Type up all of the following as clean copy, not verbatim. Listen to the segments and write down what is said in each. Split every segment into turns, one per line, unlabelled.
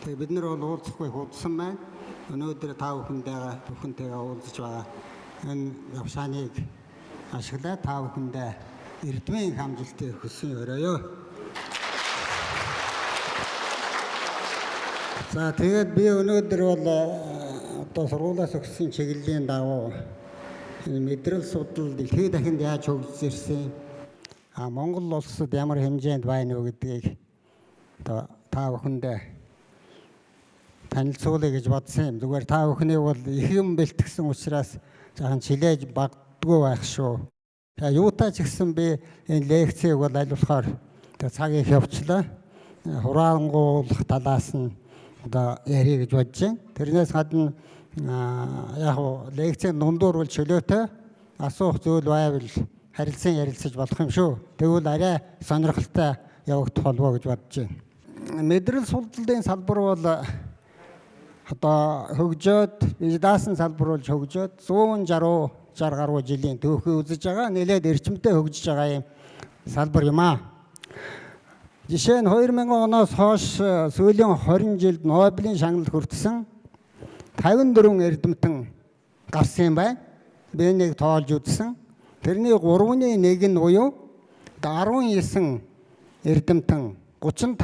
Тэгээ бид нар бол уулзахгүй худсан байна. Өнөөдөр та бүхэнтэйгээ уулзаж байгаа энэ явшааныг ашиглаад та бүхэндээ эрдмийн хамжилтыг хүсэн өрөөё. За тэгээд би өнөөдөр бол одоо сургуулиас өгсөн чиглэлийн дагуу энэ мэдрэл судлал дэлхийд дахинд яаж хөгжиж ирсэн, Монгол улсад ямар хэмжээнд байна вэ гэдгийг одоо та бүхэндээ танилцуулъя гэж бодсон юм. Зүгээр та бүхнийг бол их юм бэлтгэсэн учраас жаахан чилээж багдгүй байх шүү. Тэгээ юутай ч гэсэн би энэ лекцийг бол аль болохоор цаг их явчлаа. Хураангуулах талаас нь одоо ярих гэж бодож байна. Тэрнээс гадна яг лекцийн дундуур бол чөлөөтэй асуух зүйл байвал харилцан ярилцаж болох юм шүү. Тэгвэл арай сонирхолтой явагдах болов гэж бодож байна. Мэдрэл судлалын салбар бол одоо хөгжөөд, бие даасан салбар бол хөгжөөд 160 60 гаруй жилийн түүхийг үзэж байгаа, нэлээд эрчимтэй хөгжиж байгаа юм салбар юм аа. Жишээ нь 2000 оноос хойш сүүлийн 20 жилд Нобелийн шагнал хүртсэн 54 эрдэмтэн гарсан юм байна. Би нэг тоолж үзсэн. Тэрний 3-ны 1 нь буюу 19 эрдэмтэн 35%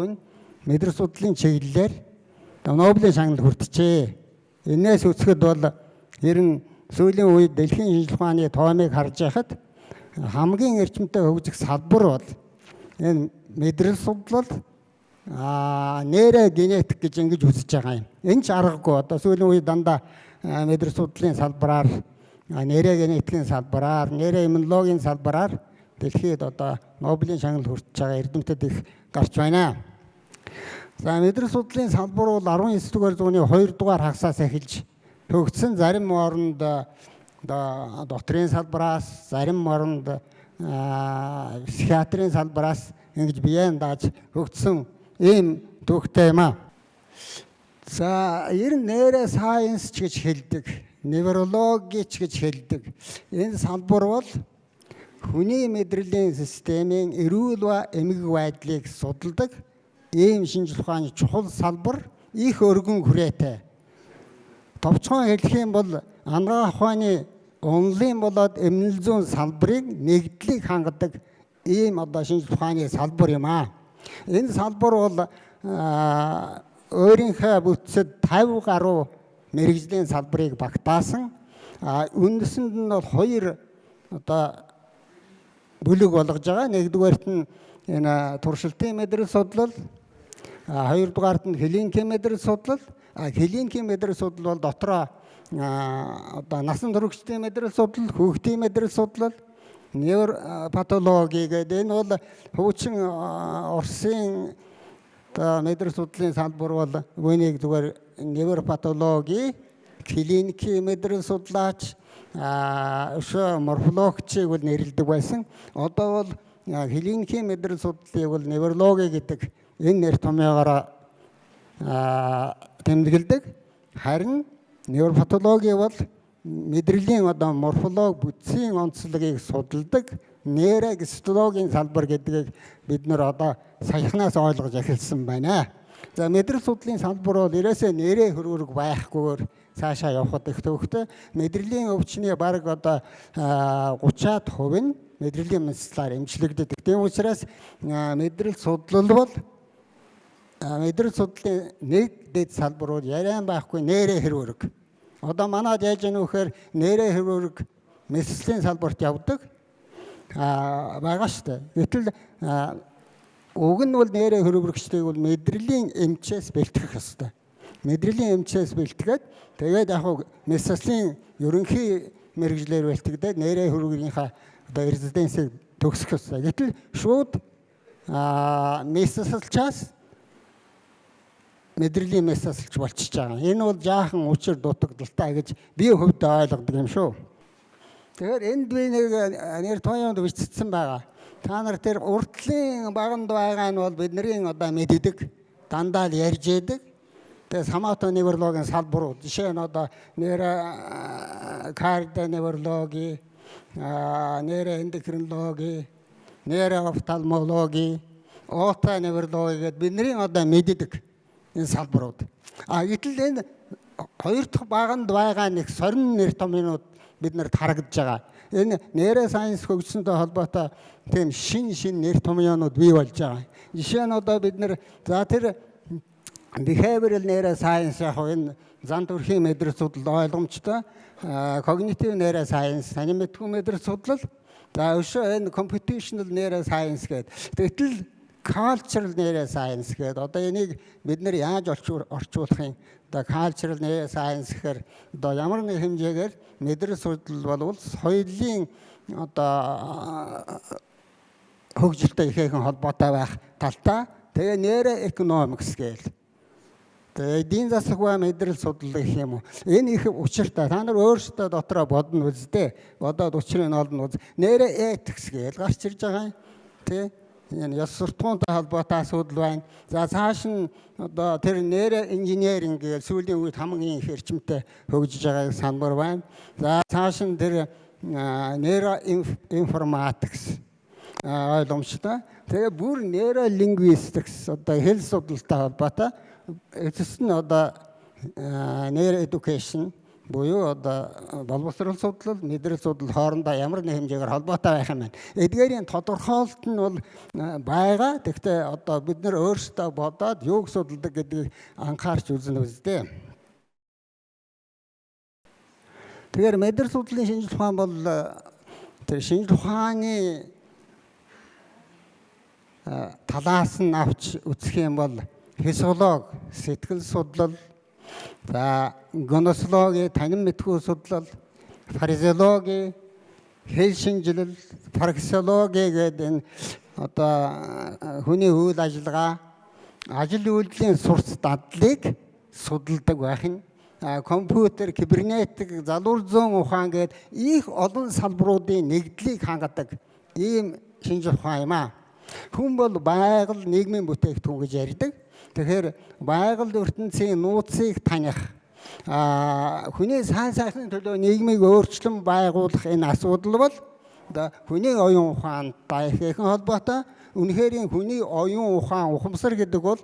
нь мэдрэл судлалын чиглэлээр Нобелийн шагнал хүртжээ. Энээс үзэхэд бол ер нь сүүлийн үед дэлхийн шинжилгээ ухааны тоомыг харж байхад хамгийн эрчимтэй хөгжих салбар бол энэ мэдрэл судлал, нейрогенетик гэж ингэж үзэж байгаа юм. Энэ ч аргагүй. Одоо сүүлийн үед дандаа мэдрэл судлалын салбараар, нейрогенетикийн салбараар, нейроиммунологийн салбараар дэлхийд одоо Нобелийн шагнал хүртэж байгаа эрдэмтэд их гарч байна. За мэдрэл судлалын салбар бол 19 дугаар зууны 2 дугаар хагасаас эхэлж хөгжсөн. Зарим оронд одоо дотрын салбараас, зарим оронд психиатрийн салбараас ингэж биеэн дааж хөгжсөн ийм түүхтэй юм аа. За ер нь нейросайенс ч гэж хэлдэг, неврологи ч гэж хэлдэг. Энэ салбар бол хүний мэдрэлийн системийн эрүүл ба эмгэг байдлыг судалдаг ийм шинжлэх ухааны чухал салбар, их өргөн хүрээтэй. Товчхон хэлэх юм бол анагаах ухааны унлын болоод эмнэл зүйн салбарыг нэгдлийг хангадаг ийм одоо шинжлэх ухааны салбар юм аа. Энэ салбар бол өөрийнхөө бүтцэд 50 гаруй мэргэжлийн салбарыг багтаасан. Үндсэнд нь бол хоёр одоо бүлэг болгож байгаа. Нэгдүгээрт нь энэ туршилтын мэдрэл судлал, хоёрдугаарт нь клиникийн мэдрэл судлал. Клиникийн мэдрэл судлал бол дотроо одоо насан туршидын мэдрэл судлал, хүүхдийн мэдрэл судлал, невропатологи гэдэг энэ бол хуучин Оросын одоо мэдрэл судлалын салбар бол үүнийг зүгээр невропатологи, клиникийн мэдрэл судлаач, өшөө морфологчийг бол нэрлэдэг байсан. Одоо бол клиникийн мэдрэл судлалыг бол неврологи гэдэг энэ нэр томьёогоор тэмдэглэдэг. Харин невропатологи бол мэдрэлийн одоо морфологи бүтцийн онцлогийг судалдаг нейрогистологийн салбар гэдгийг бид нар одоо саяхнаас ойлгож эхэлсэн байна. За мэдрэл судлалын салбар бол ерөөсөө нэрээ хөрвөрөг байхгүйгээр цаашаа явхад их төвхтэй. Мэдрэлийн өвчний бараг одоо 30-аад хувь нь мэдрэлийн мэслээр эмчлэгддэг. Тийм учраас мэдрэл судлал бол мэдрэл судлалын нэг дэд салбар бол яриан байхгүй нэрээ хэрвөрөг. Одоо манад яаж яах вэ гэхээр нэрээ хэрвөрөг мэслийн салбарт явдаг байгаа шүү дээ. Гэтэл уг нь бол нэрээ хэрвөрөгчдийг бол мэдрэлийн эмчээс бэлтгэх ёстой. Мэдрэлийн эмчээс бэлтгээд тэгээд яг мэслийн ерөнхий мэргэжлээр бэлтгэдэг нэрээ хэрвөргийнхаа одоо резиденсийг төгсөх ёстой. Гэтэл шууд мэсэлчаас мэдрэлийн мэсэлч болчихж байгаа. Энэ бол жаахан учир дутагдaltaй гэж би хувьдаа ойлгодог юм шүү. Тэгэхээр энд би нэг нэр тооёнд бичсэн байгаа. Та нар тэр уртлын баганд байгаа нь бол бидний одоо мэддэг, дандаа л ярьж яадаг. Тэгээ соматоневрологийн салбар, жишээ нь одоо нейрокардионеврологи, нейроэндокринологи, нейроофтальмологи, отоневрологи гэдээ бидний одоо мэддэг. Энэ салбарууд. А гэтэл энэ хоёр дахь баганд байгаа нэг сорин нэр томьёонууд бид нарт харагдаж байгаа. Энэ neuroscience хөгжсөнтэй холбоотой тийм шин нэр томьёонууд бий болж байгаа. Жишээ нь одоо бид нэр за тэр behavioral neuroscience яг энэ зан төрхийн мэдрэл судлал ойлгомжтой, cognitive neuroscience танин мэдхүй мэдрэл судлал, за өшөө энэ computational neuroscience гэдэг. Гэтэл cultural neuroscience гэдэг одоо энийг бид нэр яаж орчуулах юм? Одоо cultural neuroscience гэхээр одоо ямар нэг хэмжээгээр мэдрэл судлал болвол соёлын одоо хөгжилтэй ихээхэн холбоотой байх талтай. Тэгээ neuroeconomics гээл. Тэгээ эдийн засаг ба мэдрэл судлал гэх юм уу. Энэ их учиртай. Та нар өөрсдөө дотроо бодно үсттэй. Бодоод учрыг нь олно үз. Neuroethics гээл гарч ирж байгаа юм. Тэ? Энэ ёс суртахуунтай холбоотой асуудал байна. За цааш нь одоо тэр neuroengineering гээл сүүлийн үед хамгийн их эрчимтэй хөгжиж байгаа салбар байна. За цааш нь тэр neuroinformatics ойлгомжтой. Тэгээ бүр neurolinguistics одоо хэл судалтай холбоотой. Эцэст нь одоо neuroeducation буюу одоо боловсрол судлал, мэдрэл судлал хоорондоо ямар нэг хэмжээгээр холбоотой байх юм байна. Эдгээрийн тодорхойлолт нь бол байгаа. Тэгэхдээ одоо бид нар өөрсдөө бодоод юуг судалдаг гэдгийг анхаарч үзнэ үсттэй. Тэгэхээр мэдрэл судлалын шинжлэх ухаан бол тэр шинжлэх ухааны талаас нь авч үзэх юм бол физиолог, сэтгэл судлал, за гносологи, танин мэдхүй судлал, фаризиологи, хэл шинжилэл, праксиологи гэдэг энэ одоо хүний үйл ажиллагаа, ажил үйлдэлийн сурц дадлыг судалдаг байх нь. Компьютер, кибернетик, залуур зүүн ухаан гээд их олон салбаруудын нэгдлийг хангадаг ийм шинжлэх ухаан юм аа. Хүн бол байгаль нийгмийн бүтээгдэхүүн гэж ярьдаг. Тэгэхээр байгаль ертөнцийн нууцыг таних, хүний сайн сайхны төлөө нийгмийг өөрчлөн байгуулах энэ асуудал бол одоо хүний оюун ухаантай ихээхэн холбоотой. Үнэхээр хүний оюун ухаан, ухамсар гэдэг бол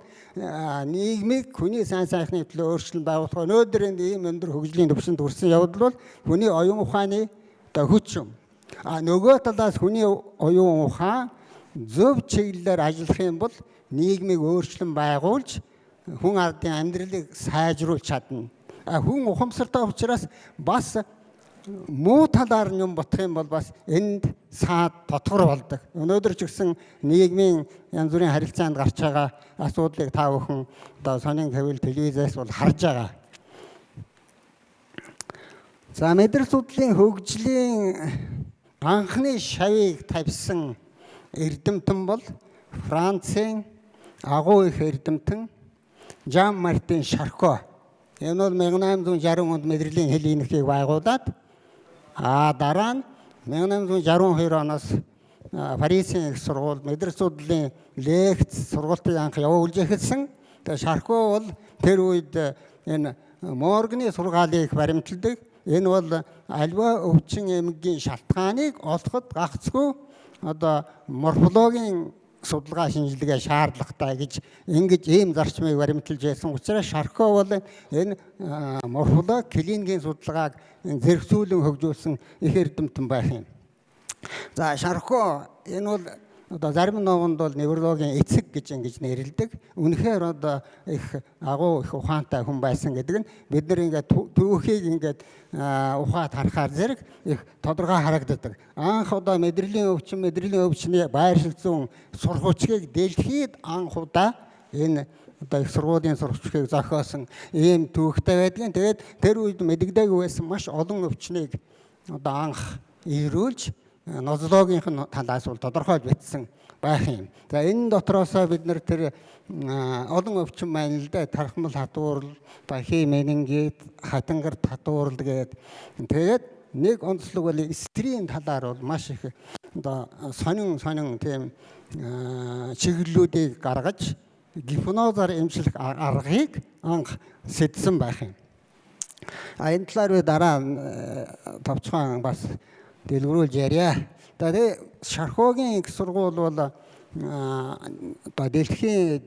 нийгмийг хүний сайн сайхны төлөө өөрчлөн байгуулах. Өнөөдөр энэ ийм өндөр хөгжлийн түвшинд хүрсэн явдал бол хүний оюун ухааны одоо хүч юм. А нөгөө талаас хүний оюун ухаан зөв чиглэлээр ажиллах юм бол нийгмийг өөрчлөн байгуулж хүн ардын амьдралыг сайжруулж чадна. Хүн ухамсартай учраас бас муу талаар нь юм ботох юм бол бас энд саад дотгор болдог. Өнөөдөр ч гэсэн нийгмийн янз бүрийн харилцаанд гарч байгаа асуудлыг та бүхэн одоо сонин хэвэл телевизээс бол харж байгаа. За мэдрэл судлалын хөгжлийн анхны шавийг тавьсан эрдэмтэн бол Францын агуу их эрдэмтэн Жан Мартин Шарко. Энэ бол 1860 онд мэдрэлийн хэл энхийг байгуулад дараа нь 1862 оноос Парисын их сургууль мэдрэл судлалын лекц сургалтыг анх явуулж эхэлсэн. Тэгээ Шарко бол тэр үед энэ Морганы сургаалыг баримталдаг. Энэ бол альва өвчин эмгэгийн шалтгааныг олоход гагцгүй одоо морфологийн судалгаа шинжилгээ шаардлагатай гэж ингэж ийм зарчмыг баримталж байсан учраас Шарко бол энэ морфологи клиникийн судалгааг зэрэгцүүлэн хөгжүүлсэн их эрдэмтэн байх юм. За Шарко энэ бол одоо зарим номонд бол неврологийн эцэг гэж ингэж нэрлэдэг. Үнэхээр одоо их агуу их ухаантай хүн байсан гэдэг нь бид нар ингээд түүхийг ингээд ухаад харахаар зэрэг их тодорхой харагддаг. Анх одоо мэдрэлийн өвчин, мэдрэлийн өвчний байршил зүүн сурах хүчгийг дэлхийд анх удаа энэ одоо их сургуулийн сурах хүчгийг зохиосон ийм түүхтэй байдгийн. Тэгээд тэр үед мэддэгдээгүй байсан маш олон өвчнийг одоо анх ирүүлж нозлогийнх нь талаас бол тодорхойлж бичсэн байх юм. За энэ дотроосоо бид нар тэр олон өвчин байна л да. Тархмал хатуурал, бахи менингит, хатангар татуурал гээд тэгээд нэг онцлог бол стрийн талаар бол маш их одоо сонин сонин тийм чиглэлүүдийг гаргаж гипнозоор эмчлэх аргыг анх сэтсэн байх юм. А энэ талаар би дараа товчхон бас дэлгэрүүлж ярья. Тэгээ Шархогийн их сургууль бол одоо дэлхийн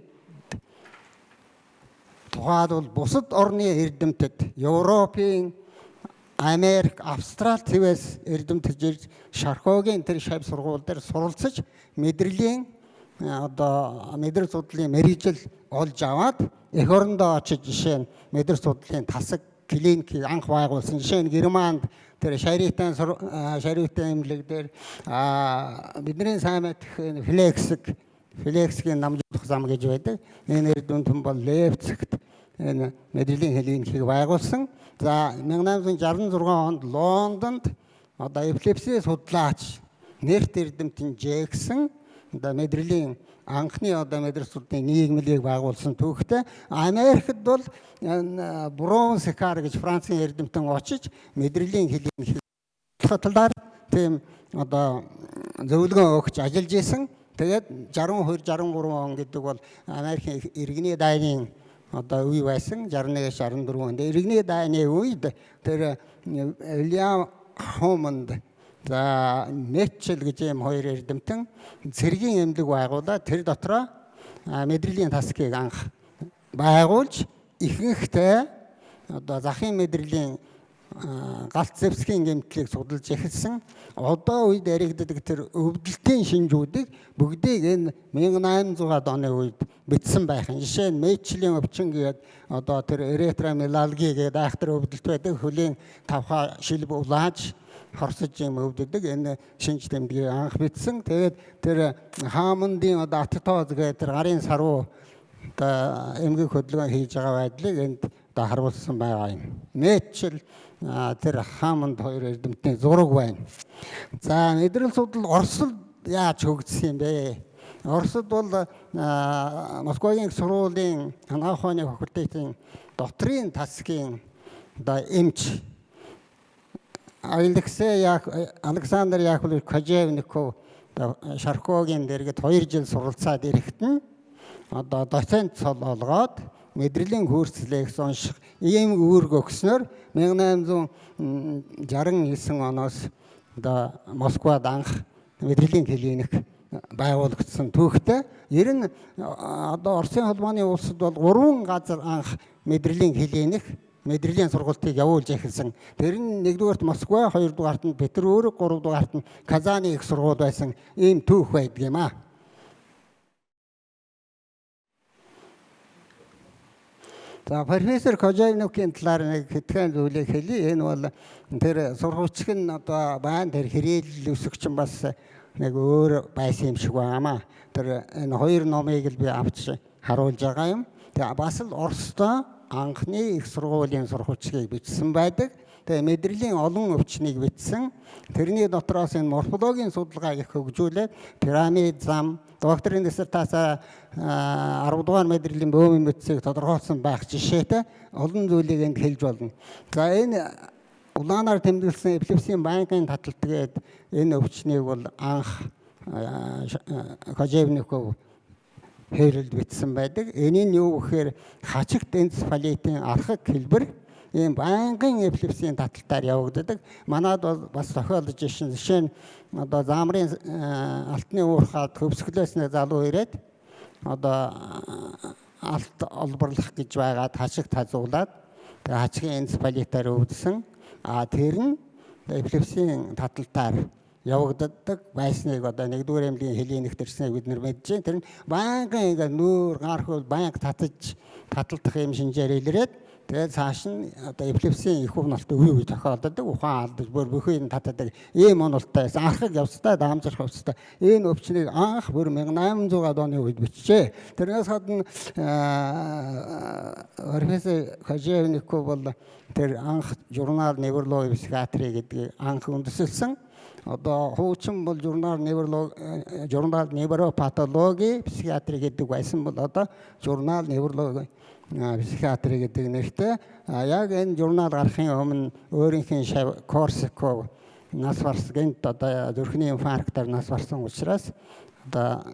Тухайлбал бусад орны эрдэмтэд Европын, Америк, Австрал твээс эрдэмтэд ирж Шаркогийн тэр шав сургууль дээр суралцаж мэдрэлийн одоо мэдрэл судлалын мэргэжил олж аваад эх орондоо очиж жишээ нь мэдрэл судлалын тасаг клиникийг анх байгуулсан. Жишээ нь Германд тэр Шаритан эмнэлэг дээр бидний сайн мэдэх Флексгийн намжуулах зам гэж байдаг. Энэ эрдэмтэн бол Лейпцигт энэ мэдрэлийн клиникийг байгуулсан. За 1866 онд Лондонд одоо эпилепси судлаач нэрт эрдэмтэн Джексон одоо мэдрэлийн анхны одоо мэдрэл судлалын нийгмлийг байгуулсан түүхтэй. Америкт бол Броун Секар гэж Францын эрдэмтэн очиж мэдрэлийн клиник талаар тийм одоо зөвлөгөө өгч ажиллаж исэн. Тэгээд 62 63 он гэдэг бол Америкийн иргэний дайны одоо үе байсан. 61-ээс 64 онд иргэний дайны үед тэр Уильям Хомонд за Мэтчел гэж ийм хоёр эрдэмтэн цэргийн эмнэлэг байгуулаад тэр дотроо мэдрэлийн тасгийг анх байгуулж ихэнхдээ одоо захын мэдрэлийн галт зэвсгийн гэмтлийг судалж эхэлсэн. Одоо үед яригддаг тэр өвдөлтийн шинжүүдийг бүгдийг энэ 1800-аад оны үед бичсэн байх. Жишээ нь Мэтчлийн өвчин гээд одоо тэр эритромиалги гээд айхтар өвдөлт байдаг. Хөлийн тавхаа шилб улааж хорсож юм өвддөг. Энэ шинж тэмдгийг анх бичсэн. Тэгээд тэр Хамондын одоо атотоз гээд тэр гарын саруу одоо эмгэг хөдөлгөөн хийж байгаа байдлыг энд одоо харуулсан байгаа юм. Мэтчел тэр Хамонд хоёр эрдэмтний зураг байна. За мэдрэл судлал Оросд яаж хөгжсөн юм бэ? Оросд бол Москвагийн сургуулийн анагаах ухааны факультетийн дотрын тасгийн одоо эмч Александр Яковлевич Кожевников Шаркогийн дэргэд 2 жил суралцаад ирэхэд нь одоо доцент цол олгоод мэдрэлийн курс лекц унших ийм үүрэг өгснөөр 1869 оноос одоо Москвад анх мэдрэлийн клиник байгуулагдсан түүхтэй. Ер нь одоо Оросын холбооны улсад бол 3 газар анх мэдрэлийн клиник мэдрэлийн сургалтыг явуулж эхэлсэн. Тэр нь нэгдүгээрт Москва, хоёрдугаарт нь Петербург, гуравдугаарт нь Казаны их сургууль байсан ийм түүх байдаг юм аа. За профессор Кожевниковын талаар нэг хэдхэн зүйлийг хэлье. Энэ бол тэр сургуучих нь одоо байна. Тэр хэрэглэл өсөгч нь бас нэг өөр байсан юм шиг байгаамаа. Тэр энэ хоёр номыг л би авч харуулж байгаа юм. Тэгээ бас л Оросдоо анхны их сургуулийн сургуучгийг бичсэн байдаг. Тэгээ мэдрэлийн олон өвчнийг бичсэн. Тэрний дотроос энэ морфологийн судалгааг их хөгжүүлээд пирамид зам, докторийн диссертацаа 10 дугаар мэдрэлийн бөөмийн бүтцийг тодорхойлсон байх жишээтэй олон зүйлийг энд хэлж болно. За энэ улаанаар тэмдэглэсэн эпилепсийн байнгын таталт гээд энэ өвчнийг бол анх Кожевников хэрэлд бичсэн байдаг. Энэ нь юу гэхээр хачигт энцефалитын архаг хэлбэр ийм байнгын эпилепсийн таталтаар явагддаг. Манад бол бас тохиолдож ирсэн. Жишээ нь одоо заамрын алтны уурхаад хөвсгөлөөс нэг залуу ирээд одоо алт олборлох гэж байгаад хашиг тазуулаад тэгээ хачгийн энцефалитаар өвдсөн. А тэр нь эпилепсийн таталтаар явагддаг байсныг одоо нэгдүгээр эмнэлгийн клиникт ирснийг бид нар мэдэж байна. Тэр нь байнгын ингээ нүүр гар хөл байнга татаж таталтах юм шинжээр илрээд тэгээд цааш нь одоо эпилепсийн их уналт үе үе тохиолддог. Ухаан алдаж бүр бүхийг нь татдаг ийм уналтай байсан. Архаг явцтай, даамжрах явцтай. Энэ өвчнийг анх бүр 1800-аад оны үед бичжээ. Тэрнээс гадна профессор Кожевников бол тэр анх журнал неврологи психиатри гэдгийг анх үндэслэсэн. Одоо хуучин бол журнал журнал невропатологи психиатри гэдэг байсан бол одоо журнал неврологи психиатри гэдэг нэртэй. Яг энэ журнал гарахын өмнө өөрийнх нь шав Корсаков нас барс гэнт одоо зүрхний инфарктаар нас барсан учраас одоо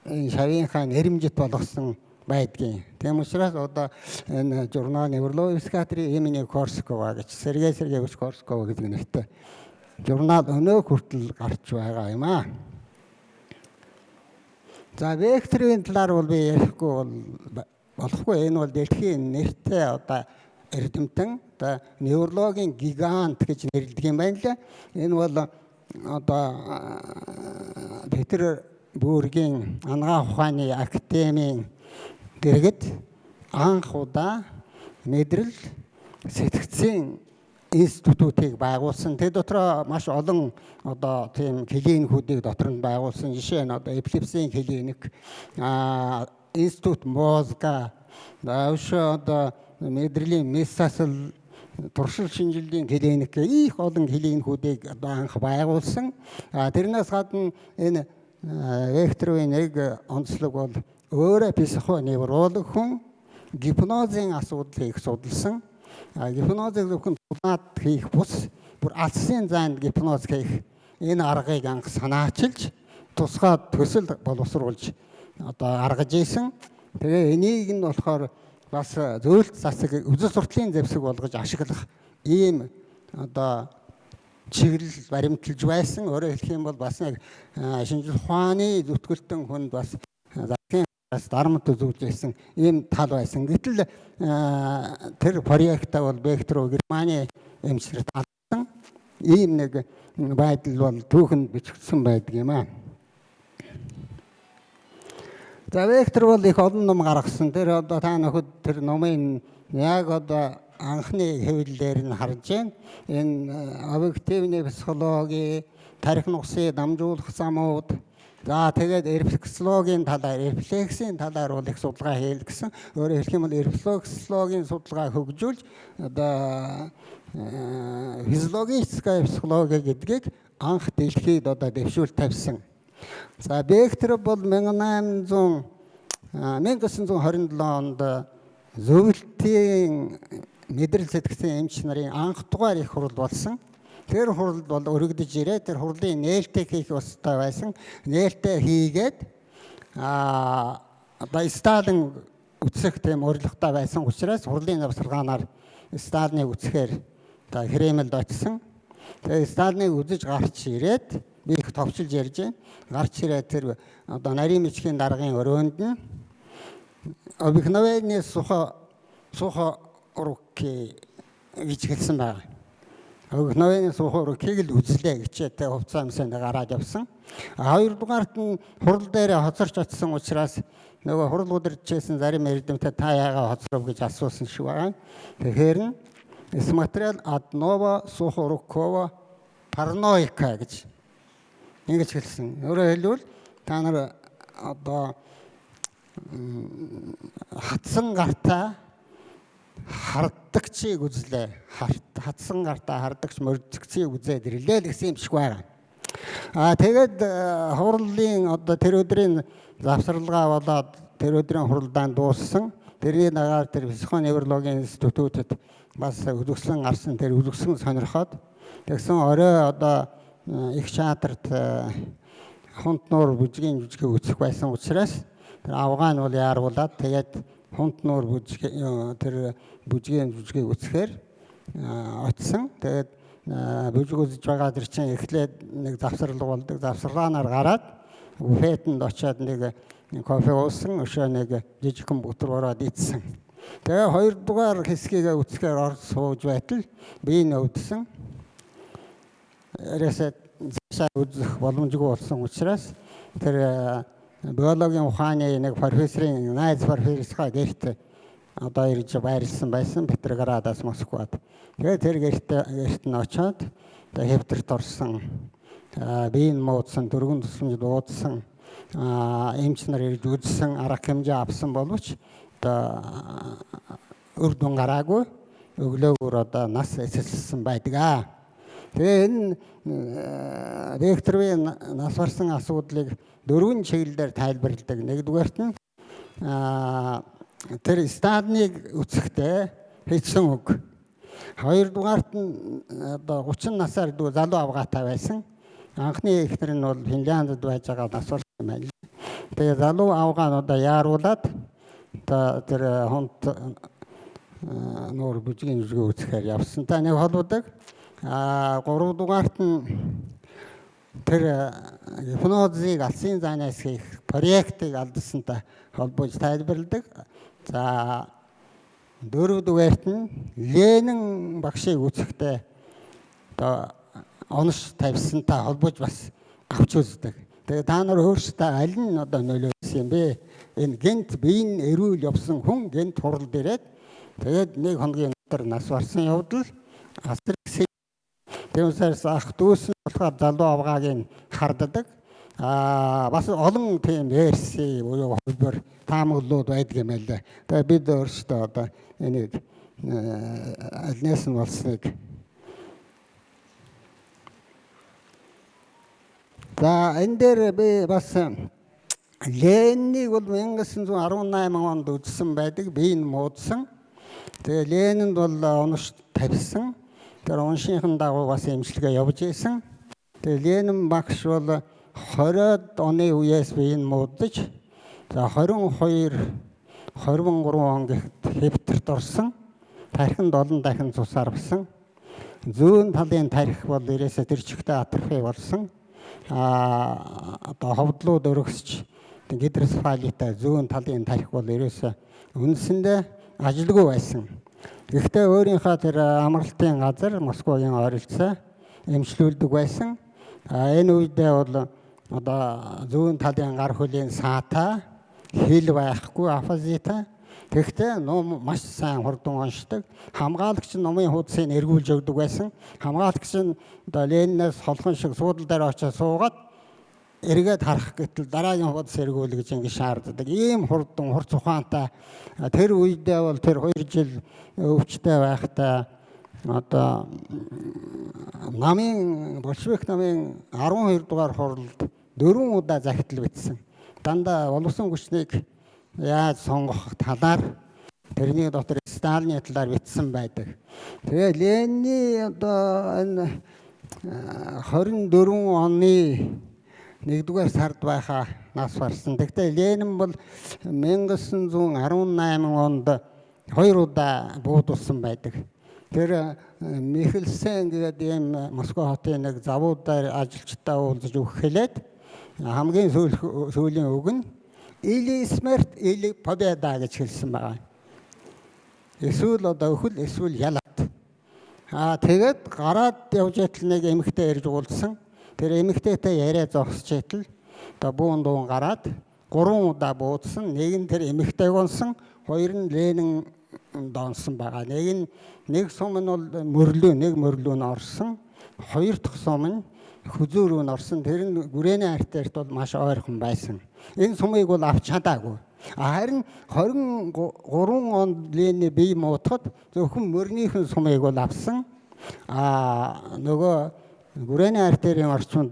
энэ шавынхаа нэрэмжит болгосон байдгийн. Тийм учраас одоо энэ журнал неврологи психиатри имени Корсакова гэж Сергей Сергеевич Корсакова гэдэг нэртэй журнал өнөө хүртэл гарч байгаа юм аа. За векторын талаар бол би ярихгүй бол болохгүй. Энэ бол дэлхийн нэртэй одоо эрдэмтэн, одоо неврологийн гигант гэж нэрлэдэг юм байна лээ. Энэ бол одоо Петербургийн анагаах ухааны академийн дэргэд анх удаа мэдрэл сэтгцийн институтыг байгуулсан. Тэр дотроо маш олон одоо тийм клиникүүдийг дотор нь байгуулсан. Жишээ нь одоо эпилепсийн клиник, институт мозга, өшөө одоо мэдрэлийн мэс сасал, туршил шинжилгээний клиник, их олон клиникүүдийг одоо анх байгуулсан. Тэрнээс гадна энэ Вехтеровын нэг онцлог бол өөрөө психоневролог хүн гипнозын асуудлыг их судалсан. Гипнозыг зөвхөн тулаад хийх бус бүр алсын зайд гипноз хийх энэ аргыг анх санаачилж тусгай төсөл боловсруулж одоо аргаж ийсэн. Тэгээ энийг нь болохоор бас зөөлт засаг үзэл суртлын зэвсэг болгож ашиглах ийм одоо чиглэл баримталж байсан. Өөрөөр хэлэх юм бол бас нэг шинжлэх ухааны зүтгэлтэн хүнд бас засгийн бас дарамт үзүүлж байсан ийм тал байсан. Гэтэл тэр проектаа бол Бехтеров Германы эмчнэрт алдан ийм нэг байдал бол түүхэнд бичигдсэн байдаг юм аа. За, Вектор бол их олон ном гаргасан. Тэр одоо та нөхөд тэр номын яг одоо анхны хэвлэлээр нь харж байна. Энэ объективны психологи, тархи нугасыг дамжуулах замууд, за тэгээд рефлексологийн талаар, рефлексийн талаар бол их судалгаа хийл гэсэн. Өөрөөр хэлэх юм бол рефлексологийн судалгаа хөгжүүлж одоо физиологическая психологи гэдгийг анх дэлхийд одоо дэвшүүл тавьсан. За, Бехтеров бол 1800 1927 онд зөвлөлтийн мэдрэл сэтгцийн эмч нарын анх дугаар их хурал болсон. Тэр хуралд бол өргөдөж ирээд тэр хурлын нээлттэй хийх ёстой байсан. Нээлттэй хийгээд одоо Сталин үтсэх тийм урилгатай байсан учраас хурлын завсаргаанаар Сталиныг үтсэхээр одоо Кремльд очисон. Тэгээ Сталиныг үзэж гарч ирээд би их товчилж ярьж байна. Гарч ирээд тэр одоо нарийн мичгийн даргын өрөөнд нь обыкновенный сухоруки гэж хэлсэн байна. Обыкновенный сухорукийг л үзлээ гэчээтэй хувцас амсанд гараад явсан. Хоёрдугаарт нь хурал дээр хоцорч очсон учраас нөгөө хурал удирдчихсэн зарим эрдэмтэд та яагаад хоцров гэж асуусан шиг байгаа. Тэгэхээр нь смотрел одного сухорукого параноика гэж ингэж хэлсэн. Өөрөөр хэлбэл та нар одоо хатсан гартаа хардагчийг үзлээ. Хатсан гартаа хардагч мөрдөгчийг үзээд ирлээ л гэсэн юм шиг байна. Тэгээд хурлын одоо тэр өдрийн завсралгаа болоод тэр өдрийн хуралдаан дууссан. Тэрний дагаар тэр психоневрологийн институтад бас үзэсгэлэн гарсан. Тэр үзэсгэлэн сонирхоод тэгсэн орой одоо их чадарт хунт нуур бүжгийн жүжигийг үзэх байсан учраас тэр авгаа нь бол яаруулад тэгээд хунт нуур бүжиг тэр бүжгийн жүжигийг үзэхээр очсон. Тэгээд бүжиг үзэж байгаа тэр чинь эхлээд нэг завсарлага болдог. Завсаргаанаар гараад буфетэнд очиад нэг кофе уусан, өшөө нэг жижигхэн бутерброд идсэн. Тэгээ хоёрдугаар хэсгийг үзэхээр орж сууж байтал би нөвдсөн. Яриасаа цаашаа үзэх боломжгүй болсон учраас тэр биологийн ухааны нэг профессорын найз профессорынхаа гэрт одоо ирж байрлсан байсан Петроградаас Москвад. Тэгээд тэр гэрт нь очиод хэвтэрт орсон, бие нь муудсан, дөрвөн тусламж дуудсан, эмч нар ирж үзсэн, арга хэмжээ авсан боловч одоо үр дүн гараагүй өглөөгөр одоо нас эсэлсэн байдаг аа. Тэгээ энэ ректорын нас барсан асуудлыг дөрвөн чиглэлээр тайлбарладаг. Нэгдүгээрт нь тэр Сталиныг үцэхдээ хэлсэн үг. Хоёрдугаарт нь одоо 30 насаар дүү залуу авгаатай байсан. Анхны эхнэр нь бол Финляндд байж байгаа нас барсан байна. Тэгээ залуу авгаа нь одоо яаруулад одоо тэр хонт нуур бүжгийн жүжигээ үзэхээр явсантай нэг холбогддог. Гуравдугаарт нь тэр гипнозыг алсын заанаас хийх проектыг алдсантай холбож тайлбарладаг. За, дөрөвдүгээрт нь Ленин багшийг үзэхдээ одоо онош тавьсантай холбож бас авч үздэг. Тэгээ та нар өөрсдөө аль нь одоо нөлөөлсөн юм бэ? Энэ гэнт биеийн эрүүл явсан хүн гэнт хурал дээрээд тэгээд нэг хоногийн дотор нас барсан явдал асар их. Тиймээс ах дүүс нь болохоор залуу авгааг харддаг. Бас олон тийм верси буюу хувьбар таамаглууд байдаг юм байлаа. Тэгээ бид өөрсдөө одоо энийг альнаас нь болсныг. За, энэ дээр би бас Лениныг бол 1918 онд үзсэн байдаг. Би энэ муудсан. Тэгээ Ленинд бол онош тавьсан. Тэр уншийнхын дагуу бас эмчилгээ явж исэн. Тэгээ Ленин багш бол 20-од оны үеэс би энэ муудаж, за 22 23 он гэхэд хэвтэрт орсон. Тархинд олон дахин цус арвсан. Зүүн талын тархи бол ерөөсөө тэр чигтээ атрофи болсон. Одоо ховдлууд өргөсч гидросфалитай зүүн талын тархи бол ерөөсөө үндсэндээ ажилгүй байсан. Гэхдээ өөрийнхөө тэр амралтын газар Москвагийн ойролцоо эмчлүүлдэг байсан. Энэ үедээ бол одоо зүүн талын гар хөлийн саатай, хэл байхгүй, афазитай. Тэгэхдээ ном маш сайн хурдан уншдаг. Хамгаалагч номын хуудсыг эргүүлж өгдөг байсан. Хамгаалагч нь одоо Ленинээс холхон шиг суудал дээр очиж суугаад эргээд харах гэтэл дараагийн хуудас эргүүл гэж ингэ шаарддаг. Ийм хурдан хурц ухаантай тэр үедээ бол тэр 2 жил өвчтэй байхдаа одоо намын большевик намын 12 дугаар хурлд 4 удаа захидал бичсэн. Дандаа боловсон хүчнийг яаж сонгох талаар тэрний дотор Сталины талаар бичсэн байдаг. Тэгээ Ленины одоо энэ 24 оны 1-р сард байхаа нас барсан. Гэхдээ Ленин бол 1918 онд 2 удаа буудулсан байдаг. Тэр Михельсэн гэдэг ийм Москва хотын нэг завуудаар ажилчтай уулзаж өгөх хэлээд хамгийн сүүлийн үг нь "Или смерть, или победа" гэж хэлсэн байгаа. Эсвэл одоо өхөл, эсвэл ялалт. Тэгээд гараад явж байтал нэг эмэгтэй ирж уулзсан. Тэр эмэгтэйтэй яриа зогсож байтал одоо бүүн дуун гараад 3 удаа буудсан. Нэг нь тэр эмэгтэйг унсан, хоёр нь Ленин донсон байгаа. Нэг нь нэг сум нь бол мөрлөө, нэг мөрлөө нь орсон. Хоёр дахь сум нь хүзүү рүү нь орсон. Тэр нь гүрээний артерт бол маш ойрхон байсан. Энэ сумыг бол авч чадаагүй. Харин 23 онд Ленин бие муутахад зөвхөн мөрнийхэн сумыг бол авсан. Нөгөө гүрээний артерийн орчинд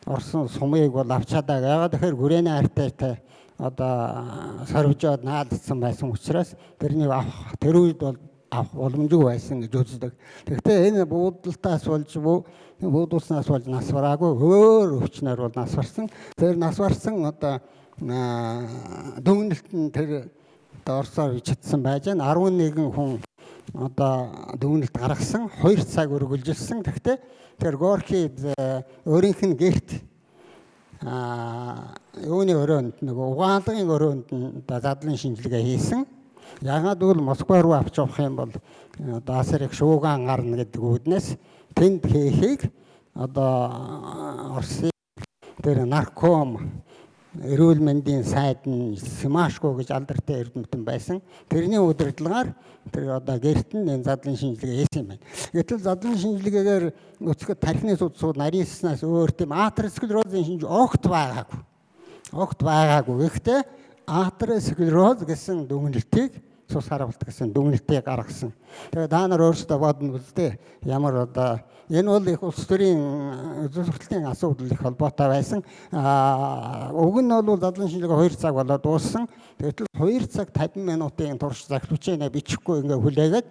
орсон сумыг бол авч чадаагүй. Яагаад гэхээр гүрээний артертай одоо сорвжоод наалдсан байсан учраас тэрнийг авах тэр үед бол авах боломжгүй байсан гэж үздэг. Тэгэхдээ энэ буудалтаас болж буудуулснаас болж нас бараагүй, өөр өвчнөр бол нас барсан. Тэр нас барсан одоо дүгнэлт нь тэр одоо Оросоор чадсан байж байна. 11 хүн одоо дүгнэлт гаргасан, 2 цаг үргэлжилсэн. Тэгэхдээ тэр Горки өөрийнх нь гэрт юуны өрөөнд, нөгөө угаалгын өрөөнд нь одоо задлан шинжилгээ хийсэн. Яагаад гэвэл Москва руу авч явах юм бол одоо асар их шуугаан гарна гэдэг үүднээс тэнд хийхийг одоо Оросын тэр нарком эрүүл мэндийн сайд нь Симашко гэж алдартай эрдэмтэн байсан. Тэрний удирдлагаар тэр одоо гэрт нь энэ задлан шинжилгээ хийсэн юм байна. Гэтэл задлан шинжилгээгээр өцгөд тархины судсууд нарийснаас өөр тийм атеросклерозын шинж огт байгаагүй. Огт байгаагүй. Гэхдээ атеросклероз гэсэн дүгнэлтийг, цус харавалт гэсэн дүгнэлтийг гаргасан. Тэгээ та нар өөрсдөө бодно үстэй. Ямар одоо энэ бол их улс төрийн үзэл асуудал их холбоотой байсан. Уг нь бол задлан шинжилгээ 2 цаг болоод дууссан. Тэгтэл 2 цаг 50 минутын турш заключение бичихгүй ингээ хүлээгээд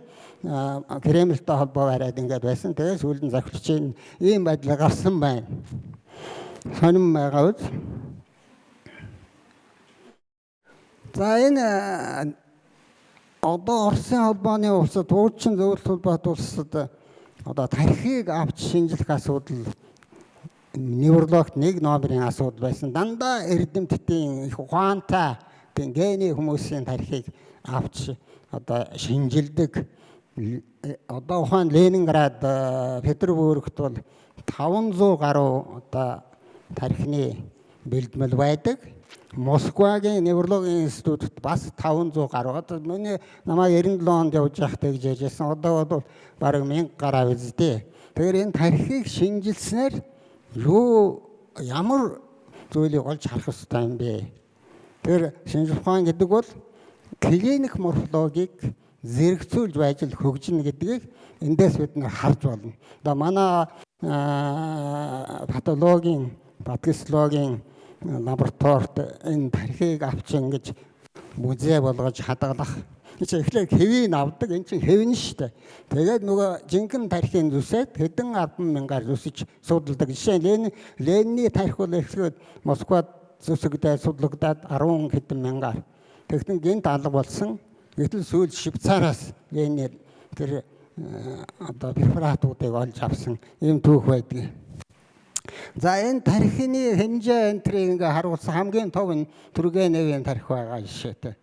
Кремльтэй холбоо бариад ингээд байсан. Тэгээ сүүлд нь заключение ийм байдлаар гарсан байна. Сонирн байгаа үз. За, энэ одоо Оросын холбооны улсад, хуучин зөвлөлт холбоот улсад одоо тархийг авч шинжлэх асуудал неврологт нэг номерын асуудал байсан. Дандаа эрдэмтдийн их ухаантай тийм гений хүмүүсийн тархийг авч одоо шинжилдэг. Одоо ухаан Ленинград, Петербургт бол 500 гаруй одоо тархины бэлтгэл байдаг. Москвагийн неврологийн институтад бас 500 гаруй. Одоо миний намайг 97 онд явж байхдаа гэж ярьжсэн. Одоо бол бараг 1000 гаруй үсттэй. Тэгэхээр энэ тархийг шинжилснээр юу ямар зүйлийг олж харах ёстой юм бэ? Тэр шинжлэх ухаан гэдэг бол клиник морфологийг зэрэгцүүлж байж л хөгжинэ гэдгийг эндээс бид нар харж болно. Одоо манай патологийн, патгистологийн лабораторид энэ тархийг авч ингэж музей болгож хадгалах. Энэ чинь эхлээд хэвийг авдаг, энэ чинь хэвэн шүү дээ. Тэгээд нөгөө жинхэнэ тархийг зүсээд хэдэн 10 мянгаар зүсэж судалдаг. Жишээ нь Ленины тархи бол эхлээд Москвад зүсэгдээд судлагдаад 10 хэдэн мянгаар. Тэгтэн гинт алга болсон. Гэтэл сүүл Швейцараас Ленин тэр одоо препаратуудыг олж авсан ийм түүх байдаг. За энэ тархины хэмжээ энтрийг ингээ харуулсан хамгийн том нь Тургеневийн тархи байгаа жишээтэй.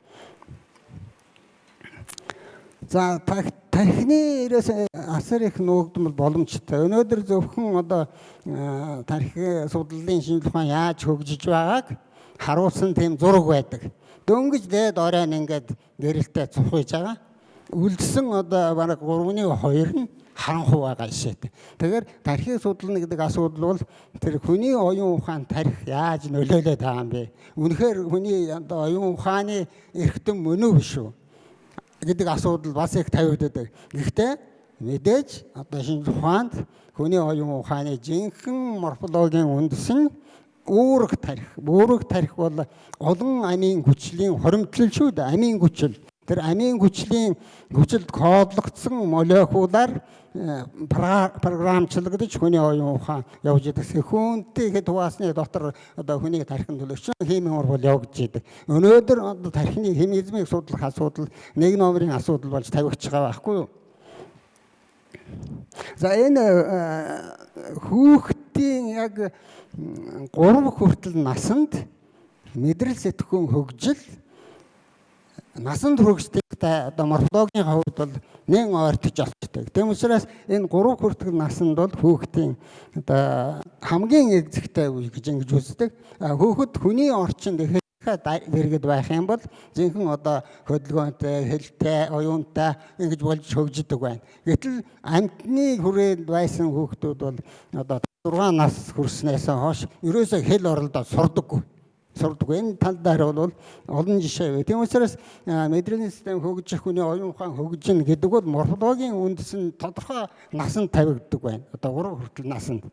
За тархины ерөөс асар их нуугдмал боломжтой. Өнөөдөр зөвхөн одоо тархи судлалын шинжилгээ ухаан яаж хөгжиж байгааг харуулсан тийм зураг байдаг. Дөнгөж дээд оройн ингээд гэрэлтэй цухуйж байгаа. Үлдсэн одоо бараг 3.2 нь харанхуй байгаа жишээтэй. Тэгэхээр тархийг судлана гэдэг асуудал бол тэр хүний оюун ухаан тархи яаж нөлөөлөд байгаа юм бэ? Үнэхээр хүний одоо оюун ухааны эрхтэн мөн үү биш үү гэдэг асуудал бас их тавигддаг. Гэхдээ мэдээж одоо шинжлэх ухаанд хүний оюун ухааны жинхэнэ морфологийн үндэс нь үүрэг тархи. Үүрэг тархи бол олон амийн хүчлийн хоримтлал шүү дээ. Амийн хүчил. Тэр амийн хүчлийн хүчилд кодлогдсон молекулаар програмчлагдаж хүний оюун ухаан явж идэг. Секундын хэд хуваасны дотор одоо хүний тархин төлөвчөн химийн урвал явагдаж идэг. Өнөөдөр одоо тархины химизмыг судлах асуудал нэг номерын асуудал болж тавигдчих байгаа байхгүй юу? За энэ хүүхдийн яг 3 хүртэл насанд мэдрэл сэтгхүүн хөгжил насанд хүргэжтэй одоо морфологийн хувьд бол нэн ойртож олцдог. Тийм учраас энэ 3 хүртэл насанд бол хүүхдийн одоо хамгийн эгзэгтэй үе гэж ингэж үздэг. Хүүхэд хүний орчинд ихээр дэргэд байх юм бол жинхэнэ одоо хөдөлгөөнтэй, хэлтэй, оюунтай ингэж болж хөгждөг байна. Гэтэл амьтны хүрээнд байсан хүүхдүүд бол одоо 6 нас хүрснээс хойш ерөөсөө хэл оролдоод сурдаггүй. Энэ тал дээр бол олон жишээ бай. Тийм учраас мэдрэлийн систем хөгжих, хүний оюун ухаан хөгжинэ гэдэг бол морфологийн үндэс нь тодорхой насанд тавигддаг байна. Одоо 3 хүртэл насанд.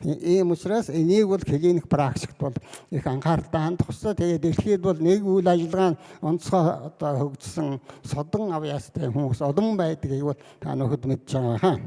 Ийм учраас энийг бол клиник практикт бол их анхааралтай хандах ёстой. Тэгээд дэлхийд бол нэг үйл ажиллагаа нь онцгой одоо хөгжсөн содон авьяастай хүмүүс олон байдгийг бол та нөхөд мэдж байгаа хаа.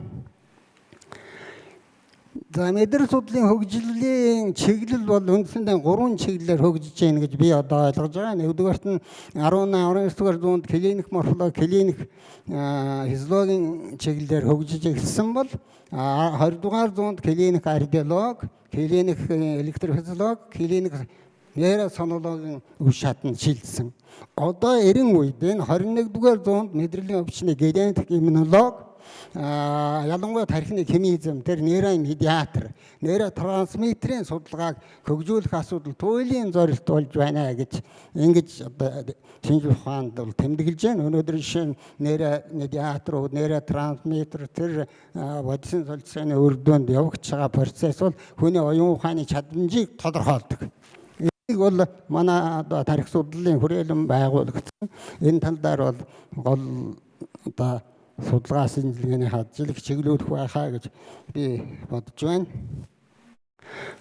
За мэдрэл судлалын хөгжлийн чиглэл бол үндсэндээ 3 чиглэлээр хөгжиж байна гэж би одоо ойлгож байгаа. Нэгдүгээрт нь 18, 19 дугаар зуунд клиник морфологи, клиник физиологийн чиглэлээр хөгжиж эхэлсэн бол 20 дугаар зуунд клиник ардиолог, клиник электрофизиолог, клиник нейросонологийн үе шатанд шилжсэн. Одоо 90 үед энэ 21 дугаар зуунд мэдрэлийн өвчний генетик иммунолог, ялангуяа тархины химизм, тэр нейромедиатор, нейротрансмиттерийн судалгааг хөгжүүлэх асуудал туйлын зорилт болж байна гэж ингэж одоо шинжлэх ухаанд бол тэмдэглэж байна. Өнөөдөр жишээ нь нейромедиаторууд, нейротрансмиттер тэр бодисын солилцооны үр дүнд явагдаж байгаа процесс бол хүний оюун ухааны чадамжийг тодорхойлдог. Энийг бол манай одоо тархи судлалын хүрээлэн байгуулагдсан. Энэ тал дээр бол гол одоо судалгаа шинжилгээний ажлыг чиглүүлэх байхаа гэж би бодож байна.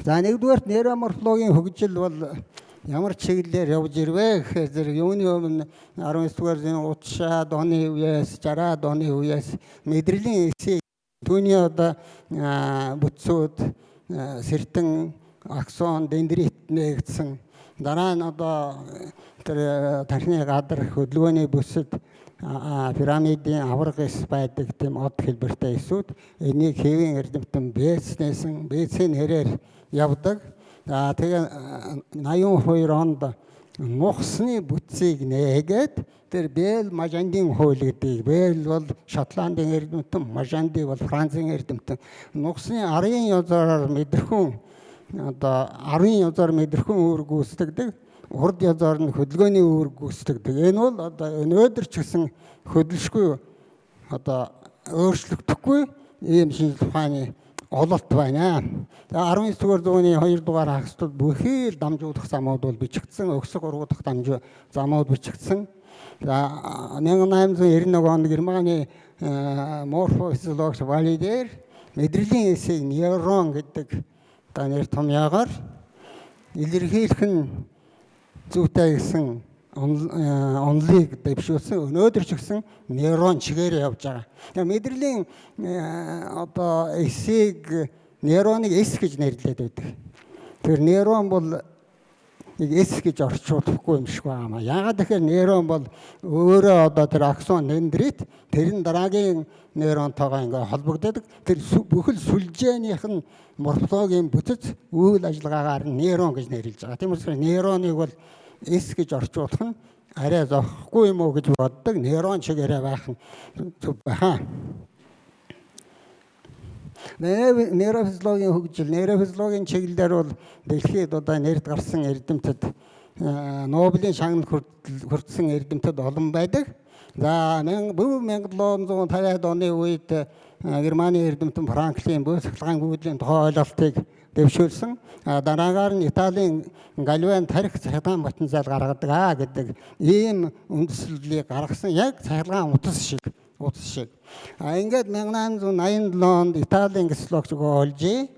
За нэгдүгээрт нейроморфологийн хөгжил бол ямар чиглэлээр явж ирвэ гэхээр зэрэг юуны өмнө 19 дугаар зууны 30-аад оны үеэс 60-аад оны үеэс мэдрэлийн эсийг түүний одоо бүтцүүд сэртэн аксон дендрит нээгдсэн. Дараа нь одоо тэр тархины гадар хөдөлгөөний бүсэд пирамидын аварга эс байдаг тийм од хэлбэртэй эсүүд энийг хэвийн эрдэмтэн Бэцнээсэн Бэцийн хэрээр явдаг. Тэгээ 82 онд нухсны бүтцийг нээгээд тэр Бел Мажандын хууль гэдгийг, Бел бол Шотландын эрдэмтэн, Мажанди бол Францын эрдэмтэн, нухсны арын ёзоор мэдрэхүүн одоо арын ёзоор мэдрэхүүн үүрэг гүйцэтгэдэг, урд ёзоор нь хөдөлгөөний үүрэг гүйцэтгэдэг. Энэ бол одоо өнөөдөр ч гэсэн хөдөлшгүй одоо өөрчлөгдөхгүй ийм шинжлэх ухааны ололт байна. За 19 дугаар зууны 2 дугаар хагасд бүхий л дамжуулах замууд бол бичигдсэн, өксөг ургуулах замууд бичигдсэн. За 1891 онд Германы морфофизиологч Валидер мэдрэлийн эсийг нейрон гэдэг одоо нэр томьёогоор илэрхийлэх нь зүйтэй гэсэн онолыг дэвшүүлсэн. Өнөөдөр ч гэсэн нейрон чигээр явж байгаа. Тэгээ мэдрэлийн одоо эсийг нейроныг эс гэж нэрлэдэг байдаг. Тэр нейрон бол нэг эс гэж орчуулахгүй юм шиг байна. Яагаад гэхээр нейрон бол өөрөө одоо тэр аксон дендрит тэр нь дараагийн нейронтойгоо ингээ холбогддог. Тэр бүхэл сүлжээнийх нь морфологийн бүтэц үйл ажиллагаагаар нейрон гэж нэрлэж байгаа. Тийм учраас нейроныг бол эс гэж орчуулах нь арай зохихгүй юм уу гэж боддог. Нейрон чигээрээ байх нь зөв баха. Нейрофизиологийн хөгжил, нейрофизиологийн чиглэлээр бол дэлхийд одоо нэрд гарсан эрдэмтэд, Нобелийн шагнал хүртсэн эрдэмтэд олон байдаг. За 1750-ад оны үед Германы эрдэмтэн Франклин буй цахилгаан гүйдлийн тухай ойлголтыг дэвшүүлсэн. Дараагаар нь Италийн Гальван тарих цахилгаан потенциал гаргадаг аа гэдэг ийм үндслэлийг гаргасан, яг цахилгаан утас шиг. А ингээд 1887 онд Италийн гистологч Голжи,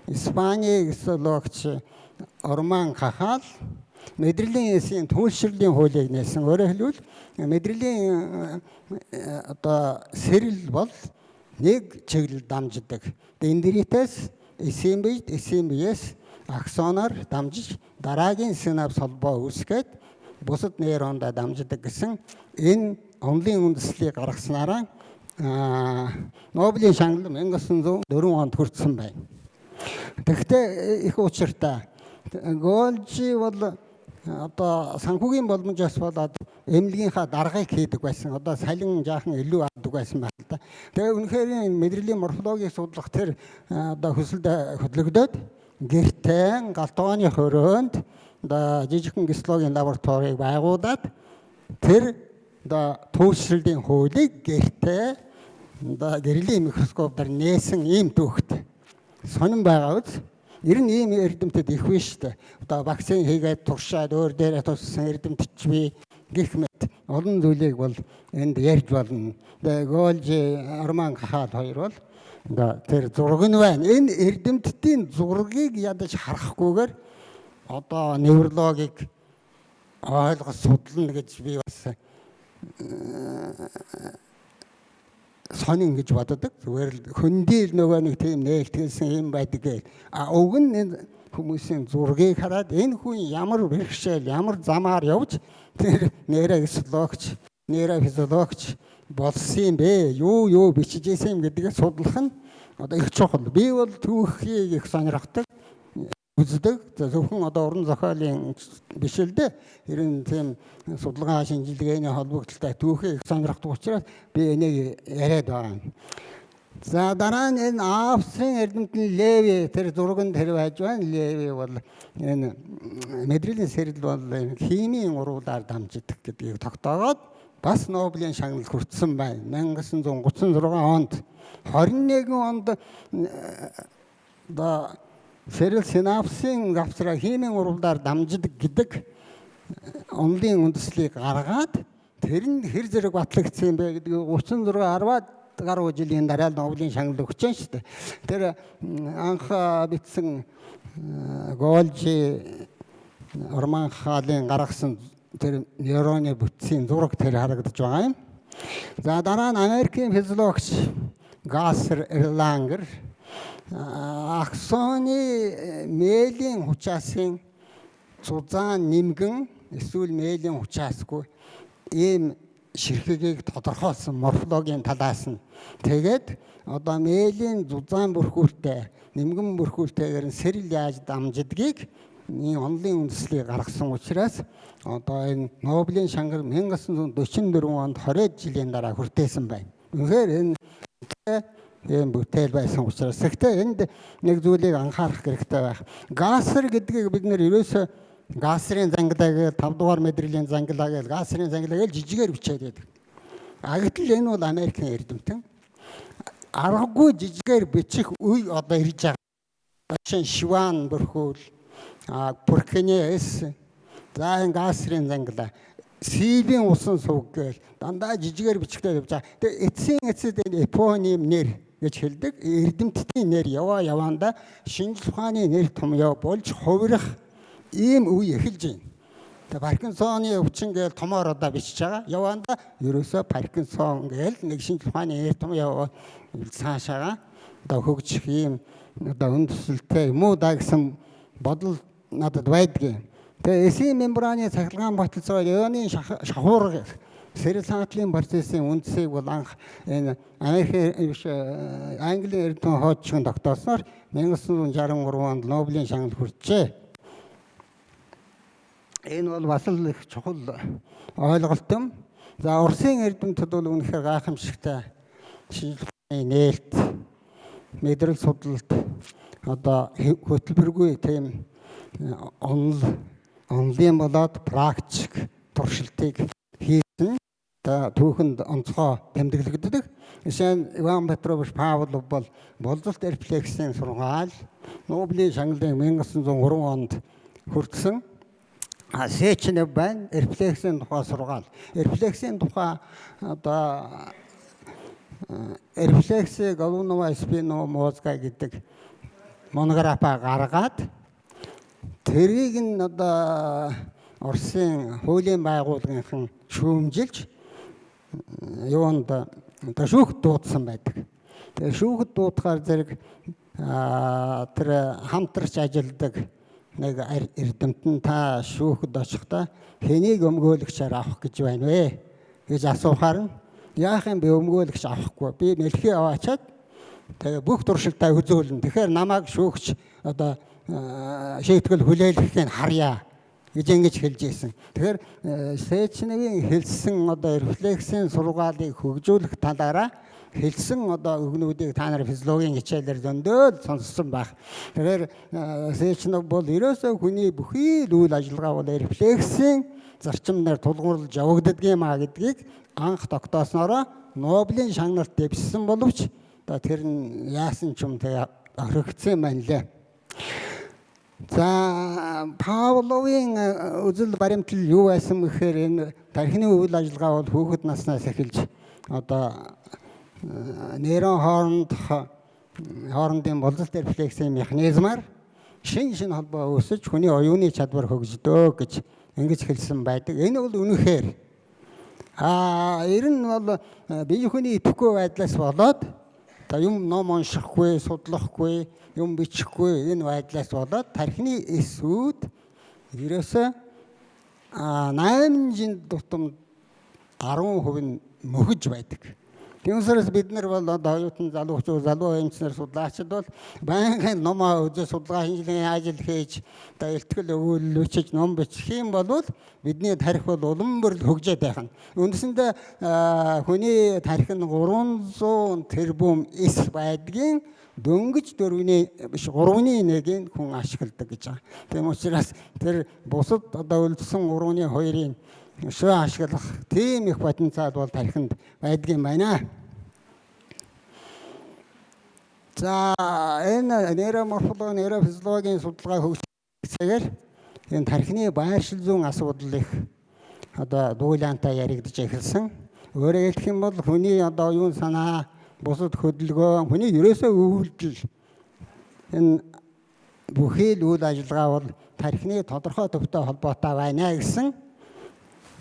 Испаний гистологч Орман Кахал мэдрэлийн эсийн түлшрлийн хуулийг нээсэн. Өөрөөр хэлбэл мэдрэлийн одоо сэрэл бол нэг чиглэл дамждаг. Дендритээс эсийн биед, эсийн биеэс аксоноор дамжиж дараагийн синапс холбоо үүсгээд бусад нейрондоо дамждаг гэсэн энэ онолын үндслийг гаргаснараа Нобелийн шагнал 1904 онд хүртсэн байна. Тэгэхдээ их учиртай. Голжи бол одоо санхүүгийн боломжоос болоод эмнэлгийнхаа даргаыг хийдэг байсан. Одоо салин жаахан илүү авдаг байсан байна л да. Тэгээ үнэхээр мэдрэлийн морфологийг судлах тэр одоо хүсэлд хөдлөгдөөд гэртээ галтгооны хөрөөнд одоо жижигхэн гистологийн лабораторийг байгуулад тэр одоо түлшрэлийн хуулийг гэртээ одоо гэрлийн микроскопоор нээсэн ийм түүхт сонин байгаа үз. Ер нь ийм эрдэмтэд их биш шүү дээ. Одоо вакцин хийгээд туршаад өөр дээрээ туссан эрдэмтдч би гэх мэт олон зүйлийг бол энд ярьж болно. Тэгээ Голжи, Орман Кахал хоёр бол одоо тэр зураг нь байна. Энэ эрдэмтдийн зургийг ядаж харахгүйгээр одоо неврологийг ойлгож судлана гэж би бас сонин гэж боддог. Зүгээр л хөндий л нөгөө нэг тийм нээлтгэлсэн юм байдаг гээл. А уг нь энэ хүмүүсийн зургийг хараад энэ хүн ямар бэрхшээл, ямар замаар явж тэр нейрогистологч, нейрофизиологч болсон юм бэ? Юу бичижсэн юм гэдгийг судлах нь одоо их чухал. Би бол түүхийг их сонирхдаг, үздэг. Зөвхөн одоо уран зохиолын биш л дээ. Тэр нь тийм судалгаа шинжилгээний холбогдлолтой түүхийг их сонирхдаг учраас би энийг яриад байгаа юм. За дараа нь энэ Австрийн эрдэмтэн Леви, тэр зурганд тэр байж байна. Леви бол энэ мэдрэлийн сэрэл бол химийн уруулаар дамждаг гэдгийг тогтоогоод бас Нобелийн шагнал хүртсэн байна. 1936 онд 21 онд одоо сэрэл синапсын завсраа химийн уралдаар дамждаг гэдэг онолын үндслийг гаргаад тэр нь хэр зэрэг батлагдсан юм бэ гэдгийг 36 10-аад гаруй жилийн дараа Нобелийн шагнал өгч шүү дээ. Тэр анх бичсэн Голжи, Орман Хаалын гаргасан тэр нейроны бүтцийн зураг тэр харагдаж байгаа юм. За дараа нь Америкийн физиологч Гассер Эрлангер аксоны мелийн хучаасын зузаан нэмгэн эсвэл мелийн хучаасгүй ийм ширхэгийг тодорхойлсон морфологийн талаас нь. Тэгээд одоо мелийн зузаан бүрхүүлтэй, нэмгэн бүрхүүлтэйгээр нь сэрэл яаж дамждгийг онолын үндэслэлийг гаргасан учраас одоо энэ Нобелийн шангал 1944 онд 20 жилийн дараа хүртээсэн байна. Үнэхээр энэ ийм бүтээл байсан учраас. Гэхдээ энд нэг зүйлийг анхаарах хэрэгтэй байх. Гассер гэдгийг бид нэр ерөөсөө Гассерын зангилаа гээл 5 дугаар мэдрэлийн зангилаа гээл Гассерын зангилаа гээл жижигээр бичээд байдаг. А гэтэл энэ бол Америкийн эрдэмтэн. Аргагүй жижигээр бичих үе одоо ирж байгаа. Жишээ нь Шван бүрхүүл, Пуркинес, за энэ Гассерын зангилаа, Силийн усан суг гээл дандаа жижигээр бичгтэй явж байгаа. Тэгээ эцсийн эцэд энэ эпоним нэр гэж хэлдэг. Эрдэмтдийн нэр яваа яваанда шинжлэх ухааны нэр томьёо болж хувирах ийм үе эхэлж байна. Тэгээ Паркинсоны өвчин гээл томоор одоо бичиж байгаа. Яваанда ерөөсөө Паркинсон гээл нэг шинжлэх ухааны нэр томьёо цаашаага одоо хөгжих ийм одоо үндэслэлтэй юм уу да гэсэн бодол надад байдгийн. Тэгээ эсийн мембраны цахилгаан баталцгаа ионы шахуурга сэрэл санатлын процессын үндсийг бол анх энэ Америк биш Английн эрдэмтэн хойчхон тогтоосноор 1963 онд Нобелийн шагнал хүрчээ. Энэ бол бас л их чухал ойлголт юм. За Оросын эрдэмтэд бол үнэхээр гайхамшигтай шинжлэх ухааны нээлт, мэдрэл судалт одоо хөтөлбөргүй тийм онол онолын болоод практик туршилтыг хийсэн. Одоо түүхэнд онцгой тэмдэглэгддэг. Жишээ нь Иван Петрович Павлов бол болзолт рефлексийн сургаал Нобелийн шагналыг 1903 онд хүртсэн. Сечнев байна. Рефлексийн тухай сургаал. Рефлексийн тухай одоо рефлекси головного спинного мозга гэдэг монографа гаргаад тэрийг нь одоо Оросын хуулийн байгууллагынхан шүүмжилж юунд одоо шүүхд дуудсан байдаг. Тэгээ шүүхд дуудахаар зэрэг тэр хамтарч ажилладаг нэг эрдэмтэн та шүүхэд очихдоо хэнийг өмгөөлөгчөөр авах гэж байна вэ гэж асуухаар нь яах юм бэ, өмгөөлөгч авахгүй. Би мэлхий аваачаад тэгээ бүх туршилтаа үзүүлнэ. Тэгэхээр намайг шүүгч одоо шийтгэл хүлээлгэхийг харъя гэж ингэж хэлж ирсэн. Тэгэхээр Сечневийн хэлсэн одоо рефлексийн сургаалыг хөгжүүлэх талаараа хэлсэн одоо өгнүүдийг та нар физиологийн хичээлээр зөндөө сонссон байх. Тэгэхээр Сечнев бол ерөөсөө хүний бүхий л үйл ажиллагаа бол рефлексийн зарчим дээр тулгуурлаж явагддаг юм а гэдгийг анх тогтоосноороо Нобелийн шагналт дэвшсэн боловч одоо тэр нь яасан ч юм тэгээ орхигдсон юм байна лээ. За Павловын үзэл баримтлал юу байсан гэхээр энэ тархины үйл ажиллагаа бол хүүхэд наснаас эхэлж одоо нейрон хоорондын болзолт рефлексийн механизмаар шин шин холбоо үүсэж хүний оюуны чадвар хөгждөө гэж ингэж хэлсэн байдаг. Энэ бол үнэхээр ер нь бол бие хүний идэвхгүй байдлаас болоод одоо юм ном уншихгүй, судлахгүй, юм бичихгүй энэ байдлаас болоод тархины эсүүд ерөөсөө 8 жин тутам 10% нь мөхөж байдаг. Тиймээс бид нар бол одоо оюутан залуучууд, залуу эмчнэр судлаачид бол байнгын номоо үзэж судалгаа шинжилгээний ажил хийж одоо илтгэл өгүүлэл бичиж ном бичих юм бол бидний тархи бол улам бүр хөгжөөд байх нь. Үндсэндээ хүний тархи нь 300 тэрбум эс байдгийн дөнгөж 4-ний биш 3-ны 1-ийг хүн ашигладаг гэж байгаа. Тийм учраас тэр бусад одоо үлдсэн 3-ны 2-ын өшөө ашиглах тийм их потенциал бол тархинд байдгийн байна. За энэ нейроморфологи, нейрофизиологийн судалгаа хөгжсөөр энэ тархины байршил зүйн асуудал их одоо дуулаантай яригдж эхэлсэн. Өөрөөр хэлэх юм бол хүний одоо оюун санаа, бусад хөдөлгөөн, хүний ерөөсөө үйлдэл энэ бүхий л үйл ажиллагаа бол тархины тодорхой төвтэй холбоотой байна гэсэн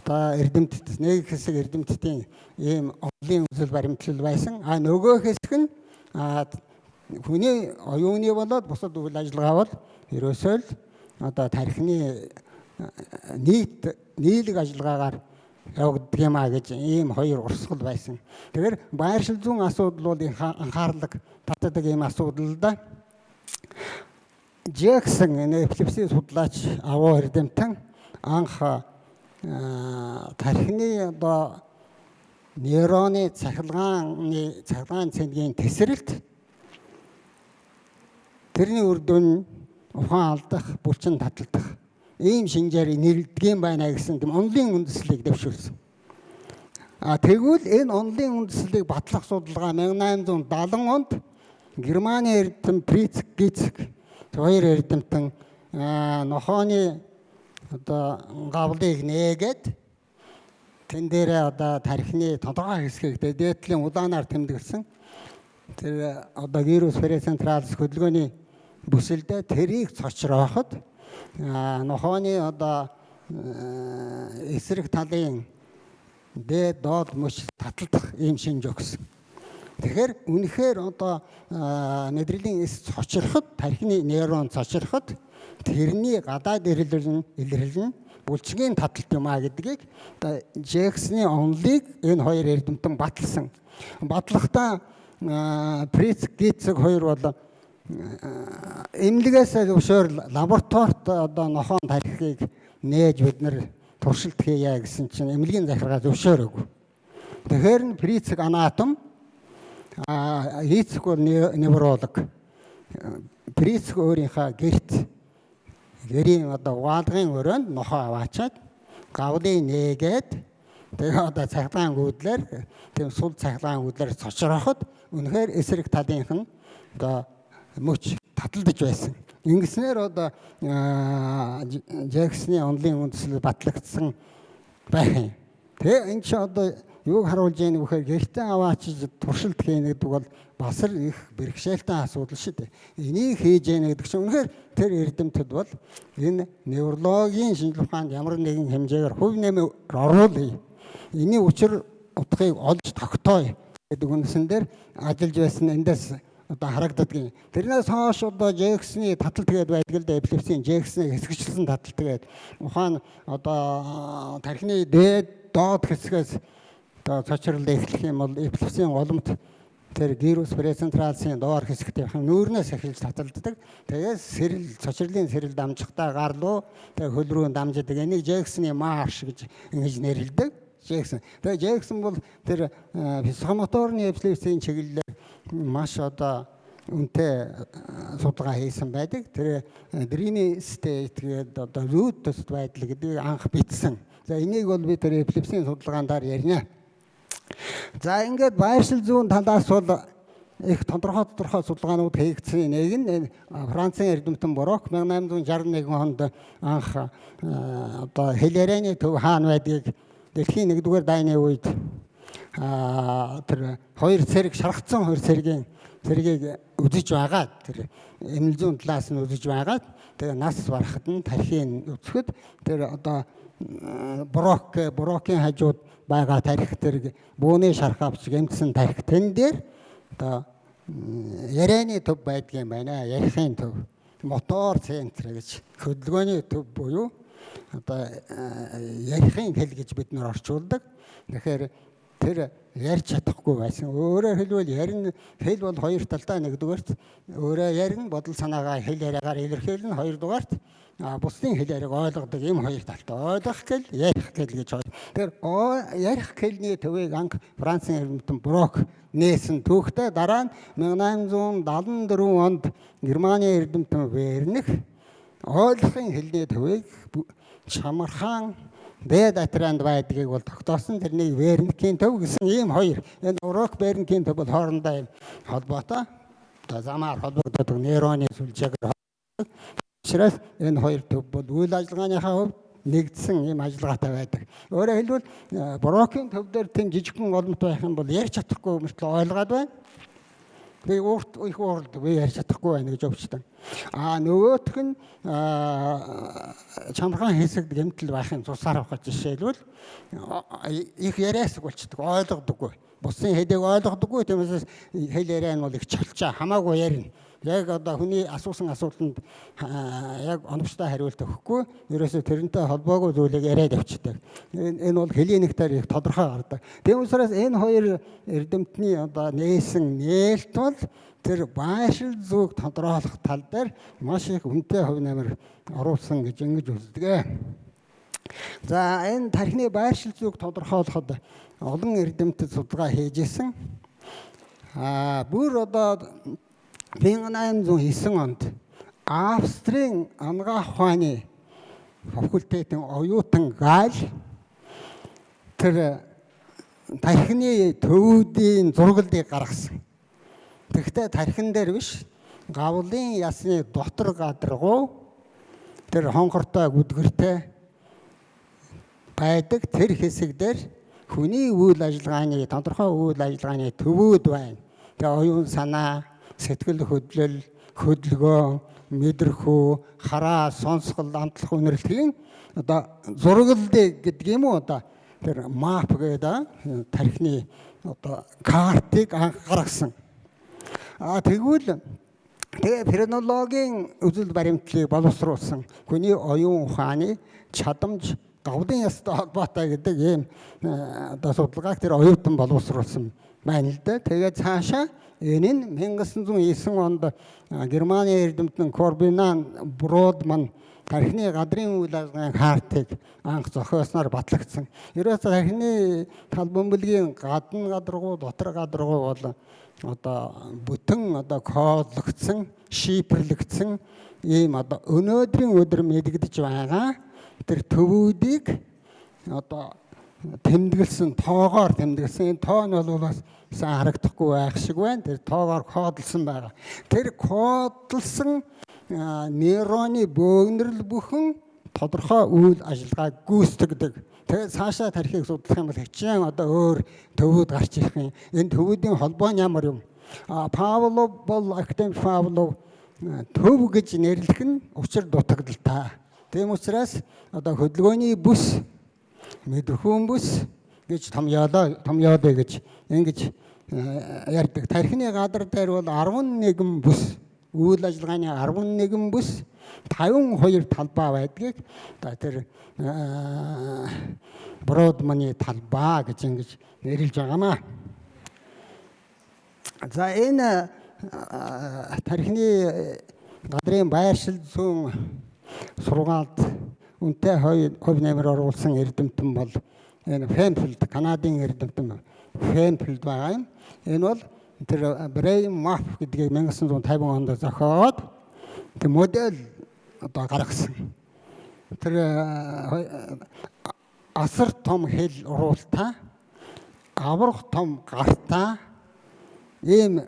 одоо эрдэмтэд нэг хэсэг эрдэмтдийн ийм онолын үзэл баримтлал байсан. А нөгөө хэсэг нь хүний оюуны болоод бусад үйл ажиллагаа бол ерөөсөө л одоо тархины нийт нийлэг ажиллагаагаар явагддаг юм а гэж ийм хоёр урсгал байсан. Тэгэхээр байршил зүйн асуудал бол анхаарлаг татдаг ийм асуудал л да. Джексон, энэ эпилепсийн судлаач агуу эрдэмтэн, анх тархины одоо нейроны цахилгаан цэнгийн тесрэлт, тэрний үр дүн ухаан алдах, булчин таталдах ийм шинжээр нэрлэдэг юм байна гэсэн тийм онолын үндэслэлийг дэвшүүлсэн. А тэгвэл энэ онолын үндэслэлийг батлах судалгаа 1870 онд Германы эрдэм Фриц Гицэг хоёр эрдэмтэн нохооны одоо гавлыг нээгээд, тэн дээрээ одоо тархины тодорхой хэсгийг дээдлийн улаанаар тэмдэглэсэн тэр одоо gyrus precentralis хөдөлгөөний бүсэлдээ тэрийг цочрооход нохооны одоо эсрэг талын дээд доод мөч таталдах ийм шинж өгсөн. Тэгэхээр үнэхээр одоо мэдрэлийн эс цочроход, тархины нейрон цочроход тэрний гадаад илэрлэл нь булчингийн таталт юм а гэдгийг одоо Джексны онолыг энэ хоёр эрдэмтэн баталсан. Батлахдаа Фриц Гицэг хоёр бол эмнэлгээс зөвшөөрөл лабораторид одоо нохоон тархийг нээж бид нар туршилт хийе гэсэн чинь эмнэлгийн захиргаа зөвшөөрөөгүй. Тэгэхээр нь Фрицэг анатом, Гицэг бол невролог. Фрицэг өөрийнхөө гэрт гэрийн одоо угаалгын өрөөнд нохоо аваачаад гавлыг нээгээд, тэгээ одоо цахилгаан гүйдлэр, тийм сул цахилгаан гүйдлэр цочрооход үнэхээр эсрэг талынх нь одоо мөч таталдаж байсан. Ингэснээр одоо Джексны онолын үндэслэл батлагдсан байх юм. Тэгээ энэ чинь одоо юуг харуулж яах вэ гэхээр гэртээ аваачиж туршилт хийнэ гэдэг бол бас л их бэрхшээлтэй асуудал шүү дээ. Энийг хийж яах гэдэг чинь үнэхээр тэр эрдэмтэд бол энэ неврологийн шинжлэх ухаанд ямар нэгэн хэмжээгээр хувь нэмэр оруулъя. Энийн учир утгыг олж тогтооё гэдэг үндсэн дээр ажиллаж байсан эндээс одоо харагддаг. Тэрнээс хойш одоо Джексны таталт гээд байдаг л да, эпилепсийн Джексны хэсэгчлэн таталт гээд ухаан одоо тархины дээд доод хэсгээс одоо цочрол эхлэх юм бол эпилепсийн голомт тэр gyrus precentralis-ийн доор хэсэгт явах нүүрнээс эхэлж таталддаг. Тэгээд сэрэл, цочрлын сэрэл дамжихдаа гар руу, тэгээд хөл рүү дамждаг. Энийг Джексны march гэж ингэж нэрлэдэг. Джексон. Тэгээд Джексон бол тэр психомоторны эпилепсийн чиглэлээр маш одоо үнэтэй судалгаа хийсэн байдаг. Тэр dreamy state гэдэг одоо зүүд төст байдал гэдгийг анх бичсэн. За, энийг бол би тэр эпилепсийн судалгаан дээр ярина. За, ингээд байршил зүүн талаас бол их тодорхой тодорхой судалгаанууд хийгдсэн. Нэг нь Францын эрдэмтэн Брок 1861 онд анх одоо хэл ярианы төв хаана байдгийг дэлхийн 1-р дайны үед тэр хоёр цэрэг, шаргацсан хоёр цэргийн цэргийг үзэж байгаа. Тэр эмнэл зүүн талаас нь үзэж байгаад, тэгээ нас барахад нь тархийг үзэхэд тэр одоо Брокийн хажууд байгаа тархи, тэр бууны шарх авч гэмтсэн тархи, тэн дээр одоо ярианы төв байдгийн байна. Ярихын төв. Motor center гэж, хөдөлгөөний төв буюу одоо ярихын хэл гэж бид нар орчуулдаг. Тэгэхээр тэр ярьж чадахгүй байсан. Өөрөөр хэлбэл, ярина, хэл бол хоёр талдаа: нэгдүгээрт өөрөө ярина, бодол санаагаа хэл яриагаар илэрхийлнэ, хоёрдугаарт бусдын хэл яриаг ойлгодог, ийм хоёр талтай. Ойлгох хэл, ярих хэл гэж хоёр. Тэгэхээр ярих хэлний төвийг анх Францын эрдэмтэн Брок нээсэн түүхтэй. Дараа нь 1874 онд Германы эрдэмтэн Верник ойлгохын хэлний төвийг чамархан дээд атранд байдгийг бол тогтоосон. Тэрнийг Верникийн төв гэсэн ийм хоёр. Энэ Брок Верникийн төв бол хоорондоо юм холбоотой. Одоо замаар холбогддог, нейроны сүлжээгээр. Учраас энэ хоёр төв бол үйл ажиллагааныхаа хувьд нэгдсэн ийм ажиллагаатай байдаг. Өөрөөр хэлбэл, Брокийн төв дээр тийм жижигхэн голомт байх юм бол ярьж чадахгүй мөртлөө ойлгоод байна. Би уурт их уурд би ярьж чадахгүй байна гэж өвчтөн. А нөгөөх нь чамархан хэсэгт гэмтэл байхын цусаар авах жишээлбэл их яриасаг болчдөг, ойлгодоггүй. Бусын хэлийг ойлгодоггүй. Тиймээс хэл яриа нь бол их чолчаа, хамаагүй ярина. Яг одоо хүний асуусан асуултанд яг оновчтой хариулт өгөхгүй, ерөөсөө тэрнтэй холбоогүй зүйлийг яриад явчихдаг. Энэ бол клиниктээр их тодорхой гардаг. Тийм учраас энэ хоёр эрдэмтний одоо нээсэн нээлт бол тэр байршил зүйг тодорхойлох тал дээр маш их үнэтэй хувь нэмэр оруулсан гэж ингэж үздэг. За, энэ тархины байршил зүйг тодорхойлоход олон эрдэмтэд судалгаа хийж исэн. Бүр одоо 1809 онд Австрийн анагаах ухааны факультетийн оюутан Гаал тэр тархины төвүүдийн зураглалыг гаргасан. Тэгэхдээ тархин дээр биш, гавлын ясны дотор гадаргуу тэр хонхортой гүдгэртэй байдаг тэр хэсэг дээр хүний үйл ажиллагааны тодорхой үйл ажиллагааны төвүүд байна. Тэгээ оюун санаа, сэтгэл хөдлөл, хөдөлгөөн, мэдрэхүй, хараа, сонсгол, амтлах үнэрлэхийн одоо зураглалыг гэдэг юм уу, одоо тэр map гэдэг тархины одоо картыг анх гаргасан. Тэгвэл тэгээ френологийн үзэл баримтлалыг боловсруулсан, хүний оюун ухааны чадамж гавлын ястай холбоотой гэдэг ийм одоо судалгааг тэр оюутан боловсруулсан байна л да. Тэгээд цаашаа энэ нь 1909 онд Германы эрдэмтэн Корбинан Бродман тархины гадрын үйл ажиллагааны картыг анх зохиосноор батлагдсан. Ерөөсөө тархины тал бөмбөлгийн гадна гадаргуу, дотор гадаргуу бол одоо бүтэн одоо кодлогдсон, шифрлэгдсэн ийм одоо өнөөдрийн өдөр мэдэгдэж байгаа тэр төвүүдийг одоо тэмдэглэсэн, тоогоор тэмдэглэсэн. Энэ тоо нь бол бас сайн харагдахгүй байх шиг байна. Тэр тоогоор кодлсон байгаа. Тэр кодлсон нейроны бөөгнөрл бүхэн тодорхой үйл ажиллагааг гүйцэтгэдэг. Тэгээд цаашаа тархийг судлах юм бол хичээн одоо өөр төвүүд гарч ирэх юм. Энэ төвүүдийн холбоо нь ямар юм? Павлов бол, академик Павлов төв гэж нэрлэх нь учир дутагдaltaй. Тийм учраас одоо хөдөлгөөний бүс, мэдрэхүйн бүс гэж томьёолоо томьёолъё гэж ингэж ярьдаг. Тархины гадар дээр бол 11 бүс, үйл ажиллагааны 11 бүс, 52 талбай байдгийг одоо тэр Бродманы талбай гэж ингэж нэрлэж байгаамаа. За, энэ тархины гадрын байршил зүүн сургаалд үнэтэй хувь нэмэр оруулсан эрдэмтэн бол энэ Пенфилд, Канадын эрдэмтэн Пенфилд байгаа юм. Энэ бол тэр brain map гэдгийг 1950 онд зохиод тэр модель одоо гаргасан. Тэр асар том хэл уруултай, аварга том гартай ийм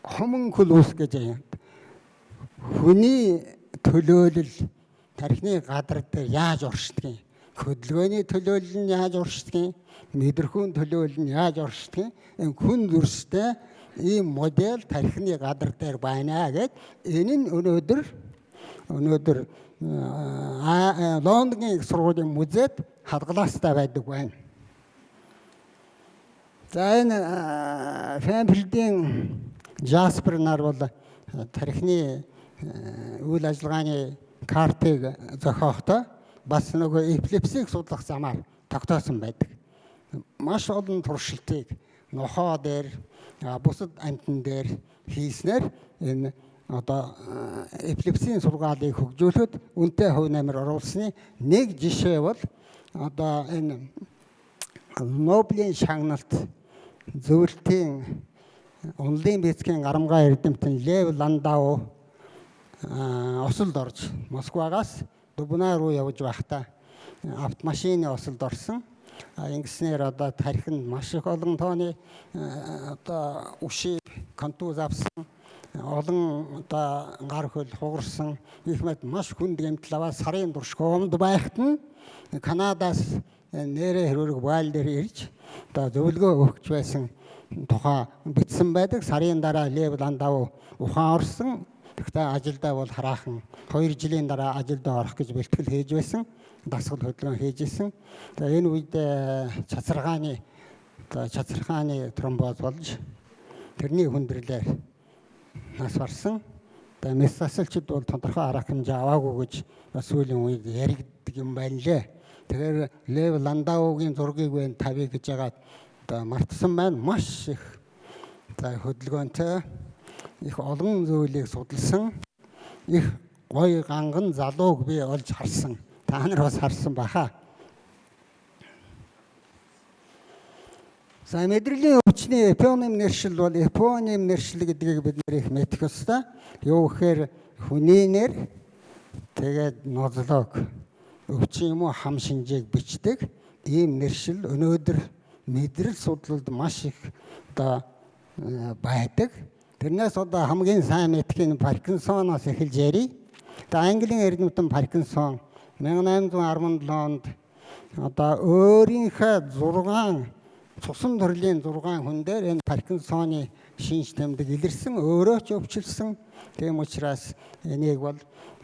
homunculus гэж юм. Хүний төлөөлөл тархины гадар дээр яаж оршдгийг, хөдөлгөөний төлөөлөл нь яаж оршдгийг, мэдрэхүйн төлөөлөл нь яаж оршдгийг, энэ хүн зүрстэй ийм модель тархины гадар дээр байна гэд энэ нь өнөөдөр Лондонын их сургуулийн музейд хадгалаастай байдаг байна. За, энэ Пенфилдийн Жаспер нар бол тархины үйл ажиллагааны картыг зохиохдоо бас нөгөө эпилепсийг судлах замаар тогтоосон байдаг. Маш олон туршилтыг нохоо дээр, бусад амьтан дээр хийснээр энэ одоо эпилепсийн сургаалыг хөгжүүлэхэд үнэтэй хувь нэмэр оруулсны нэг жишээ бол одоо энэ Нобелийн шагналт зөвлөлтийн уналын физикийн гарамгай эрдэмтэн Лев Ландау осолд орж Москвагаас Дубна руу явж байхдаа автомашины осолд орсон. Ингэснээр одоо тархинд маш их олон тооны одоо үшээ, контуз авсан, олон одоо гар хөл хугарсан, их мэт маш хүнд гэмтэл аваад сарын турш комд байхад нь Канадаас нэрэ хэрэг вайл дээр ирж одоо зөвлөгөө өгч байсан тухай бичсэн байдаг. Сарын дараа Лев Ландау ухаан орсон. Тэгэхдээ ажилдаа бол хараахан 2 жилийн дараа ажилдаа орох гэж бэлтгэл хийж байсан. Дасгал хөдөлгөөн хийж исэн. Тэгээ энэ үед цацаргааны одоо цацархааны тромбоз болж тэрний хүндрэлээр нас барсан. Одоо мэс засалчид бол тодорхой арга хэмжээ аваагүй гэж бас сүүлийн үед яригддаг юм байна лээ. Тэгэхээр Лев Ландаугийн зургийг байна тавья гэж байгаа одоо мартсан байна. Маш их за хөдөлгөөнтэй их олон зүйлийг судалсан их гоё ганган залууг би олж харсан. Та нар бас харсан баха. За мэдрэлийн өвчний эпоним нэршил бол эпоним нэршил гэдгийг бид нэр их мэдэх ёстой. Юу гэхээр хүний нэр тэгээд нозлог өвчин юм уу хам шинжээг бичдэг ийм нэршил өнөөдөр мэдрэл судлалд маш их одоо байдаг. Тэрнээс одоо хамгийн сайн мэдэх нь Паркинсоноос эхэлж ярий. Одоо Английн эрдэмтэн Паркинсон 1817 онд одоо өөрийнхөө 6 цусан төрлийн 6 хүн дээр энэ Паркинсоны шинж тэмдэг илэрсэн, өөрөө ч өвчлсөн. Тийм учраас энийг бол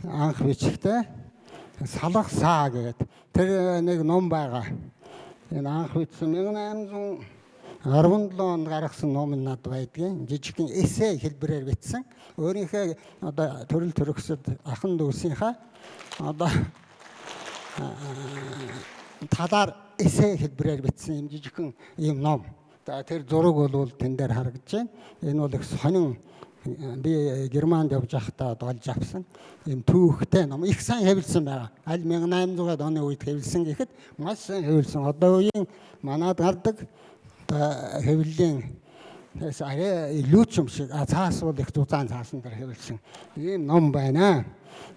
анх бичгтээ салгасаа гэдэг тэр нэг ном байгаа. Энэ анх бичсэн 1817 онд гаргасан ном нь над байдгийн. Жижигхэн эссе хэлбэрээр бичсэн. Өөрийнхөө одоо төрөл төрөксөд ахан дүүсийнхаа одоо талаар эссе хэлбэрээр бичсэн юм жижигхэн ийм ном. За тэр зураг бол тэн дээр харагдаж байна. Энэ бол их сонин би Германд явж байхдаа олж авсан ийм түүхтэй ном. Их сайн хэвлсэн байгаа. Аль 1800-аад оны үед хэвлсэн гэхэд маш сайн хэвлсэн. Одоо үеийн манад гардаг одоо хэвлэлийн тэгээс арай илүү ч юм шиг цаас бол их зузаан цаасан дээр хэвлсэн ийм ном байна.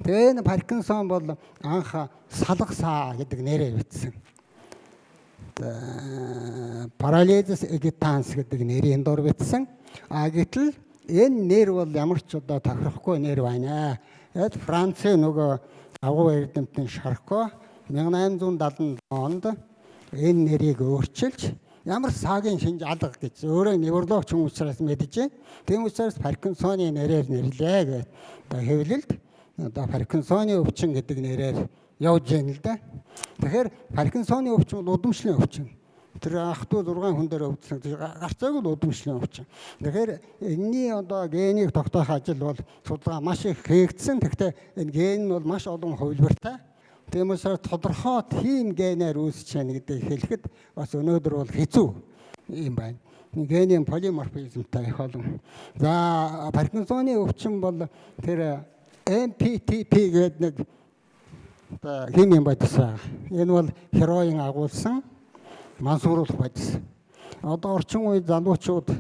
Тэгээ энэ Паркинсон бол анх салгасаа гэдэг нэрээр бичсэн. Парализис эгитанс гэдэг нэрийн дор бичсэн. А гэтэл энэ нэр бол ямар ч одоо тохирохгүй нэр байна. Яг Францын нөгөө агуу эрдэмтэн Шарко 1870 онд энэ нэрийг өөрчилж ямар саагийн шинж алга гэж өөрөө неврологч хүн учраас мэджээ. Тийм учраас Паркинсоны нэрээр нэрлээ гэж одоо хэвлэлд одоо Паркинсоны өвчин гэдэг нэрээр явж байна л да. Тэгэхээр Паркинсоны өвчин бол удамшлын өвчин. Тэр ах トゥ 6 хүн дээр өвдсөн. Гарцаагүй л удамшлын өвчин. Тэгэхээр энэний одоо генийг тогтоох ажил бол судалгаа маш их хийгдсэн. Тэгэхдээ энэ ген нь бол маш олон хувилбартай. Тийм учраас тодорхой тийм генээр үүсэж байна гэдгийг хэлэхэд бас өнөөдөр бол хэцүү юм байна. Генийн полиморфизмтай их олон. За Паркинсоны өвчин бол тэр MPTP гэдэг нэг одоо химийн бодис байгаа. Энэ бол хероин агуулсан мансууруулах бодис. Одоо орчин үед залуучууд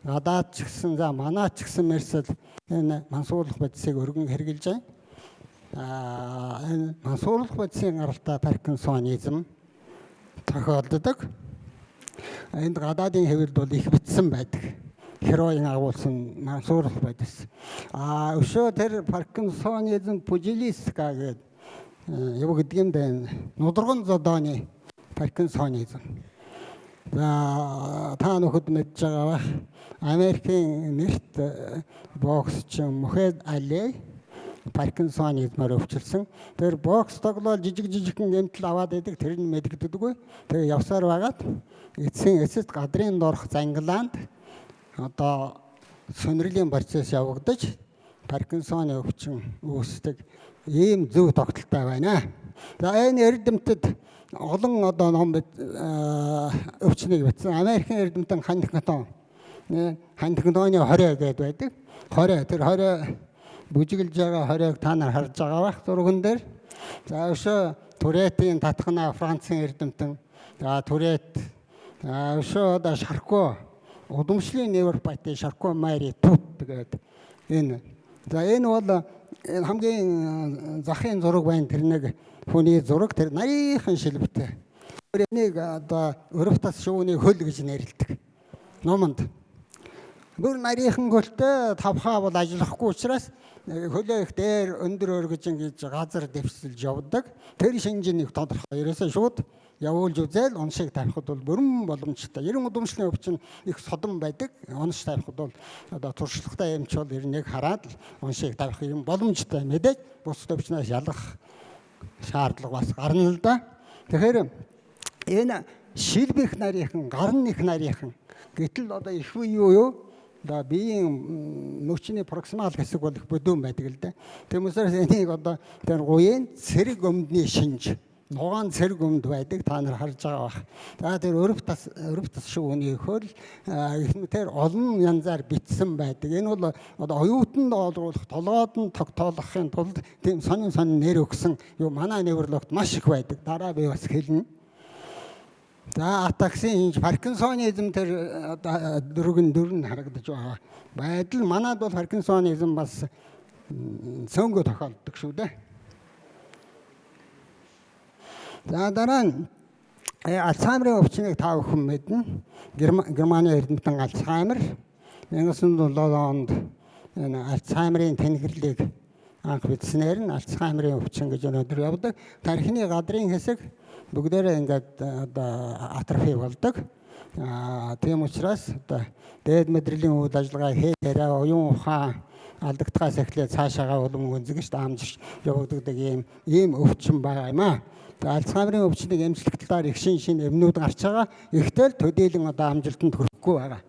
гадаад ч гэсэн за манаа ч гэсэн мэрсэл энэ мансууруулах бодисыг өргөн хэрэглэж байна. Энэ мансууруулах бодисын гаралтай паркинсонизм тохиолддог. Энд гадаадын хэвлэлд бол их бичсэн байдаг. Хероин агуулсан мансууруулах бодис. Өшөө тэр паркинсонизм пужилиска гэдэг юу гэдэг юм бэ? Нударган зодооны паркинсонизм. За та нөхөд мэдж байгаа бах. Америкийн нэрт боксч Мухед Али паркинсонизмаар өвчлсөн. Тэр бокс тоглоод жижиг жижигхэн гэмтэл аваад байдаг. Тэр нь мэдэгддэггүй. Тэгээ явсаар байгаад эцсийн эцэст гадрын дорх занглаанд одоо сөнөрлийн процесс явагдаж Паркинсоны өвчин үүсдэг ийм зөв тогтолтой байна. За энэ эрдэмтэд олон одоо ном өвчнийг бичсэн. Америкийн эрдэмтэн Хантингтон. Хантингтоны 20 гэдээ байдаг. 20 тэр 20 бүжиглж байгаа 20-г та нар харж байгаа бах зурган дээр. За өшөө Туретийн татхнаа Францын эрдэмтэн. За Турет өшөө одоо Шарко удамшлын невропати Шарко Мари Тут гэдэг энэ. За энэ бол хамгийн захын зураг байна. Тэр нэг хүний зураг тэр нарийнхан шилбэтэй. Энийг одоо өрөвтас шувууны хөл гэж нэрлэдэг. Номонд. Бүр нарийнхан хөлтэй тавхаа бол ажиллахгүй учраас хөлөө их дээр өндөр өргөж ингэж газар дэвсэлж явдаг. Тэр шинж нь их тодорхой. Ерөөсөө шууд явуулж үзээл уншиг тавихад бол бүрэн боломжтой. 90 удамшлын өвчин их содон байдаг. Унш тавихад бол одоо туршлагатай эмч бол ер нь яг хараад уншиг тавих юм боломжтой. Мэдээж бусад өвчнөөс ялгах шаардлага бас гарна л да. Тэгэхээр энэ шилбэх нарийнхан, гар нь их нарийнхан. Гэтэл одоо их үе юу юу? Одоо биеийн мөчний проксимал хэсэг бол их бүдүүн байдаг л дээ. Тийм учраас энийг одоо тэр гуяын цэрэг өмдний шинж, нугаан цэрэг өмд байдаг, та нар харж байгаа бах. За, тэр өрөв тас шиг үний хөл их мэтэр олон янзаар битсэн байдаг. Энэ бол одоо оюутанд олруулах, толгойд нь тогтоолохын тулд тийм сонин сонин нэр өгсөн юу манай неврологт маш их байдаг. Дараа би бас хэлнэ. За, атаксийн шинж, паркинсонизм, тэр одоо дөрвөн дөрвөн харагдаж байгаа. Байдал манад бол паркинсонизм бас цөөнгөө тохиолддог шүү дээ. За, дараа нь Альцгеймерийн өвчнийг та бүхэн мэднэ. Германы эрдэмтэн Альцгеймер 1907 онд энэ Альцгеймерийн тэнгэрлийг анх бичснээр нь Альцгеймерийн өвчин гэж өнөөдөр явдаг. Тархины гадрын хэсэг бүгдээрээ ингээд одоо атрофи болдог. Тийм учраас одоо дээд мэдрэлийн үйл ажиллагаа хийрээ оюун ухаан алдагдахаас эхлээд цаашаагаа улам гүнзгийж даамжирч явагддаг ийм өвчин байгаа юм аа. Тэгээ Альцгеймерийн өвчнийг эмчлэх талаар их шин шинэ эмнүүд гарч байгаа. Ихтэл төдийлөн одоо амжилтанд хүрэхгүй байгаа.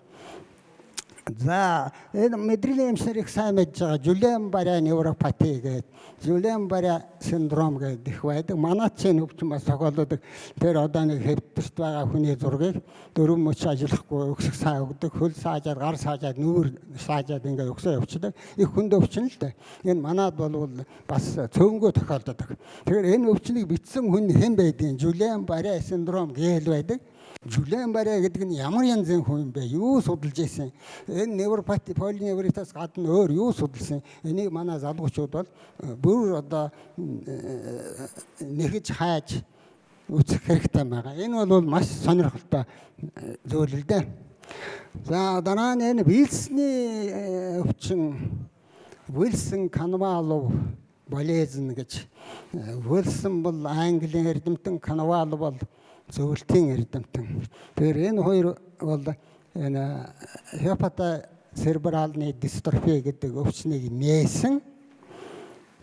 За, энэ мэдрэлийн эмчнэр их сайн мэдж байгаа Гийен-Барре невропати гэдэг, Гийен-Барре синдром гэдэг их байдаг. Манайд ч энэ өвчин бас тохиолддог. Тэр одоо нэг хэвтэрт байгаа хүний зургийг дөрвөн мөч ажиллахгүй, өксөх саа өгдөг, хөл саажаад, гар саажаад, нүүр саажаад ингээд өксөө явчихдаг. Их хүнд өвчин л дээ. Энэ манад бол бас цөөнгөө тохиолддог. Тэгэхээр энэ өвчнийг бичсэн хүн хэн байдгийг, Гийен-Барре синдром гээл байдаг. Гийен-Барре гэдэг нь ямар янзын хүн юм бэ? Юу судалж ирсэн? Энэ невропати, полиневритаас гадна өөр юу судалсан? Энийг манай залуучууд бол бүр одоо нэхэж хайж үзэх хэрэгтэй байгаа. Энэ бол маш сонирхолтой зүйл л дээ. За, дараа нь энэ Вилсны өвчин, Вилсон Коновалов болезнь гэж. Вилсон бол Английн эрдэмтэн, Коновалов бол зөвлөлтийн эрдэмтэн. Тэгэхээр энэ хоёр бол энэ гепатоцеребральный дистрофи гэдэг өвчнийг нээсэн.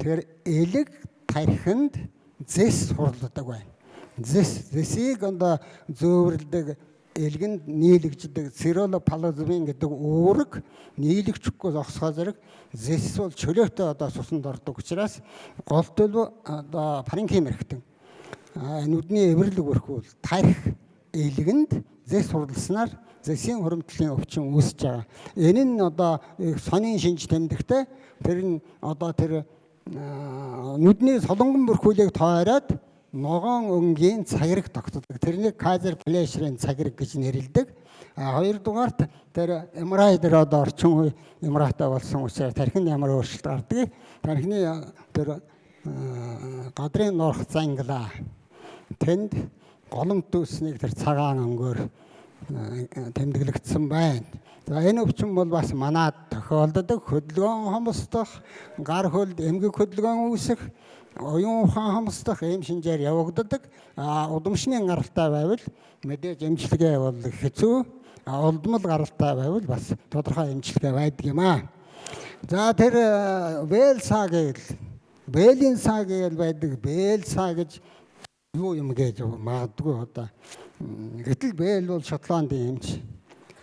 Тэгэхээр элэг тархинд зэс хурладаг байна. Зэсийг одоо зөөвөрлөдөг, элгэнд нийлэгждэг церулоплазмин гэдэг уураг нийлэгдэхгүй зогсохоо зэрэг зэс бол чөлөөтэй одоо цуснд ордог учраас гол төлөв одоо паренхим эрхтэн, нүдний эвэрлэг бүрхүүл, тархи, элгэнд зэс хурласнаар зэсийн хуримтлалын өвчин үүсэж байгаа. Энэ нь одоо сонин шинж тэмдэгтэй, тэр нь одоо тэр нүдний солонгон бүрхүүлийг тойроод ногоон өнгийн цагираг тогтдог. Тэрнийг Кайзер Флешерийн цагираг гэж нэрлэдэг. А хоёрдугаарт тэр MRI дээр одоо орчин үе MRI-тай болсон учраас тархинд ямар өөрчлөлт гардгийг, тархины тэр гадрын нуурх зангилаа, тэнд голомт дүүснийг тэр цагаан өнгөөр тэмдэглэгдсэн байна. За, энэ өвчин бол бас манад тохиолддог. Хөдөлгөөн хомсдох, гар хөлд эмгэг хөдөлгөөн үүсэх, оюун ухаан хомсдох ийм шинжээр явагддаг. А удамшны гаралтай байвал мэдээж эмчилгээ бол хэцүү. А улдмал гаралтай байвал бас тодорхой эмчилгээ байдаг юм аа. За, тэр Бэл саа гээл, Бэлийн саа гээл байдаг. Бэл саа гэж юу юм гэж магадгүй одоо. Гэтэл Бэл бол Шотландын эмч.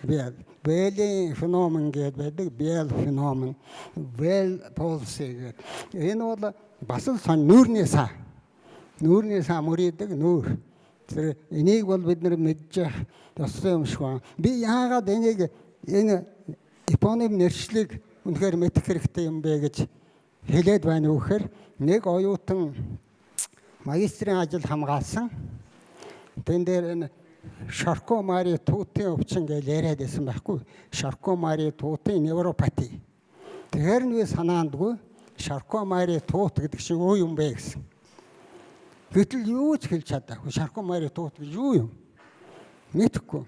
Бэл, Бэлийн феномен гэдэг байдаг. Bell феномен, Bell palsy гэдэг. Энэ бол бас л сон нүүрний саа. Нүүрний саа мөрийдэг нүүр. Тэр энийг бол бид нар мэдчих ёстой юм шиг байна. Би яагаад энийг, энэ эпоним нэршлиг үнэхээр мэдэх хэрэгтэй юм бэ гэж хэлээд байна вэ гэхээр нэг оюутан магистрийн ажил хамгаалсан. Тэн дээр энэ Шарко Мари Туутын өвчин гэж яриад байсан байхгүй. Шарко Мари Туутын невропати. Тэгэхээр нь би санаандгүй Шарко Мари Туут гэдэг шиг юу юм бэ гэсэн. Гэтэл юу ч хэлж чадаагүй. Шарко Мари Туут гэж юу юм? Мэдэхгүй.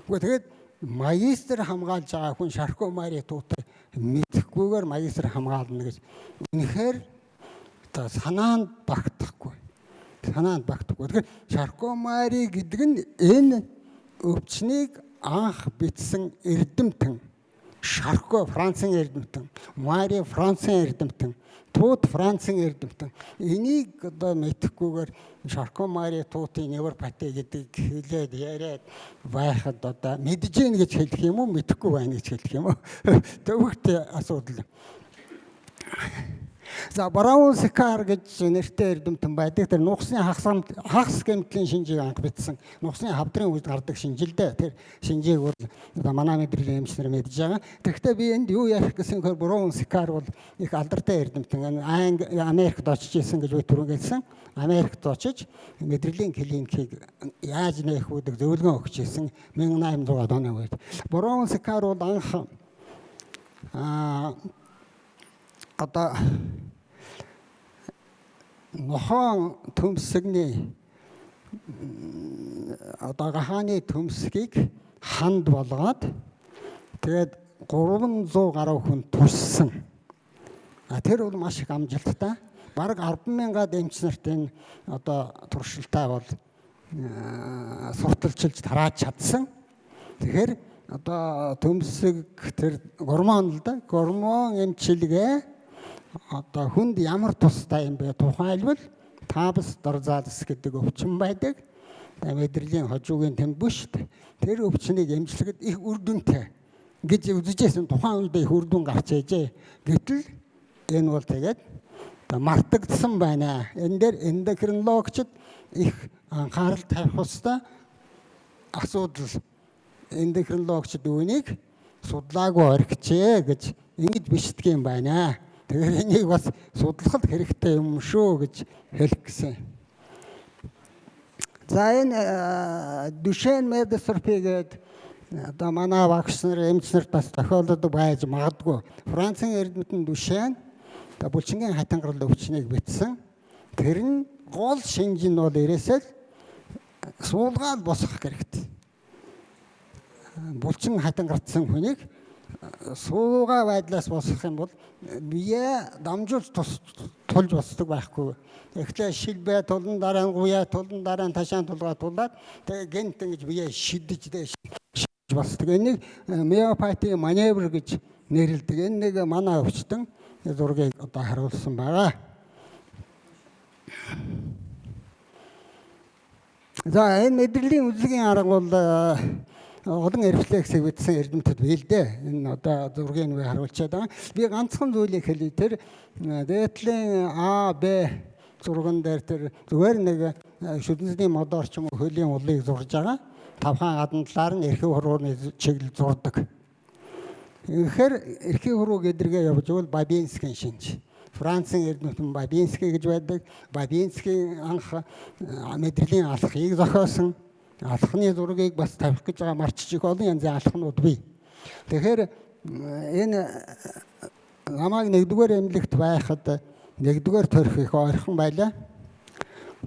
Үгүй, тэгээд магистр хамгаалж байгаа хүн Шарко Мари Туут мэдэхгүйгээр магистр хамгаална гэж үнэхээр одоо санаанд багтахгүй. Санаанд багтахгүй. Тэгэхээр Шарко Мари гэдэг нь энэ өвчнийг анх бичсэн эрдэмтэн. Шарко Францын эрдэмтэн, Мари Францын эрдэмтэн, Тут Францын эрдэмтэн. Энийг одоо мэдэхгүйгээр Шарко Мари Тутын невропати гэдэг хэлээд яриад байхад одоо мэдэж гин гэж хэлэх юм уу, мэдэхгүй байна гэж хэлэх юм уу? Төвөгт асуудал. За, Браун Секар гэж нэртэй эрдэмтэн байдаг. Тэр нугасны хагас гэмтлийн шинжийг анх бичсэн. Нугасны хавдрын үед гардаг шинж л дээ. Тэр шинжийг бол одоо манай мэдрэлийн эмч нар мэдж байгаа. Тэгэхдээ би энд юу ярих гэсэн гэхээр Браун Секар бол их алдартай эрдэмтэн. Америкт очиж исэн гэж би түрүүн хэлсэн. Америкт очиж мэдрэлийн клиникийг яаж нээх үүдэг зөвлөгөө өгч исэн 1800 оны үед. Браун Секар бол анх одоо нохоон төмсгний одоо гахааны төмсгийг ханд болгоод тэгээд 300 гаруй хүн туршсан. А тэр бол маш их амжилттай. Бараг 10,000-аад эмч нарт энэ одоо туршилтаа бол сурталчилж тарааж чадсан. Тэгэхээр одоо төмсөг тэр гормон л да, гормон эмчилгээ одоо хүнд ямар тустай юм бэ? Тухайлбал табс дорзалс гэдэг өвчин байдаг. Мэдрэлийн хожуугийн тэмдэг шүү дээ. Тэр өвчнийг эмчлэхэд их үр дүнтэй гэж үзэжсэн, тухайн үед их үр дүн гарч ээжээ. Гэтэл энэ бол тэгээд мартагдсан байна. Энэ дээр эндокринологчид их анхаарал тавих ёстой асуудал. Эндокринологчид үүнийг судлаагүй орхичээ гэж ингэж бичдэг юм байна. Тэгэхээр энийг бас судлах хэрэгтэй юм шүү гэж хэлэх гэсэн. За, энэ Duchenne myodystrophy гэдэг одоо манай багш нар, эмч нарт бас тохиолддог байж магадгүй. Францын эрдэмтэн Duchenne одоо булчингийн хатангарал өвчнийг бичсэн. Тэр нь гол шинж нь бол ирээсэл суулгаад босгох хэрэгтэй. Булчин хатангардсан хүнийг суугаа байдлаас босгох юм бол бие дамжуулж тулж босдог байхгүй. Эхлээ шилбэ тулан, дараа нь гуяа тулан, дараа нь ташаан тулгаа тулаад, тэгээ гэнт ингэж бие шидэж дээш босдог. Энийг миопати маневр гэж нэрлэдэг. Энэ нэг манай өвчтөн зургийг одоо харуулсан байгаа. За, энэ мэдрэлийн үзлэгийн арга бол олон рефлексийг бичсэн эрдэмтэд бий л дээ. Энэ одоо зургийг би харуулчаад байгаа. Би ганцхан зүйлийг хэлье. Тэр дээдлийн А, Б зурган дээр тэр зүгээр нэг шүдэнсний модоор ч юм уу хөлийн улыг зурж байгаа. Тавхан гадна талаар нь эрхий хурууны чиглэл зурдаг. Тэгэхээр эрхий хуруу гэдэргээ явж бол Бабинскийн шинж. Францын эрдэмтэн Бабинский гэж байдаг. Бабинскийн анх мэдрэлийн алхахыг зохиосон. Алханы зургийг бас тавих гэж байгаа, марчиж их олон янзын алхнууд бий. Тэгэхээр энэ намайг нэгдүгээр эмнэлэгт байхад нэгдүгээр төрх их ойрхон байлаа.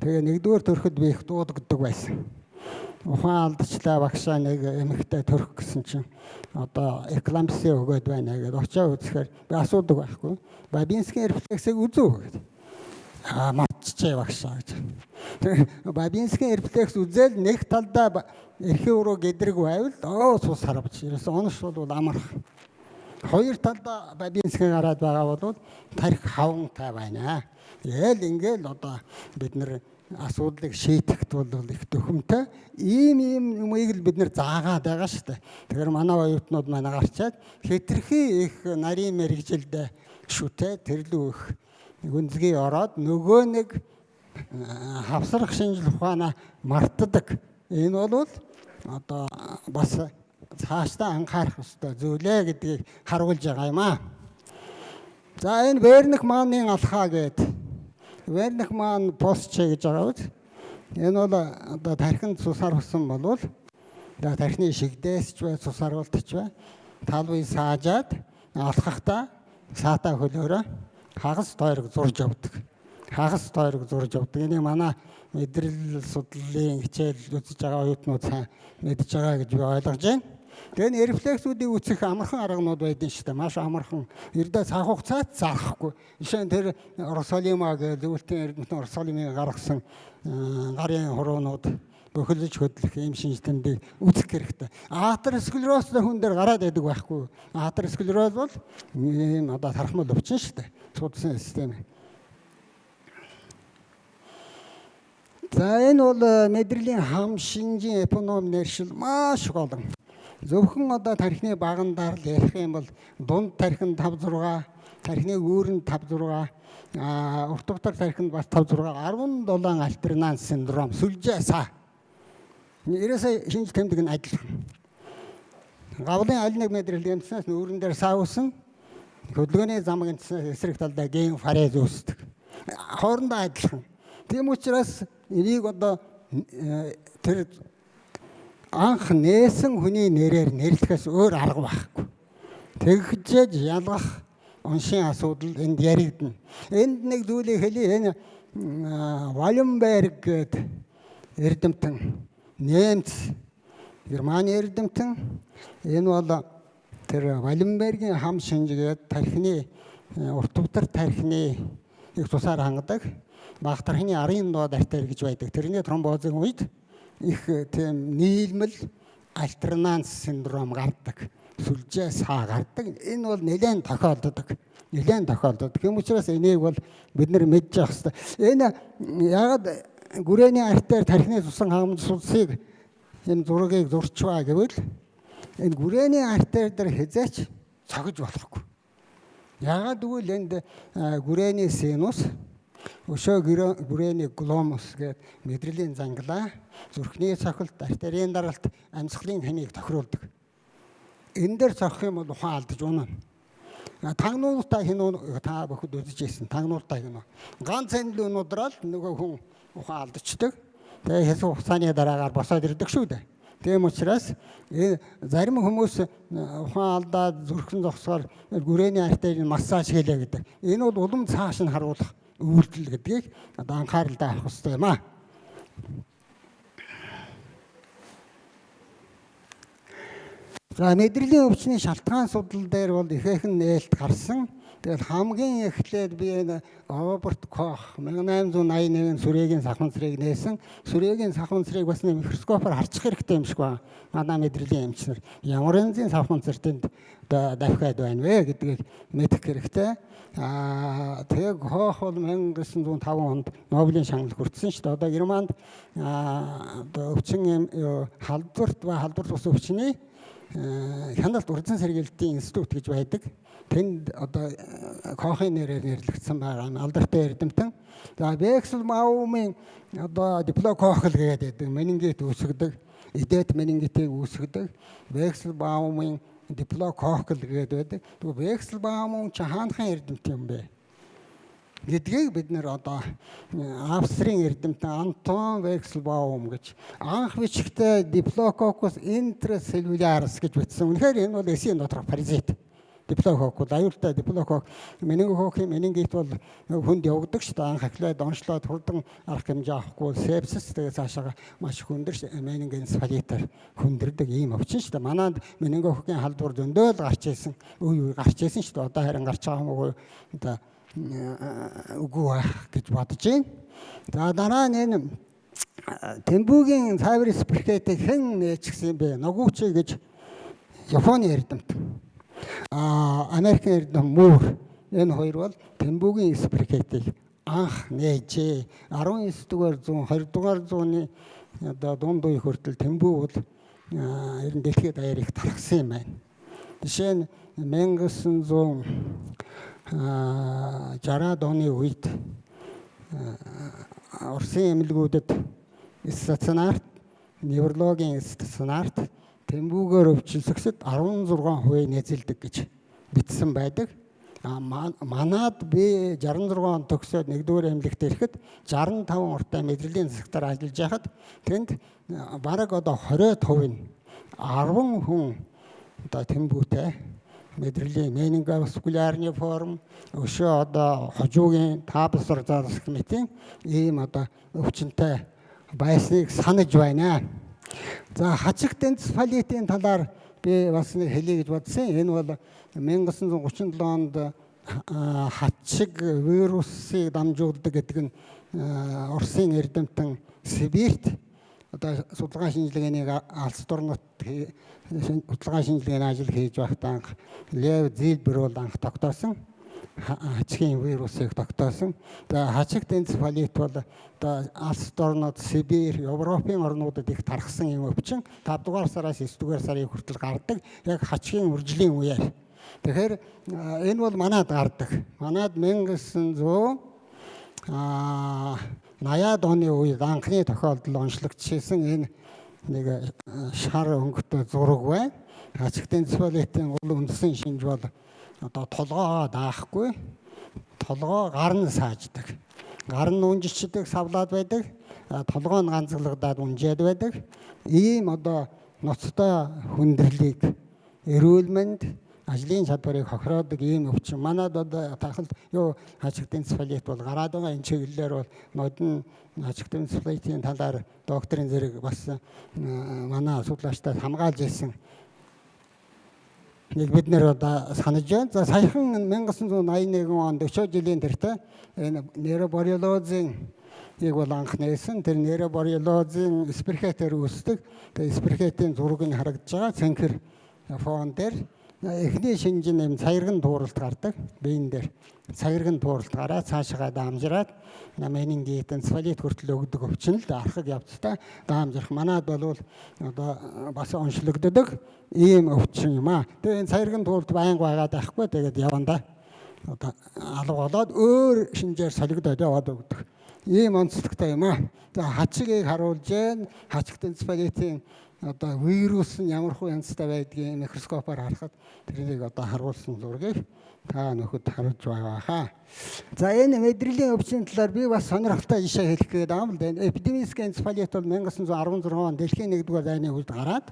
Тэгээ нэгдүгээр төрөхөд би их дуудагддаг байсан. Ухаан алдчихлаа багшаа, нэг эмэгтэй төрөх гэсэн чинь одоо эклампси өгөөд байна гэдээ очоо үзэхээр би асуудаг байхгүй. Бабинскийн рефлексийг үзүү гэдэг. Аа, мартчихээ багшаа гэж. Тэгээ Бабинскийн рефлекс үзэл нэг талдаа эрхийн өрөө гэдрэг байвал оо цус харавч. Ерөөсөн онош бол амарх. Хоёр талдаа Бабинскийн гараад байгаа бол тарих хавантай байна. Тэгэл ингээл одоо бид нэр асуудлыг шийдэхэд бол их төхөмтэй. Ийм ийм юмыг л бид нэр заагаад байгаа шүү дээ. Тэгэхээр манай оюутнууд манай гарчаад хэтэрхий их нарийн мэргэжилд шүтээ тэрлүү их гүнзгий ороод нөгөө нэг хавсрах шинжил ухаанаа мартдаг. Энэ бол одоо бас цаашдаа анхаарах ёстой зүйлээ гэдгийг харуулж байгаа юм аа. За, энэ Верник мааны алхаа гээд Верник маан посч гэж байгаа биз. Энэ бол одоо тархинд цус харуулсан болвол тархины шигдээс ч бай, цус харуулт ч бай, талбай саажаад алхахдаа саатаа хөлөөрөө хагас тойрог зурж явдаг. Хагас тойрог зурж явдаг. Энийг манай мэдрэл судлалын хичээл үзэж байгаа оюутнууд сайн мэдж байгаа гэж би ойлгож байна. Тэгээ энэ рефлексүүдийг үүсгэх амархан арганууд байдаг шүү дээ. Маш амархан. Ердөө цаг хугацаат зарахгүй. Жишээ нь тэр Росолима гэж зөвлөлтийн эрдэмтэн Росолимыг гаргасан гарын хуруунууд Бохилж хөдлөх ийм шинж тэмдэг үзэх хэрэгтэй. Атеросклероз хүн дээр гараад байдаг байхгүй. Атеросклероз бол ийм одоо тархмал өвчин шүү дээ. Судсан систем. За энэ бол мэдрэлийн хам шинжийн эпоном нэршил маш олон. Зөвхөн одоо тархины багангаар л ярих юм бол дунд тархин 5 6, тархины үүрэнд 5 6, урт утар тархинд бас 5 6, 17 альтернанс синдром сүлжээ са. Ерөөсөө шинж тэмдэг нь адилхан. Гавлын аль нэг мэдрэл гэмтснээс нүүрэн дээр саа үүсэн. Хөдөлгөөний зам гэмтснээс эсрэг талдаа ген фарез үүсдэг. Хоорондоо адилхан. Тийм учраас энийг одоо тэр анх нээсэн хүний нэрээр нэрлэхээс өөр арга байхгүй. Тэгжээж ялгах оншийн асуудал энд яригдана. Энд нэг зүйлийг хэлье. Энэ Валенберг гэдэг эрдэмтэн немц Германы эрдэмтэн энэ бол тэр Валенбергийн хам шинжгээд тархины урт утар тархины их тусаар хангадаг. Баг тархины арын доод артер гэж байдаг. Тэрний тромбозын үед их тийм нийлмэл альтернанс синдром гардаг. Сүлжээ саа гардаг. Энэ бол нэлээд тохиолддог. Нэлээд тохиолддог. Тийм учраас энийг бол бид нар мэдж явах хэрэгтэй. Энэ яагаад гүрээний артер тархины цусан хангамж судсыг энэ зургийг зурчваа гэвэл энэ гүрээний артер дээр хязгаарч цогж болохгүй. Яагаад гэвэл энд гүрээний синус өшөө гүрээний гломус гэдэг мэдрэлийн занглаа, зүрхний цохилт, артерийн даралт, амьсгалын хэмийг тохируулдаг. Энэ дээр цохих юм бол ухаан алдаж унана. Тагнуултай кино та бүхэд үзэж ирсэн. Тагнуултай кино. Ганц энэ унуудрал нөгөө хүн ухаан алдчихдаг. Тэгээ хэсэг хугацааны дараагаар босоод ирдэг шүү дээ. Тийм учраас зарим хүмүүс ухаан алдаад зүрхэн зогсохоор гүрээний артерийг массаж хийлээ гэдэг. Энэ бол улам цааш нь харуулах үйлдэл гэдгийг одоо анхааралтай авах хэрэгтэй юм аа. За мэдрэлийн өвчний шалтгаан судлал дээр бол ихээхэн нээлт гарсан. Тэгэл хамгийн эхлээд би энэ Роберт Кох 1881 сүрэгийн сахман цэрийг нээсэн. Сүрэгийн сахман цэрийг бас нэг микроскопоор харчих хэрэгтэй юм шиг байна. Манай мэдрэлийн эмч нар ямар янзын сахман цэртэнд давхиад байна вэ гэдгийг мэдэх хэрэгтэй. Тэгээ Кох бол 1905 онд Нобелийн шагнал хүртсэн шүү дээ. Одоо Германд одоо өвчин халдварт ба халдвар тус өвчний хяналт урьдчилан сэргийлтийн институт гэж байдаг. Тэнд одоо Кохын нэрээр нэрлэгдсэн байгаа алдартай эрдэмтэн. За Вексельбаумын одоо диплококл гэдэг байдаг. Менингит үүсгэдэг, эдэт менингитийг үүсгэдэг. Вексельбаумын диплококл гэдэг байдаг. Тэгвэл Вексельбаум чи хаанхын эрдэмтэн юм бэ гэдгийг бид нэр одоо Австрийн эрдэмтэн Антон Вексельбаум гэж анх бичгтээ Diplococcus intracellularis гэж бичсэн. Үнэхээр энэ бол эсийн доторх паразит. Диплококк бол аюултай диплококк. Менингококкийн менингит бол хүнд явагддаг шүү дээ. Анх эхлээд онцлоод хурдан арга хэмжээ авахгүй сепсис тэгээ цаашаа маш хүндэр менингэнцефалитаар хүндэрдэг ийм өвчин шүү дээ. Манайд менингококкийн халдвар зөндөө л гарч ирсэн. Үе үе гарч ирсэн шүү дээ. Одоо харин гарч байгаа юм уу одоо үгүй байх гэж бодож байна. За дараа нь энэ Тэмбүгийн цайвар спиркетийг хэн нээчихсэн бэ? Ногучи гэж Японы эрдэмтэн. Америкийн эрдэмтэн Муур. Энэ хоёр бол Тэмбүгийн спиркетийг анх нээжээ. 19 дугаар зуун, 20 дугаар зууны одоо дунд үе хүртэл Тэмбүү бол ер нь дэлхийд даяар их тархсан юм байна. Жишээ нь 1960-аад оны үед Оросын эмнэлгүүдэд стационарт неврологийн стационарт тэмбүүгээр өвчлөсөд 16% нязэлдэг гэж бичсэн байдаг. Манад би 66 он төгсөөд 1-р эмнэлэгт ирэхэд 65 уртай мэдрэлийн засагтаар ажиллаж байхад тэнд бараг одоо 20% нь 10 хүн одоо тэмбүүтэй мэдрэлийн менинговаскулярны форм өшөө одоо хожуугийн таблсар заалсах мэтийн ийм одоо өвчнөд байсныг санаж байна. За хачигт энцефалитын талаар би бас нэг хэлье гэж бодсон. Энэ бол 1937 онд хачиг вирусыг дамжуулдаг гэдэг нь Оросын эрдэмтэн Сибирт Одоо судалгаа шинжилгээнийг алс дорнот судалгаа шинжилгээний ажил хийж байхдаа анх Лев Зилбер бол анх тогтоосон. Хачгийн вирусыг тогтоосон. За, хачигт энцефалит бол одоо алс дорнод, Сибирь, Европын орнуудад их тархсан юм өвчин. 5 дугаар сараас 9 дугаар сарын хүртэл гардаг. Яг хачгийн үржлийн үеэр. Тэгэхээр энэ бол манад гардаг. Манад 1900 80-ад оны үед анхны тохиолдол онцлогдчихсэн энэ нэг шар өнгөтэй зураг байна. Хачигт энцефалитын гол үндсэн шинж бол одоо толгоогоо даахгүй, толгоо гар нь сааждаг. Гар нь унжичдэг, савлаад байдаг. Толгоо нь ганцаглагдаад унжаад байдаг. Ийм одоо ноцтой хүндрэлийг, эрүүл мэнд ажлын чадварыг хохироодог ийм өвчин. Манад одоо тахалд юу хачигт энцефалит бол гараад байгаа. Энэ чиглэлээр бол нодон хачигт энцефалитын талаар докторийн зэрэг бас манай судлаачдад хамгаалж ирсэн. Нэг бид нэр одоо санаж байна. За, саяхан 1981 онд өчөө жилийн тэртээ энэ нейроборрелиозын яг бол анх нээсэн. Тэр нейроборрелиозын спирхетээр үүсдэг. Тэгээ спирхетийн зураг нь харагдаж байгаа. Цэнхэр фон дээр эхний шинж нь юм цаярган тууралт гардаг. Биен дээр цаярган тууралт гараад цаашгаа даамжраад менингит, энцефалит хүртэл өгдөг өвчин л архаг явцтай даамжрах. Манад бол одоо бас онцлогддог ийм өвчин юм аа. Тэгээ энэ цаярган тууралт байнга байгаад байхгүй. Тэгээд явандаа одоо алга болоод өөр шинжээр солигдоод яваад өгдөг. Ийм онцлогтой юм аа. За, хачигийг харуулж гэн. Хачигт энцефалитын одоо вирус нь ямар хуу янзтай байдгийг микроскопоор харахад тэрнийг одоо харуулсан зургийг та нөхөд харуулж байгаа хаа. За, энэ мэдрэлийн өвчний талаар би бас сонирхолтой жишээ хэлэх гээд байгаа юм л да. Эпидемический энцефалит бол 1916 он дэлхийн 1-р дайны үед гараад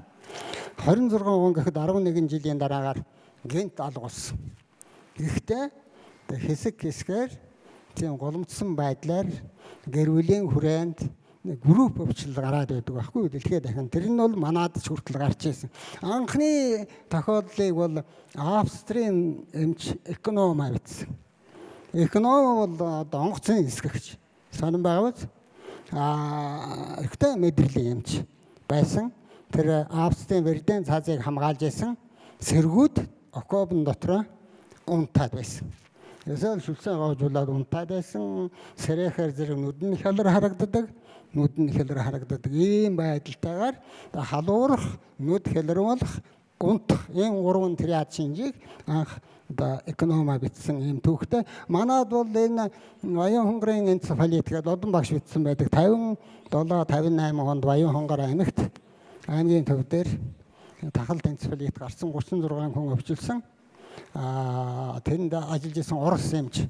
26 он гэхэд 11 жилийн дараагаар гэнэт алга болсон. Гэхдээ хэсэг хэсгээр тийм голомтсон байдлаар гэр бүлийн хүрээнд групп өвчлөл гараад байдаг байхгүй дэлхийд дахин. Тэр нь бол манад ч хүртэл гарч ирсэн. Анхны тохиолдлыг бол Австрийн эмч Эконома бичсэн. Эконом бол одоо онгоцны нисгэгч. Сонин байгаа биз? Ихтэй мэдрэлийн эмч байсан. Тэр Австрийн Верден цаазыг хамгаалж исэн сэргүүд окопн дотроо унтаад байсан. Эсвэл шүлсэн гоожуулаад унтаад байсан. Сэрэхээр зэрэг нүд нь хялар харагддаг, нүд нь хялар харагддаг. Ийм байдалтайгаар халуурах, нүд хяларвалах, унтах ийм гурван триад шинжийг анх одоо эконома бичсэн ийм түүхтэй. Манад бол энэ Баян хонгорын энцефалит гэдэг Лодон багш бичсэн байдаг. 57 58 онд Баян хонгор аймагт аймгийн төв дээр тахалт энцефалит гарсан, 36 хүн өвчлсөн. Тэнд ажиллаж исэн орос эмч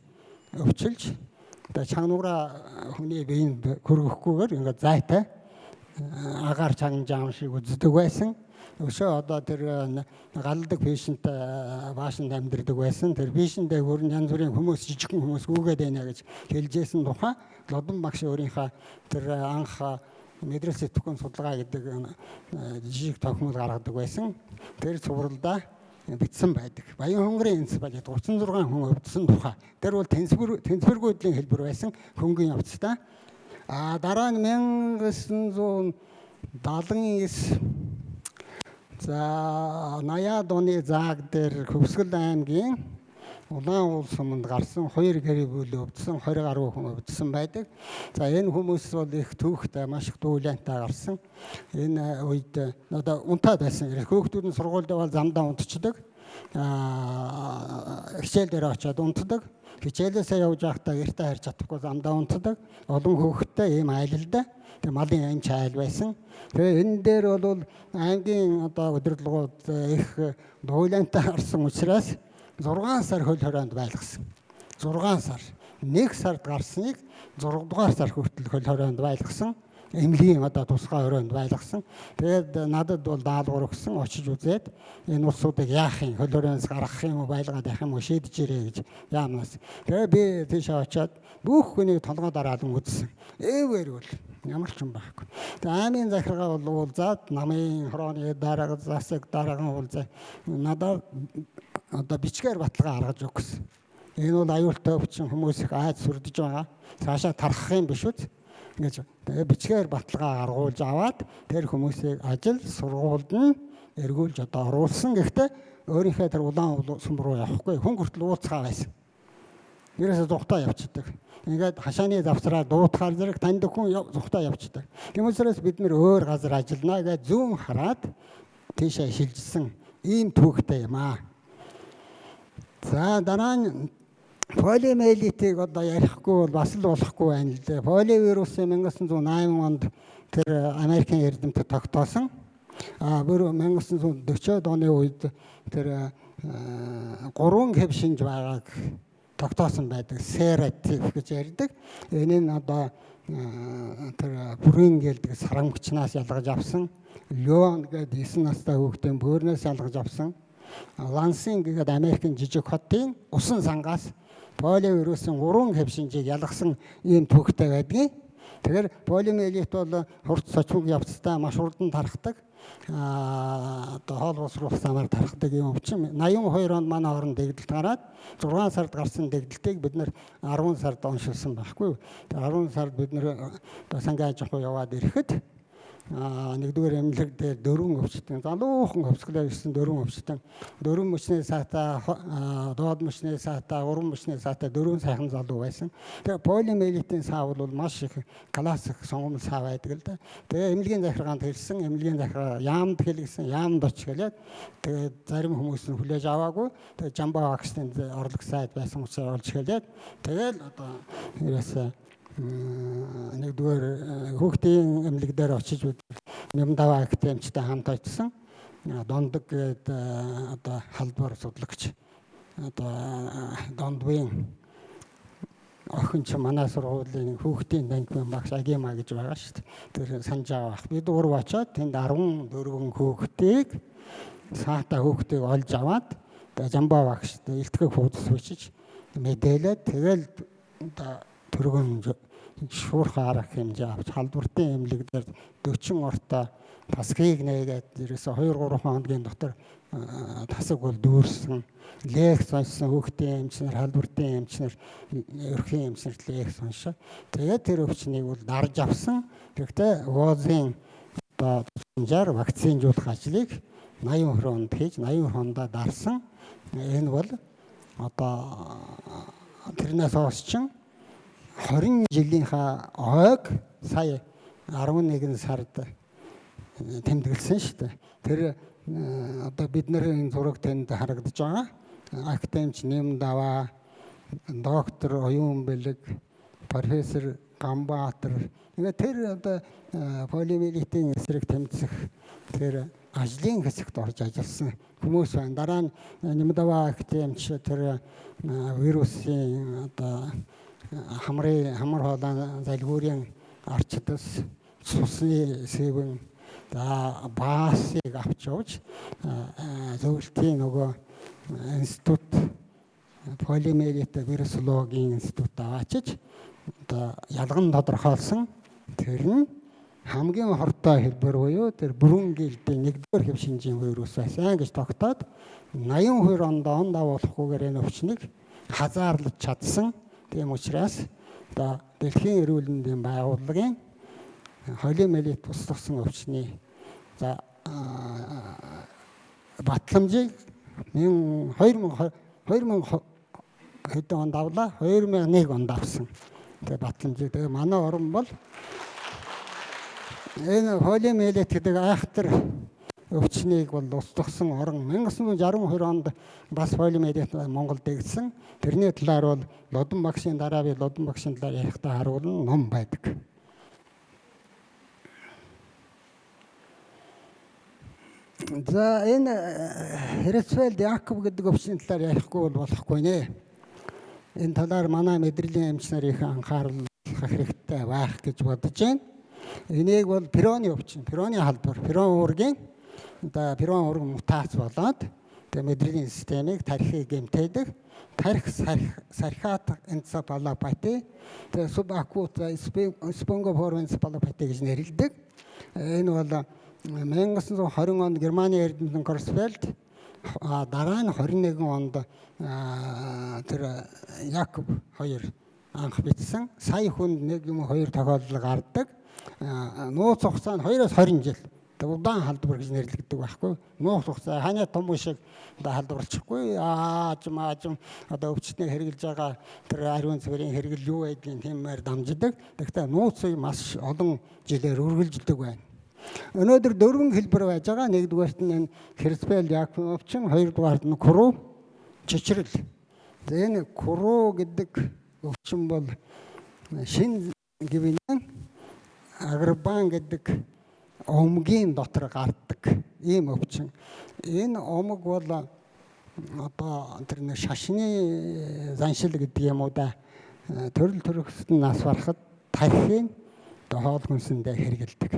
өвчилж одоо чанараа хүний биеинд хөргөхгүйгээр ингээд зайтай агаар чанжаам шиг үздэг байсан. Өшөө одоо тэр галдаг пешентэй баашинд амьдардаг байсан. Тэр пешентэй хөрн янз бүрийн хүмүүс, жижигхэн хүмүүс гүгээд байна гэж хэлжсэн тухай Лодон багш өөрийнхөө тэр анх мэдрэл сэтгүүн судалгаа гэдэг жижиг тохимол гаргадаг байсан. Тэр цувралдаа бичсэн байдаг. Баян хонгорын энцефалит 36 хүн өвдсөн тухай. Тэр бол тэнцвэргүйдлийн хэлбэр байсан хөнгөн явцтай. Дараа нь 1979, за, 80-ад оны зааг дээр Хөвсгөл аймгийн Улаан уул суманд гарсан, хоёр гэр бүл өвдсөн, 20 гаруй хүн өвдсөн байдаг. За, энэ хүмүүс бол их түүхтэй, маш их дүүлэнтэй гарсан. Энэ үед одоо унтаад байсан. Хүүхдүүд нь сургуульд бол замдаа унтчихдаг. Хичээл дээр очиод унтдаг. Хичээлээсээ явж байхдаа гэртээ харж чадахгүй замдаа унтдаг. Олон хүүхэдтэй ийм айлалда. Тэгээ малын эмч айл байсан. Тэгээ энэ дээр бол аймгийн одоо удирдлагууд их дуулантай гарсан учраас 6 сар хөл хорионд байлгасан. 6 сар. 1 сард гарсныг 6 дугаар сар хүртэл хөл хорионд байлгасан. Эмнэлгийн одоо тусгай хорионд байлгасан. Тэгээд надад бол даалгавар өгсөн, очиж үзээд энэ улсуудыг яах юм, хөл хорионоос гаргах юм уу, байлгаад явах юм уу шийдэж ирээ гэж яамнаас. Тэгээ би тийшээ очиод бүх хүнийг толгой дараалан үзсэн. Ээвэр бол ямар ч юм байхгүй. Тэгээ аймгийн захиргаа бол уулзаад, намын хорооны дарга, засаг дарган уулзаа надад одоо бичгээр баталгаа гаргаж өг гэсэн. Энэ бол аюултай өвчин, хүмүүс их айд сүрдэж байгаа. Цаашаа тархах юм биш үз. Ингэж тэгээ бичгээр баталгаа гаргуулж аваад тэр хүмүүсийг ажил сургуульд нь эргүүлж одоо оруулсан. Гэхдээ өөрийнхөө тэр улаан сүм руу явахгүй, хүн хүртэл ууцгаа байсан. Ерөөсө зүхтаа явчихдаг. Ингээд хашааны завсраа дуутахаар зэрэг таньдаг хүн зүхтаа явчихдаг. Тийм учраас бид нэр өөр газар ажиллана гэж зүүн хараад тийшээ шилжсэн ийм түүхтэй юм аа. За, дараа нь полиомиелитийг одоо ярихгүй бол бас л болохгүй байна л дээ. Полиовирусын 1908 онд тэр Америкийн эрдэмтэд тогтоосон. А бүр 1940-од оны үед тэр гурван хэв шинж байгааг тогтоосон байдаг. Серотип гэж ярьдаг. Энэ нь одоо тэр бүрэн гэлдэг сарамгчнаас ялгаж авсан. Леон гэдэг 9 настай хүүхдийн бөөрнөөс ялгаж авсан. Лансинг гэдэг Америкийн жижиг хотын усан сангаас полиовирусын гурван хэв шинжийг ялгасан ийм түүхтэй байдгийг. Тэгэхээр полиомиелит бол хурц сочмог явцтай маш хурдан тархдаг. Одоо хоол боловсруулах замаар тархдаг юм өвчин. 82 онд манай оронд дэгдэлт гараад 6 сард гарсан дэгдэлтийг бид нэр 10 сард оншилсан байхгүй. 10 сард бид нэр одоо сангийн аж ахуй яваад ирэхэд нэгдүгээр эмнэлэг дээр дөрвөн өвчтөн, залуухан хөвсгөлөө ирсэн дөрвөн өвчтөн, дөрвөн мөчний саатай, доод мөчний саатай, гурван мөчний саатай дөрвөн сайхан залуу байсан. Тэгээ полиомиелитийн саа бол маш их классик сонгомл саа байдаг л да. Тэгээ эмнэлгийн захиргаанд хэлсэн, эмнэлгийн захиргаа яамд хэлгэсэн, яамд оч гэлээд тэгээ зарим хүмүүс нь хүлээж аваагүй. Тэгээ Жамбаа вакцины орлог сайд байсан учраас олж хэлээд тэгэл одоо ерөөсөө нэгдүгээр хүүхдийн эмнэлэг дээр очиж бид Нямдава академичтай хамт очсон. Дондог гээд одоо халбар судлагч, одоо Дондвын охин ч манай сургуулийн хүүхдийн танхимын багш Агима гэж байгаа шүү дээ. Тэр санаж байгаа бах. Бид гурав очоод тэнд 14 хүүхдийг, саата хүүхдийг олж аваад Жамбаа багш илтгэх хуудас бичиж мэдээлээд тэгэл одоо төргөн шуурхай арга хэмжээ авч халдвартын эмнэлэг дээр 40 ортой тасгийг нээгээд ерөөсө 2 3 хоногийн дотор тасаг бол дүүрсэн. Лекц уншсан хүүхдийн эмч нар, халдвартын эмч нар, өрхийн эмч нарт лекц уншаа. Тэгээд тэр өвчнийг бол дарж авсан. Тэгэхдээ ВОЗ-ын одоо тусламжаар вакцинжуулах ажлыг 82 онд хийж 82 ондоо дарсан. Энэ бол одоо тэрнээс хойш чинь 20 жилийнхаа ойг сая 11 сард тэмдэглэсэн шүү дээ. Тэр одоо бидний зураг тэнд харагдаж байгаа. Академич Нэмдава, доктор Оюун Бэлэг, профессор Ганбаатар. Тэгээд тэр одоо полиомиелитийн эсрэг тэмцэх тэр ажлын хэсэгт орж ажилласан хүмүүс байна. Дараа нь Нэмдава академич тэр вирусын одоо хамрын хамар хоолой залгуурын арчдас цусны сэвэн за баасыг авч явж зөвлөлтийн нөгөө институт, полиомиелит вирусологийн институт аваачиж одоо ялган тодорхойлсон. Тэр нь хамгийн хортой хэлбэр буюу тэр бүрэн гэлдийн нэгдүгээр хэв шинжийн вирус байсан гэж тогтоод 82 онд он давуулахгүйгээр энэ өвчнийг хазаарлаж чадсан. Тийм учраас одоо Дэлхийн эрүүл мэндийн байгууллагын холиомиелит устгасан өвчний за батламжийг 2000 хэдэн онд авлаа? 2001 онд авсан. Тэгээ батламжийг. Тэгээ манай орон бол энэ холиомиелит гэдэг айхтар өвчнийг бол устгасан орон. 1962 онд бас полиомиелит Монголд дэгдсэн. Тэрний талаар бол Лодон багшийн дараа би Лодон багшийн талаар ярихдаа харуулна, ном байдаг. За, энэ Херцфельд Якоб гэдэг өвчний талаар ярихгүй бол болохгүй нэ. Энэ талаар манай мэдрэлийн эмч нар их анхаарал хэрэгтэй байх гэж бодож байна. Энийг бол Пероны өвчин, Пероны халдвар, Перон уургийн одоо Перон уурга мутац болоод тэгээ мэдрэлийн системийг, тархийг гэмтээдэг. Тархи сархиат энцефалопати, тэгээ субакут спонгоформ энцефалопати гэж нэрлэдэг. Энэ бол 1920 онд Германы эрдэмтэн Корсфельд, дараа нь 21 онд тэр Якоб хоёр анх бичсэн. Сая хүнд нэг юм хоёр тохиолдол гардаг. Нууц хугацаа нь 2-20 жил. Удаан халдвар гэж нэрлэгддэг байхгүй. Нууц хугацаа ханиа том шиг одоо халдварлчихгүй. Аажим аажим одоо өвчтнийг хэрглэж байгаа тэр ариун цэврийн хэрэгэл юу байдгийг тиймээр дамждаг. Тэгэхдээ нууц үе маш олон жилээр үргэлжилдэг байна. Өнөөдөр дөрвөн хэлбэр байж байгаа. Нэгдүгээрт нь энэ Херцфельд Якоб өвчин, хоёрдугаарт нь Кру чичрэл. За энэ Кру гэдэг өвчин бол шинэ гэвинэн агрбан гэдэг омгийн дотор гардаг ийм өвчин. Энэ омог бол одоо тэр нэг шашны заншил гэдэг юм уу да, төрөл төрөхсөд нас барахад тархийг хоол хүнсэндээ хэрэгэлдэг.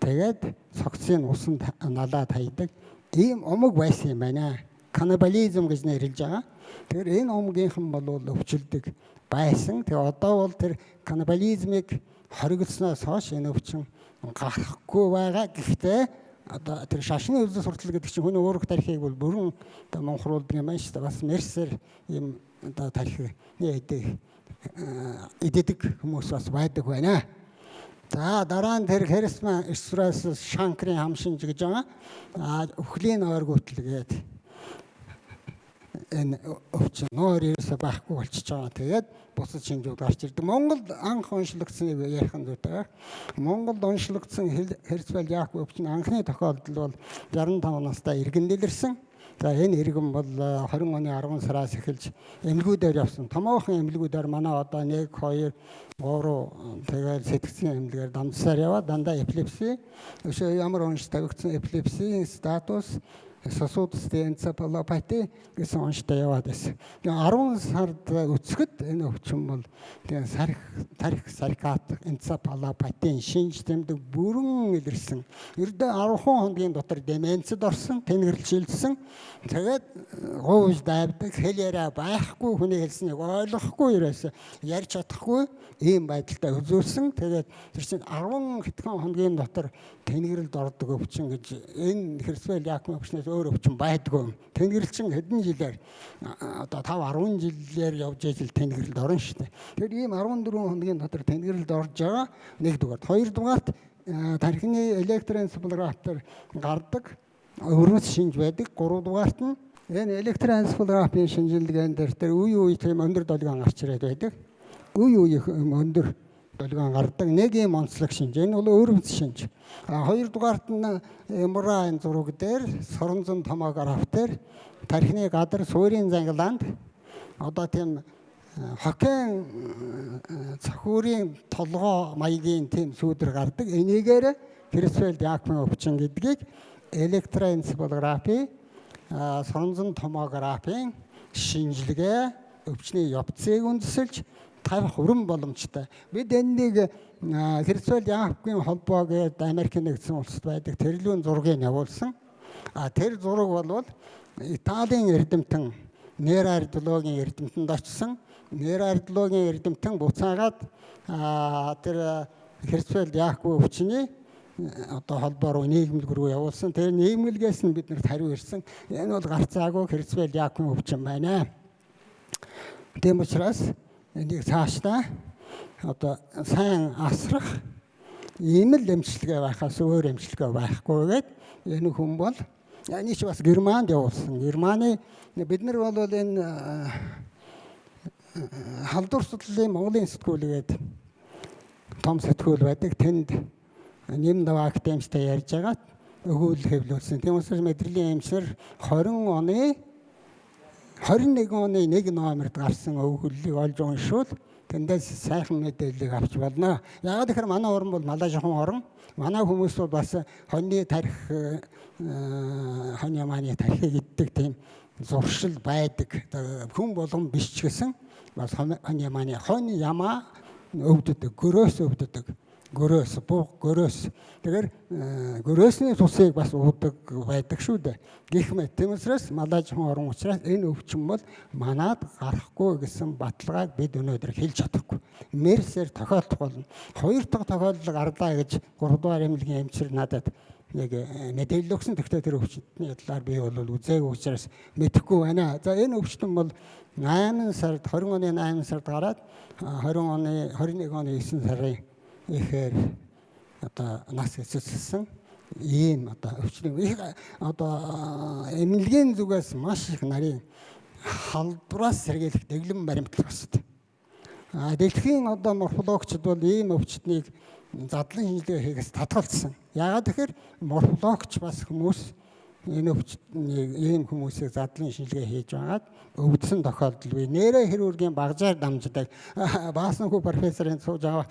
Тэгээд цогцыг усанд налаад хайдаг ийм омог байсан юм байна. Каннибализм гэж нэрлэж байгаа. Тэгэхээр энэ омгийнхан бол өвчлөдөг байсан. Тэгээ одоо бол тэр каннибализмыг хориглосноос хойш энэ өвчин гарахгүй байгаа. Гэхдээ одоо тэр шашны үзэл суртал гэдэг чинь хүний уурах тархийг бол бүрэн одоо мунхруулдаг юм байна шүү дээ. Бас мерсер ийм одоо тархины иддэг хүмүүс бас байдаг байна. За дараа нь тэр Харисма Эсрас Шанкрын хам шинж гэж байгаа. Өхлийн ойргүйтэл гээд энэ өвчин нойр ерөөсөө байхгүй болчихж байгаа. Тэгээд бусад шинжүүд гарч ирдэг. Монголд анх уншлагдсан ярих нь зүйтэй. Монголд уншлагдсан Херцфельд Якоб өвчин анхны тохиолдол бол 65 настай иргэн дэлгэрсэн. За энэ иргэн бол 20 оны 10 сараас эхэлж эмнэлгүүдээр явсан. Томоохон эмнэлгүүдээр манай одоо 1 2 3 тэгээд сэтгцэн эмнэлгээр дамжсаар яваа. Дандаа эпилепси, өшөө ямар унш тавигдсан эпилепси статус, сосудисты энцефалопати гэсэн унштай яваад байсан. Тэгээ 10 сард өцгөд энэ өвчин бол тэгээ сарх тарих саркат энцефалопатийн шинж тэмдэг бүрэн илэрсэн. Ердөө 10 хоногийн дотор деменцэд орсон, тэнгэрл шилжсэн. Тэгээд гуйж дайвдаг, хэл яриа байхгүй, хүний хэлснийг ойлгохгүй, ерөөсөө ярьж чадахгүй ийм байдалтай үзүүлсэн. Тэгээд тэр чинь 10 хэдхэн хоногийн дотор тэнгэрэлд ордог өвчин гэж энэ Херцфельд Якоб өвчнөөс өөр өвчин байдгүй. Тэнгэрэл чинь хэдэн жилээр одоо 5 10 жилээр явж ижил тэнгэрэлд орно шүү дээ. Тэгэхээр ийм 14 хоногийн дотор тэнгэрэлд орж байгаа нэгдүгээр. Хоёрдугаарт тархины электроэнцефалографтер гардаг өрмөц шинж байдаг. Гуравдугаарт нь энэ электроэнцефалографийн шинжилгээнд дээр үе үе тийм өндөр долгион гарч ирээд байдаг. Үе үе өндөр долгион гардаг. Нэг юм онцлог шинж. Энэ бол өрмөц шинж. Хоёрдугаарт нь MRI зураг дээр соронзон томограф дээр тархины гадар суурийн занглаанд одоо тийм хоккейн цохиурын толгой маягийн тийм сүүдэр гардаг. Энийгээр Херцфельд Якобын өвчин гэдгийг электроэнцефалографи, соронзон томографийн шинжилгээ өвчний явцыг үндэслэж тавих өрн боломжтой. Бид энэнийг Херцфельд Якобын холбоо гээд Америкийн нэгдсэн улсад байдаг тэрлүүн зургийг явуулсан. Тэр зураг бол Италийн эрдэмтэн нейроардиологийн эрдэмтэнд очсон. Нейроардиологийн эрдэмтэн буцаагаад тэр Херцфельд Якоб өвчний одоо холбоо руу нийгэмлэг рүү явуулсан. Тэр нийгэмлэгээс нь биднэрт хариу ирсэн. Энэ бол гарцаагүй Херцфельд Якобын өвчин байна. Тийм учраас энийг цаашдаа одоо сайн асрах ийм л эмчилгээ байхаас өөр эмчилгээ байхгүй гээд энэ хүн бол энэ ч бас Германд явуулсан. Германы бид нар бол энэ халдвар судлалын Монголын сэтгүүл гээд том сэтгүүл байдаг. Тэнд нэм даваа академичтай ярьж байгаа өгөөлөл хэвлүүлсэн. Тийм учраас мэдрэлийн эмчнэр 20 оны 21 оны 1 номерт гарсан өгүүллийг олж уншвал тэндээс сайхан мэдээллийг авч болно. Яагаад гэхээр манай орн бол малайжхан орн. Манай хүмүүс бол бас хоньны тарих, хонь ямааны тархийг иддэг тийм зуршил байдаг. Хүн болгон биш ч гэсэн бас хонь ямааны хонь ямаа өвддөг, гөрөөс өвддөг. Гөрөөс, буг, гөрөөс. Тэгэхээр гөрөөсний цусыг бас уудаг байдаг шүү дээ. Гэх мэт. Тийм учраас малайжхан орн учраас энэ өвчин бол манад гарахгүй гэсэн баталгааг бид өнөөдөр хэлж чадахгүй. Мерсээр тохиолдох болно. Хоёр дахь тохиолдол гарлаа гэж 3 дугаар эмнэлгийн эмчээр надад нэг мэдээлэл өгсөн. Гэхдээ тэр өвчтний талаар би бол үзээгүй учраас мэдэхгүй байна. За энэ өвчтөн бол 8 сард 20 оны 8 сард гараад 20 оны 21 оны 9 сарын ихээр одоо нас эцэслсэн ийм одоо өвчтөн их одоо эмнэлгийн зүгээс маш их нарийн халдвараас сэргийлэх дэглэм баримтлах ёстой. Дэлхийн одоо морфологчид бол ийм өвчтнийг задлан шинжилгээ хийхээс татгалзсан. Яагаад тэгэхээр морфологч бас хүмүүс энэ өвчтнийг ийм хүмүүсийг задлан шинжилгээ хийж байгаад өвдсөн тохиолдол бий. Нейрохирургийн багжаар дамждаг Баасанхүү профессорын сууж байгаа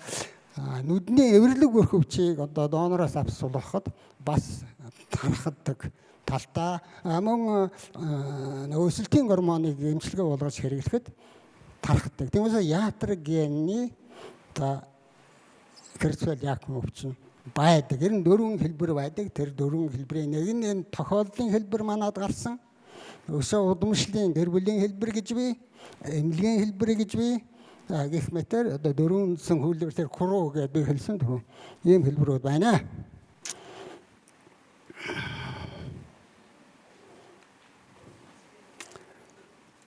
нүдний эвэрлэг өрхөвчийг одоо донороос авч сулгахад бас тархаддаг талдаа мөн өсөлтийн гормоныг эмчилгээ болгож хэрэглэхэд тархдаг. Тиймээс яатрогенны одоо Крецфельд-Якоб өвчин байдаг. Ер нь дөрвөн хэлбэр байдаг. Тэр дөрвөн хэлбэрийн нэг нь энэ тохиолдлын хэлбэр манад гарсан. Өсөө удамшлын гэр бүлийн хэлбэр гэж бий, эмнэлгийн хэлбэр гэж бий. Гэх мэтэр одоо дөрвөн үндсэн хөлбөр тэр куру гэдээ би хэлсэн түрүү. Ийм хэлбэрүүд байна.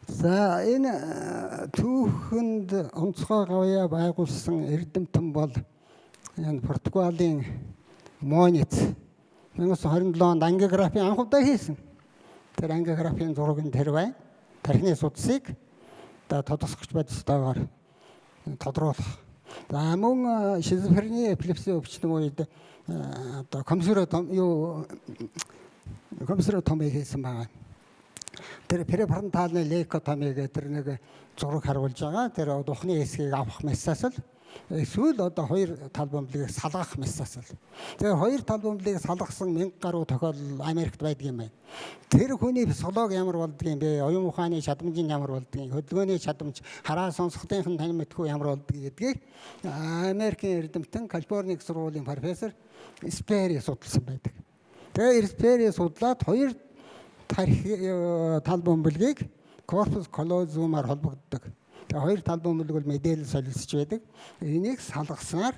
За энэ түүхэнд онцгой гавьяа байгуулсан эрдэмтэн бол энэ Португалийн Мониц 1927 онд ангиографи анх удаа хийсэн. Тэр ангиографийн зураг нь тэр байна. Тархины судсыг одоо тодосгоч бодистойгоор тодруулах. За мөн шизофрени, эпилепси өвчтөн үед одоо компьютеротомыг хийсэн байгаа. Тэр префронтальны лейкотоми гэдэг тэр нэг зураг харуулж байгаа. Тэр духны хэсгийг авах массаас л эсвэл одоо хоёр тал бөмбөлгийг салгах массаас л. Тэгэхээр хоёр тал бөмбөлгийг салгасан 1000 гаруй тохиолдол Америкт байдаг юм байна. Тэр хүний психологи ямар болдгийг бэ? Оюун ухааны чадамж нь ямар болдгийг, хөдөлгөөний чадамж, хараа сонсгодынх нь танин мэдхүү ямар болдгийг гэдгийг Америкийн эрдэмтэн Калифорни их сургуулийн профессор Спери судалсан байдаг. Тэгээ Спери судлаад хоёр тал бөмбөлгийг корпус колозумаар холбогддог. Тэгээ хоёр тал бөмбөлөг бол мэдээлэл солилцож байдаг. Энийг салгаснаар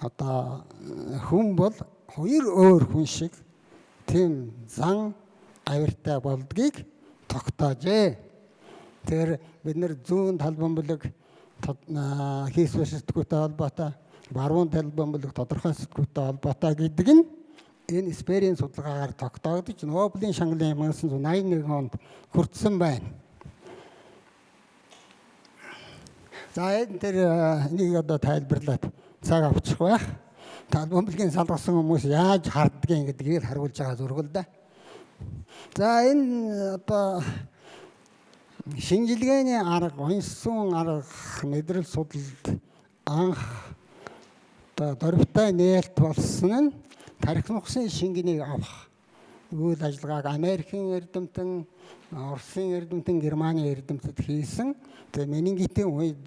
одоо хүн бол хоёр өөр хүн шиг тийм зан авиртай болдгийг тогтоожээ. Тэгэхээр бид нэр зүүн тал бөмбөлөг хийсвэр сэтгүүтэй холбоотой, баруун тал бөмбөлөг тодорхой сэтгүүтэй холбоотой гэдэг нь энэ Сперийн судалгаагаар тогтоогдож Нобелийн шангалын 1981 онд хүртсэн байна. За энэ тэр энийг одоо тайлбарлаад цаг авчих байх. Тал бөмбөлгийн салгасан хүмүүс яаж хардгийг гэдгийг харуулж байгаа зураг л да. За энэ одоо шинжилгээний арга, уншсан арга, мэдрэл судалд анх одоо дөрвтэй нээлт болсон нь тархи нухсын шингэнийг авах үйл ажиллагааг Америкийн эрдэмтэн, Оросын эрдэмтэн, Германы эрдэмтэд хийсэн. Тэгээ менингитийн үед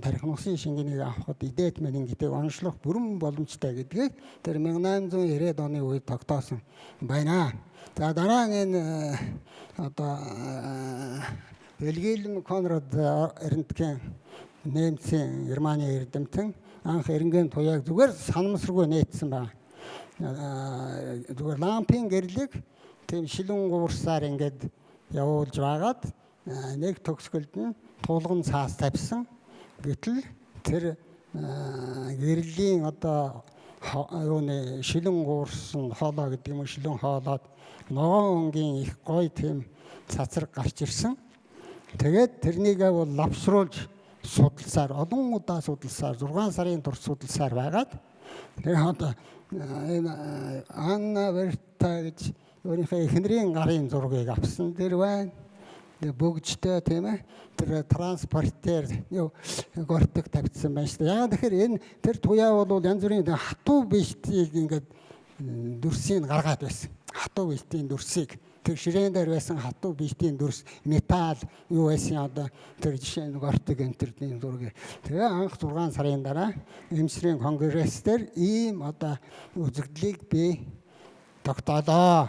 тархи нухсын шингэнийг авахад идээд менингитийг онцлох бүрэн боломжтой гэдгийг тэр 1890-ад оны үед тогтоосон байна. За дараа нь энэ одоо Вильгельм Конрад Рентген немцийн Германы эрдэмтэн анх рентген туяаг зүгээр санамсаргүй нээсэн байна. Зүгээр лампын гэрлийг тийм шилэн гуурсаар ингээд явуулж байгаад нэг төгсгөлд нь тулган цаас тавьсан. Гэтэл тэр гэрлийн одоо юуны шилэн гуурсан хоолой гэдэг юм уу, шилэн хоолойд ногоон өнгийн их гоё тийм цацраг гарч ирсэн. Тэгээд тэрнийгээ бол лавсруулж судалсаар олон удаа судалсаар 6 сарын турш судалсаар байгаад тэгээ одоо энэ Анна Верта гэж өөрийнхөө эхнэрийн гарын зургийг авсан тэр байна. Тэгээ бөгжтэй тийм ээ. Тэр транспортер юу гортог тавьчихсан байна шүү дээ. Яагаад тэгэхээр энэ тэр туяа бол янз бүрийн хатуу биштийг ингээд дүрсийг гаргаад байсан. Хатуу биштийн дүрсийг тэр ширээн дээр байсан хатуу биштийн дүрс металл юу байсан одоо тэр жишээ нь гортог энэ тэрний зургийг. Тэгээ анх 6 сарын дараа Эмсрийн конгресс дээр ийм одоо үзэгдлийг би тогтоолоо.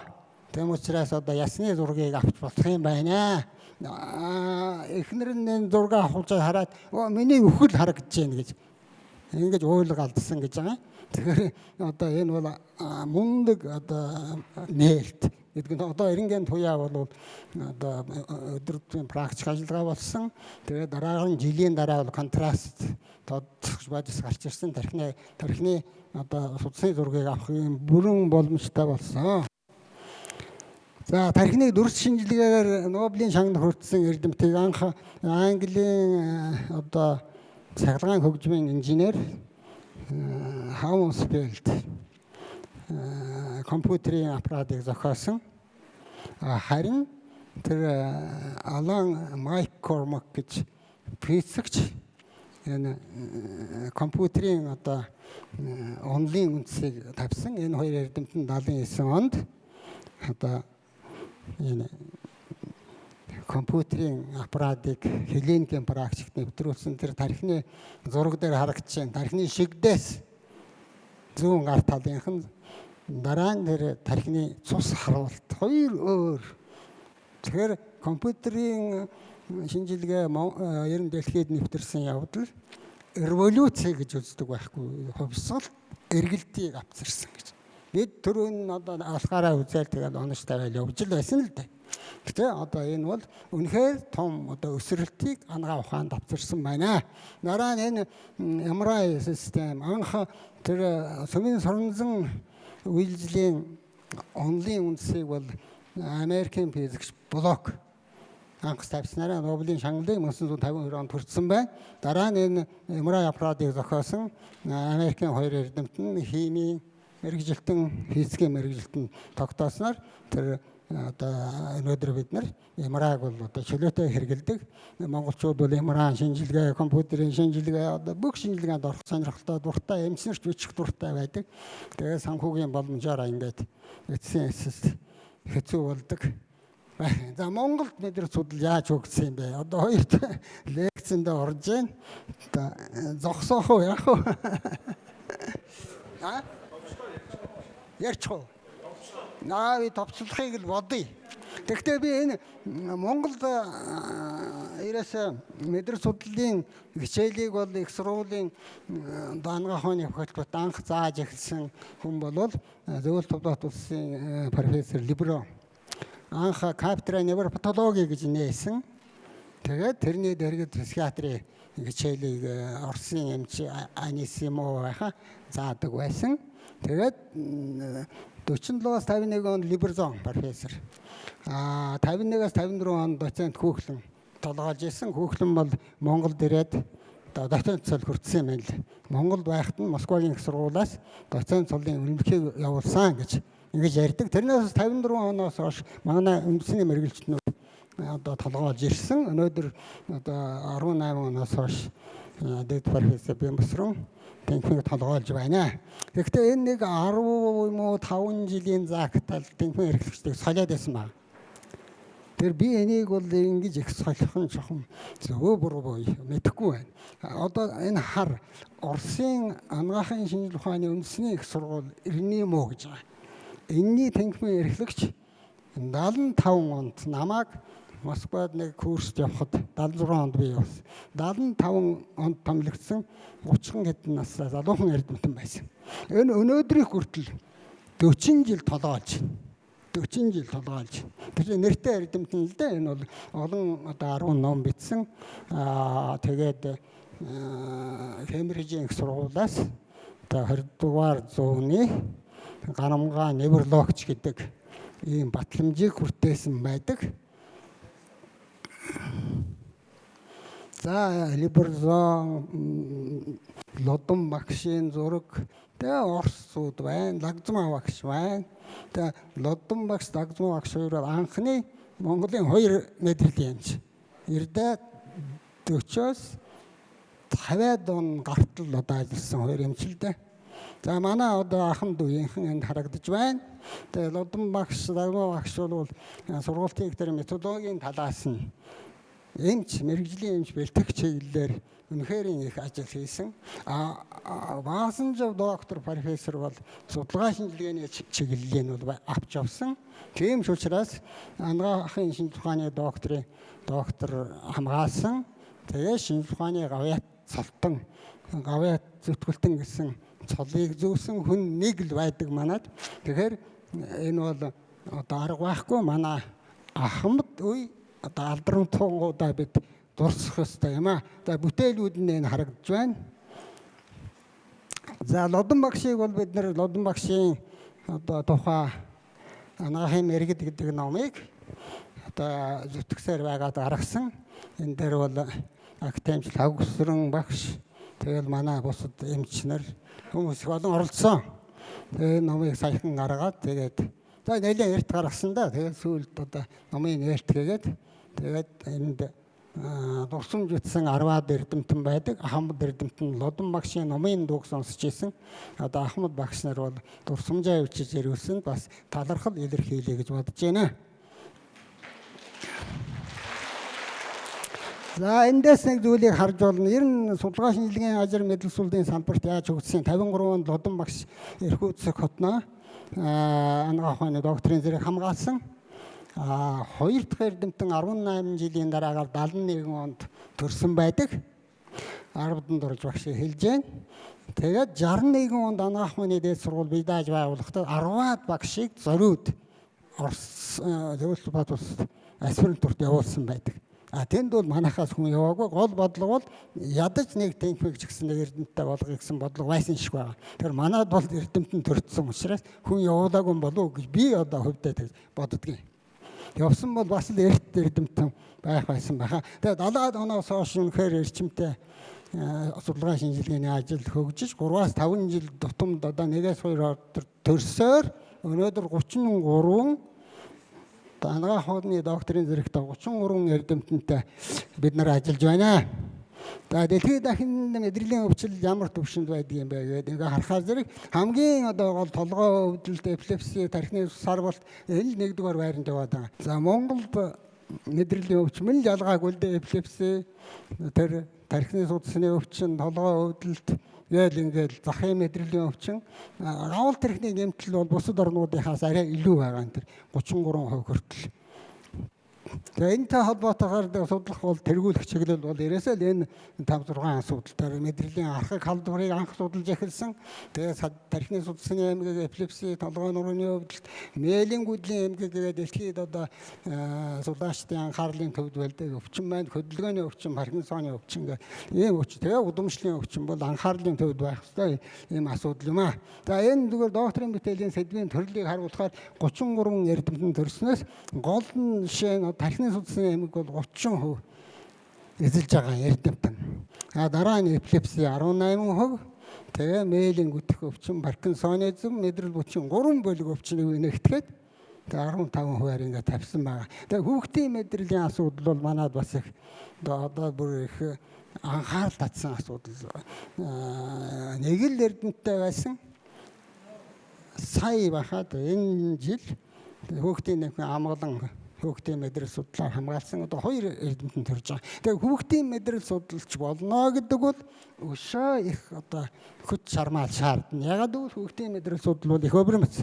Тэм учраас одоо ясны зургийг авч болох юм байна. Эхнэр нь энэ зураг авахулж хараад миний өхөл харагдаж байна гэж Ингэж уйлга алдсан гэж байгаа. Тэгэхээр одоо энэ бол мундаг одоо нээлт гэдэг нь одоо рентген туяа бол одоо өдөр практик ажиллагаа болсон. Тэгээд дараагийн жилийн дараа бол контраст тодорхой бодис гарч ирсэн. Тархины одоо судасны зургийг авах юм бүрэн боломжтой болсон. За, тархиныг дүрс шинжилгээгээр Нобелийн шагнал хүртсэн эрдэмтийг анх Английн одоо цахилгаан хөгжмийн инженер Хаунсфилд компьютерийн аппаратыг зохиосон. Харин тэр Алан Маккормак гэж физикч энэ компьютерийн одоо онолын үндсийг тавьсан. Энэ хоёр эрдэмтэн 79 онд одоо энэ компьютерийн аппаратыг клиникийн практикт нэвтрүүлсэн. Тэр тархины зураг дээр харагдаж байна. Тархины шигдээс зүүн гар талынх нь, дараа нь тэр тархины цус харуулт хоёр өөр. Тэгэхээр компьютерийн шинжилгээ ер нь дэлхийд нэвтэрсэн явдал революц гэж үздэг байхгүй, хувьсгал эргэлтийг авчирсан гэж. Бид түрүүн одоо алхаараа үзээл тэгээд онож тавиал явж л байсан л дээ. Гэтэ одоо энэ бол үнэхээр том одоо өсрөлтийг анагаах ухаанд авчирсан байна. Дараа нь энэ MRI систем анх тэр сүмийн соронзон үйлдлийн онолын үндсийг бол Америкийн физикч Блок анх тавьснараа Нобелийн шагналыг 1952 онд хүртсэн байна. Дараа нь энэ MRI аппаратыг зохиосон Америкийн хоёр эрдэмтэн химийн мэргэжилтэн, физикийн мэргэжилтэн тогтоосноор тэр одоо өнөөдөр бид нар MRI-г бол одоо чөлөөтэй хэрэглэдэг. Монголчууд бол MRI шинжилгээ, компьютерийн шинжилгээ, одоо бүх шинжилгээнд орох сонирхолтой, дуртай, эмчнэрч бичих дуртай байдаг. Тэгээд санхүүгийн боломжоор ингээд эцсийн эцэст хэцүү болдог. За, Монголд мэдрэг судал яаж хөгжсөн юм бэ? Одоо хоёр лекцэнд орж байна. Одоо зогсоох уу, яах вэ? А? Ярьчих уу? Наа, би товчлохыг л бодъё. Тэгэхдээ би энэ Монголд ерөөсөө мэдрэг судлалын хичээлийг бол их сургуулийн анагаах ухааны факультет анх зааж эхэлсэн хүн бол Зөөл Тувдат улсын профессор Либро. Анх кафедра невропатологи гэж нээсэн. Тэгээд тэрний дэргэд психиатрийн хичээлийг Оросын эмч Анисимов байха заадаг байсан. Тэгээд 47-аас 51 онд Либерзон профессор. 51-аас 54 онд доцент Хүүхлэн толгойлж исэн. Хүүхлэн бол Монголд ирээд одоо доцент цол хүртсэн юм байна л. Монголд байхад нь Москвагийн их сургуулиас доцент цолын үнэмлэхийг явуулсан гэж ингэж ярьдаг. Тэрнээс 54 оноос хойш манай үндэсний мэргэжилтнүүд одоо толгойлж ирсэн. Өнөөдөр одоо 18 оноос хойш дэд профессор Бямбасрун тэнхимийг толгойлж байна. Тэгэхдээ энэ нэг 10 юм уу 5 жилийн загтал тэнхимийн эрхлэгчдийг солиод байсан байна. Тэр би энийг бол ингэж их солих нь жоохон зөв буруу боо мэдэхгүй байна. Одоо энэ хар Оросын анагаахын шинжил ухааны үндэсний их сургууль РНИМО гэж байгаа. Энэний тэнхимийн эрхлэгч 75 онд намайг Москвад нэг курст явхад 76 онд би явсан. 75 онд томилогдсон 30 хэдэн настай залуухан эрдэмтэн байсан. Энэ өнөөдрийн хүртэл 40 жил толгойлж байна. 40 жил толгойлж. Тэр нэртэй эрдэмтэн л дээ. Энэ бол олон одоо 10 ном бичсэн. Тэгээд Кембрижийн их сургуулиас одоо 20 дугаар зууны гарамгаа неврологч гэдэг ийм батламжийг хүртээсэн байдаг. За, Либерзон, Лодон багшийн зураг, тэгээ Оросууд байна, Лагзмаа багш байна. Тэгээ Лодон багш, Лагзмаа багш хоёр бол анхны Монголын хоёр мэдрэлийн эмч. Эрдээ 40-оос 50-аад он гартал одоо ажилласан хоёр эмч л дээ. За, манай одоо ахын дүүийнхэн энд харагдаж байна. Тэгээ Лодон багш, Лагзмаа багш бол сургуулийн тэр методологийн талаас нь эмч, мэргэжлийн эмч бэлтгэх чиглэлээр үнэхээр их ажил хийсэн. Баасанжав доктор профессор бол судалгаа шинжилгээний чиглэлийг нь бол авч явсан. Тийм ч учраас анагаахын шинжлэх ухааны докторын доктор хамгаалсан. Тэгээ шинжлэх ухааны гавьяат цолтон гавьяат зүтгэлтэн гэсэн цолыг зүүсэн хүн нэг л байдаг манад. Тэгэхээр энэ бол одоо арга байхгүй, манай ахмад үе одоо алдармтгуудаа бид дурсах ёстой юм аа. За бүтээлүүд нь энэ харагдаж байна. За Лодон багшийг бол бид нэр Лодон багшийн одоо тухай Анаахын мэргэд гэдэг номыг одоо зүтгэсээр байгаад гаргасан. Энэ дээр бол академич Лхагвсран багш, тэгэл манай бусад эмч нар хүмүүс их олон оролцсон. Тэгээ номыг саяхан гаргаад тэгээд за нэлээд эрт гаргасан да. Тэгээд сүүлд одоо номын нээлт хийгээд тэгээд энд дурсамж бичсэн 10-аад эрдэмтэн байдаг. Ахмад эрдэмтэн Лодон багшийн номын дууг сонсч ирсэн. Одоо Ахмад багш нар бол дурсамжаа бичиж ирүүлсэн, бас талархал илэрхийлье гэж бодож байна. За эндээс нэг зүйлийг харж болно. Ер нь судалгаа шинжилгээний ажил мэдлэг сүлдийн салбарт яаж хөгжсөн 53 онд Лодон багш Иркутск хотноо анагаах ухааны докторийн зэрэг хамгаалсан. Хоёр дахь эрдэмтэн 18 жилийн дараагаар 71 онд төрсэн байдаг. 10-д орж багшийг хэлж байна. Тэгээд 61 онд анагаах ухааны дээд сургууль бие дааж байгуулахдаа 10-аад багшийг зориуд Орос Зөвлөлт Бат улсад аспирантурт явуулсан байдаг. А тэнд бол манайхаас хүн яваагүй. Гол бодлого бол ядаж нэг тэнхвэг ч гэсэн нэг эрдэмтдээ болгоё гэсэн бодлого байсан шиг байгаа. Тэгэхээр манад бол эрдэмтэн төрсөн учраас хүн явуулаагүй болов уу гэж би одоо хувьдаа тэгж боддгийн. Явсан бол бас л эрт эрдэмтэн байх байсан байхаа. Тэгээд 70-аад оноос хойш үнэхээр эрчимтэй судалгаа шинжилгээний ажил хөгжиж 3-5 жил тутамд одоо 1-2 ордор төрсөөр өнөөдөр 33 анагаах ухааны докторийн зэрэгтэй 33 эрдэмтэнтэй бид нар ажиллаж байна. За дэлхийд дахин мэдрэлийн өвчлөл ямар түвшинд байдаг юм бэ гэдэг ингээ харахаар зэрэг хамгийн одоо гол толгой өвдөлт, эпилепси, тархины сарвалт энэ л нэгдүгээр байранд яваад байгаа. За Монголд мэдрэлийн өвчин ялгаагүй л дээ, эпилепси, тэр тархины судасны өвчин, толгой өвдөлт гээл ингээл захын мэдрэлийн өвчин, гавал тархины нэмтэл бол бусад орнуудынхаас арай илүү байгаа энэ 33% хүртэл. Тэгээ энэтэй холбоотойгоор судлах бол тэргүүлэх чиглэл бол ерөөсөө л энэ 5 6 асуудал дээр мэдрэлийн архаг халдварыг анх судалж эхэлсэн. Тэгээ тархины судасны эмгэг, эпилепси, толгой нурууны өвдөлт, мээлийн гүдлийн эмгэг гэдэг дэлхийд одоо судлаачдын анхаарлын төвд байдаг өвчин маань хөдөлгөөний өвчин, Паркинсоны өвчин гэх ийм өвчин. Тэгээ удамшлын өвчин бол анхаарлын төвд байх ёстой ийм асуудал юм аа. За энэ зүгээр докторийн бүтээлийн сэдвийн төрлийг харуулахаар 33 эрдэмтэн төрснөөс гол нь жишээ нь тархины судасны эмгэг бол 30% эзэлж байгаа эрдэмтэн. А дараа нь эпилепси 18%, тэгээ мээлийн гүтэх өвчин, Паркинсонизм, мэдрэл бүчин 3 бүлэг өвчнийг нэгтгэхэд 15%-аар ингээд тавьсан байгаа. Тэгээ хүүхдийн мэдрэлийн асуудал бол манад бас их одоо бүр их анхаарал татсан асуудал. Нэг л эрдэмтдээ байсан. Сая бахад энэ жил хүүхдийн нэмхэн амгалан хүүхдийн мэдрэл судлаар хамгаалсан одоо 2 эрдэмтэн төрж байгаа. Тэгээ хүүхдийн мэдрэл судалж болно гэдэг бол өшөө их одоо хүч чармаал шаардна. Ягаад гэвэл хүүхдийн мэдрэл судал бол их өвөрмөц.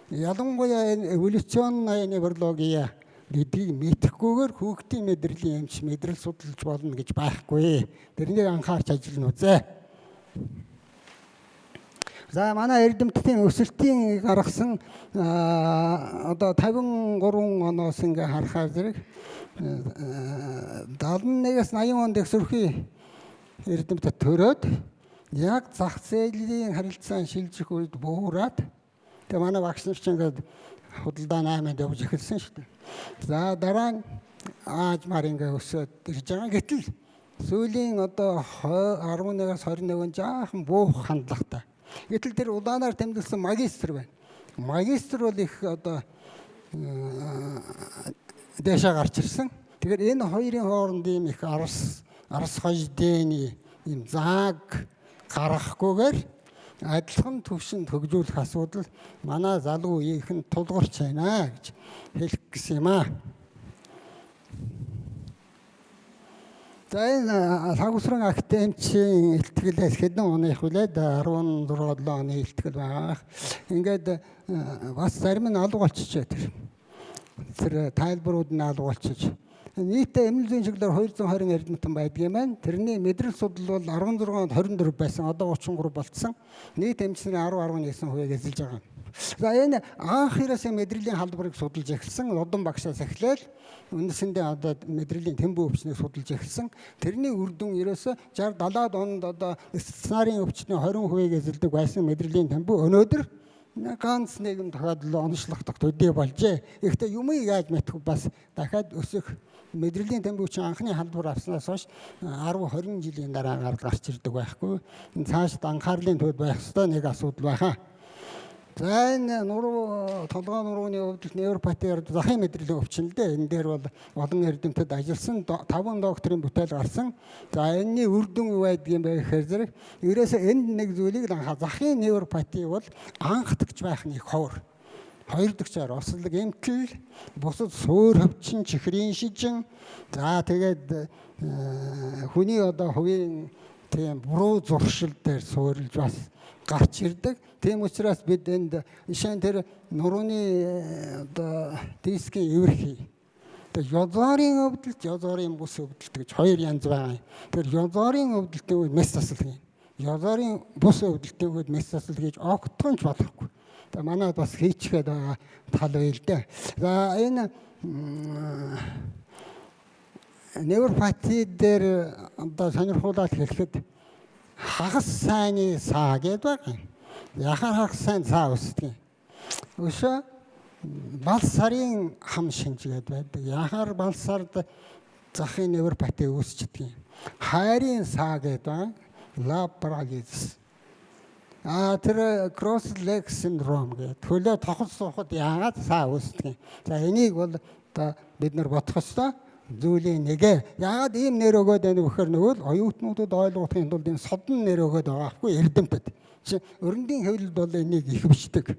Ялангуяа энэ эволюционны неврологи гэдгийг мэдэхгүйгээр хүүхдийн мэдрэлийн эмч мэдрэл судалж болно гэж байхгүй. Тэрнийг анхаарч ажиллана үзээ. За манай эрдэмтдийн өсөлтийн гаргасан одоо 53 оноос ингээ харахаар зэрэг 71-ээс 80 онд их сөрхий эрдэмтэд төрөөд яг зах зээлийн харилцаан шилжих үед буураад тэгээ манай багш нар ч ингээд худалдаа 8-нд явж эхэлсэн шүү дээ. За дараа нь аажмаар ингээ өсөөд ирж байгаа. Гэтэл сүүлийн одоо 11-аас 21 жаахан буух хандлагатай. Гэтэл тэр улаанаар тэмдэглэсэн магистр байна. Магистр бол их одоо дээшээ гарч ирсэн. Тэгэхээр энэ хоёрын хооронд ийм их арс хождений ийм зааг гаргахгүйгээр адилхан түвшинд хөгжүүлэх асуудал манай залуу үеийнхэн тулгарч байна гэж хэлэх гэсэн юм аа. За энэ Лхагвсран академичийн илтгэлээс хэдэн оных вүлээ 16 7 оны илтгэл байгаа. Ингээд бас зарим нь алга болчихжээ тэр. Тэр тайлбарууд нь алга болчихж. Нийтдээ эмнэл зүйн чиглэлээр 220 эрдэмтэн байдаг юм байна. Тэрний мэдрэл судлал бол 16 онд 24 байсан. Одоо 33 болцсон. Нийт эмчнэрийн 10.9%-ийг эзэлж байгаа. За энэ анх ерөөсөө мэдрэлийн халдварыг судалж эхэлсэн. Лодон багшаас эхлээл үндсэндээ одоо мэдрэлийн тэмбүү өвчнийг судалж эхэлсэн. Тэрний үр дүн ерөөсөө 60 70-аад онд одоо стационарын өвчний 20%-ийг эзэлдэг байсан мэдрэлийн тэмбүү өнөөдөр ганц нэгэн тохиолдол оношлох төдий болжээ. Гэхдээ юмыг яаж мэдэх бас дахиад өсөх мэдрэлийн тэмбүү чинь анхны халдвар авснаас хойш 10 20 жилийн дараа гарч ирдэг байхгүй. Энэ цаашд анхаарлын төвд байх ёстой нэг асуудал байхаа. За энэ нуруу толгой нурууны өвдөлт невропатиар захын мэдрэлийн өвчин л дээ. Энэ дээр бол олон эрдэмтэд ажилласан 5 докторын бүтээл гарсан. За энэний үр дүн юу байдгийг бэ гэхээр зэрэг ерөөсөө энд нэг зүйлийг л анхаа захын невропати бол анхдагч байх нь их ховор. Хоёр дахьчаар ослог эмтэл, бусад суур хөвчин, чихрийн шижин. За тэгээд хүний одоо хувийн тийм буруу зуршил дээр суурилж бас гарч ирдэг. Тийм учраас бид энд жишээ нь тэр нурууны одоо дискийн эвэрхий. Тэр ёзоорын өвдөлт, ёзоорын бүс өвдөлт гэж хоёр янз байгаа юм. Тэр ёзоорын өвдөлтийн үед мэс засал хийн. Ёзоорын бүс өвдөлтийн үед мэс засал хийж огтхон ч болохгүй. За манай бас хийчгээд байгаа тал байл дээ. За энэ невропати дээр одоо сонирхуулаад хэлэхэд хагас сайнны саа гэдэг байгаа. Яхаар хагас сайн цаа өсдөг юм. Өшөө бал сарын хам шинж гэдэг байдаг. Яхаар бал сард захын невропати үүсчдэг юм. Хайрын саа гэдэг байгаа. Лабрализ. А тэр cross leg syndrome гэдэг. Хөлөө тохол суухад яагаад саа үүсдэг юм. За энийг бол одоо бид нар бодох ёстой зүйлийн нэгэ. Яагаад ийм нэр өгөөд байна вэ гэхээр нөгөө л оюутнуудад ойлгохын тулд энэ содон нэр өгөөд байгаа байхгүй эрдэмтэд. Чи өрөндийн хэвлэлд бол энийг их бичдэг.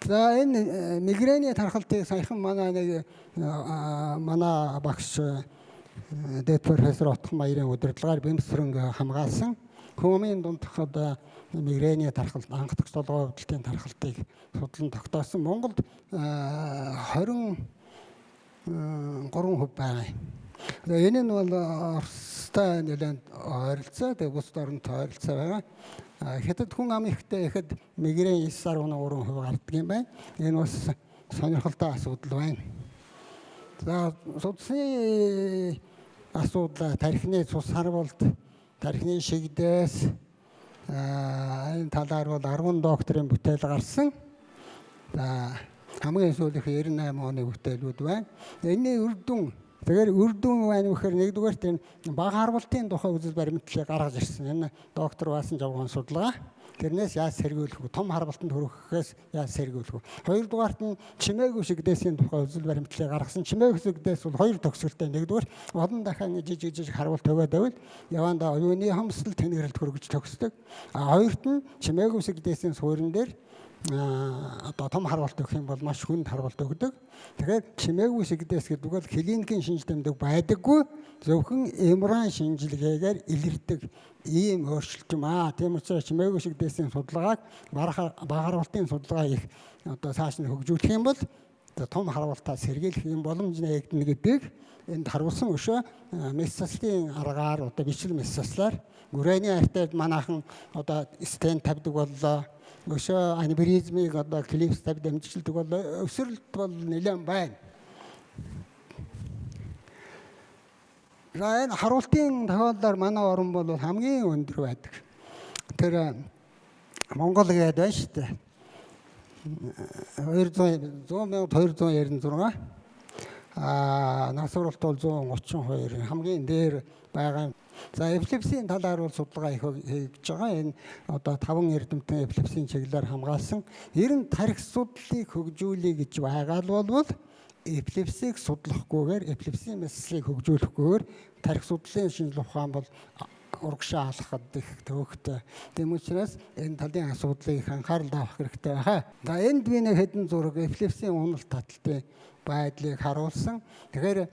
За энэ мигрэний тархалтыг саяхан манай нэг манай багш дэд профессор Отхон Баярын удирдлагаар бэмсрэнг хамгаалсан. Хүмүүний дундх одоо мигрэний тархалт, анхдагч толгой өвдөлтийн тархалтыг судлан тогтоосон. Монголд 23% байгаа юм. Энэ нь бол Оростой нэлээд ойролцоо, тэгээ бусад оронтой ойролцоо байгаа. Хятад хүн ам ихтэй ихэд мигрен 9.3% гардаг юм байна. Энэ бас сонирхолтой асуудал байна. За судасны асуудал тархины цус харвалт, тархины шигдээс энэ талаар бол 10 докторын бүтээл гарсан. За хамгийн сүүлийнх 98 оны бүтээлүүд байна. Энэний үр дүн, тэгэхээр үр дүн байна гэхээр нэгдүгээрт энэ бага харвалтын тухай үзэл баримтлалыг гаргаж ирсэн. Энэ доктор Ваасан жавган судалгаа. Тэрнээс яаж сэргийлэх вэ? Том харвалтанд хүрэхээс яаж сэргийлэх вэ? Хоёрдугаарт нь чимээгүй шигдээсийн тухай үзэл баримтлалыг гаргасан. Чимээгүй шигдээс бол хоёр төгсгөлтэй. Нэгдүгээр олон дахин жижиг жижиг харвалт өгөөд байвал явандаа оюуны хомсдол тэнэгрэлт хүргэж төгсдөг. А хоёрт нь чимээгүй шигдээсийн суурин дээр одоо том харвалт өгөх юм бол маш хүнд харвалт өгдөг. Тэгэхээр чимээгүй шигдээс гэдэг бол клиникийн шинж тэмдэг байдаггүй, зөвхөн эмран шинжилгээгээр илэрдэг ийм өөрчлөлт юм аа. Тийм учраас чимээгүй шигдээсийн судалгааг бага харвалтын судалгаа их одоо цааш нь хөгжүүлэх юм бол том харвалтаа сэргийлэх юм боломж нээгдэнэ гэдгийг энд харуулсан. Өшөө мэс заслын аргаар одоо бичлэл мэс заслаар гүрээний артерид манайхан одоо стент тавьдаг боллоо. Өшөө аневризмыг одоо клипс тавьд дэмжижлдэг бол өсрөлт бол нэлээд байна. За энэ харуултын тохиолдолд манай орн бол хамгийн өндөр байдаг. Тэр Монгол гээд байна шүү дээ. 200 100,296 а нас уралт бол 132 хамгийн дээр байгаа. За эпилепсийн талаар бол судалгаа их хийж байгаа. Энэ одоо 5 эрдэмтэн эпилепсийн чиглэлээр хамгаалсан. Ер нь тархи судлалыг хөгжүүлэе гэж байгаа л болвол эпилепсийг судлахгүйгээр, эпилепсийн мэслийг хөгжүүлэхгүйгээр тархи судлалын шинжлэх ухаан бол урагшаа алхахад их төвөгтэй. Тийм учраас энэ талын асуудлыг их анхаарал авах хэрэгтэй байхаа. За энд би нэг хэдэн зураг эпилепсийн уналт таталтын байдлыг харуулсан. Тэгэхээр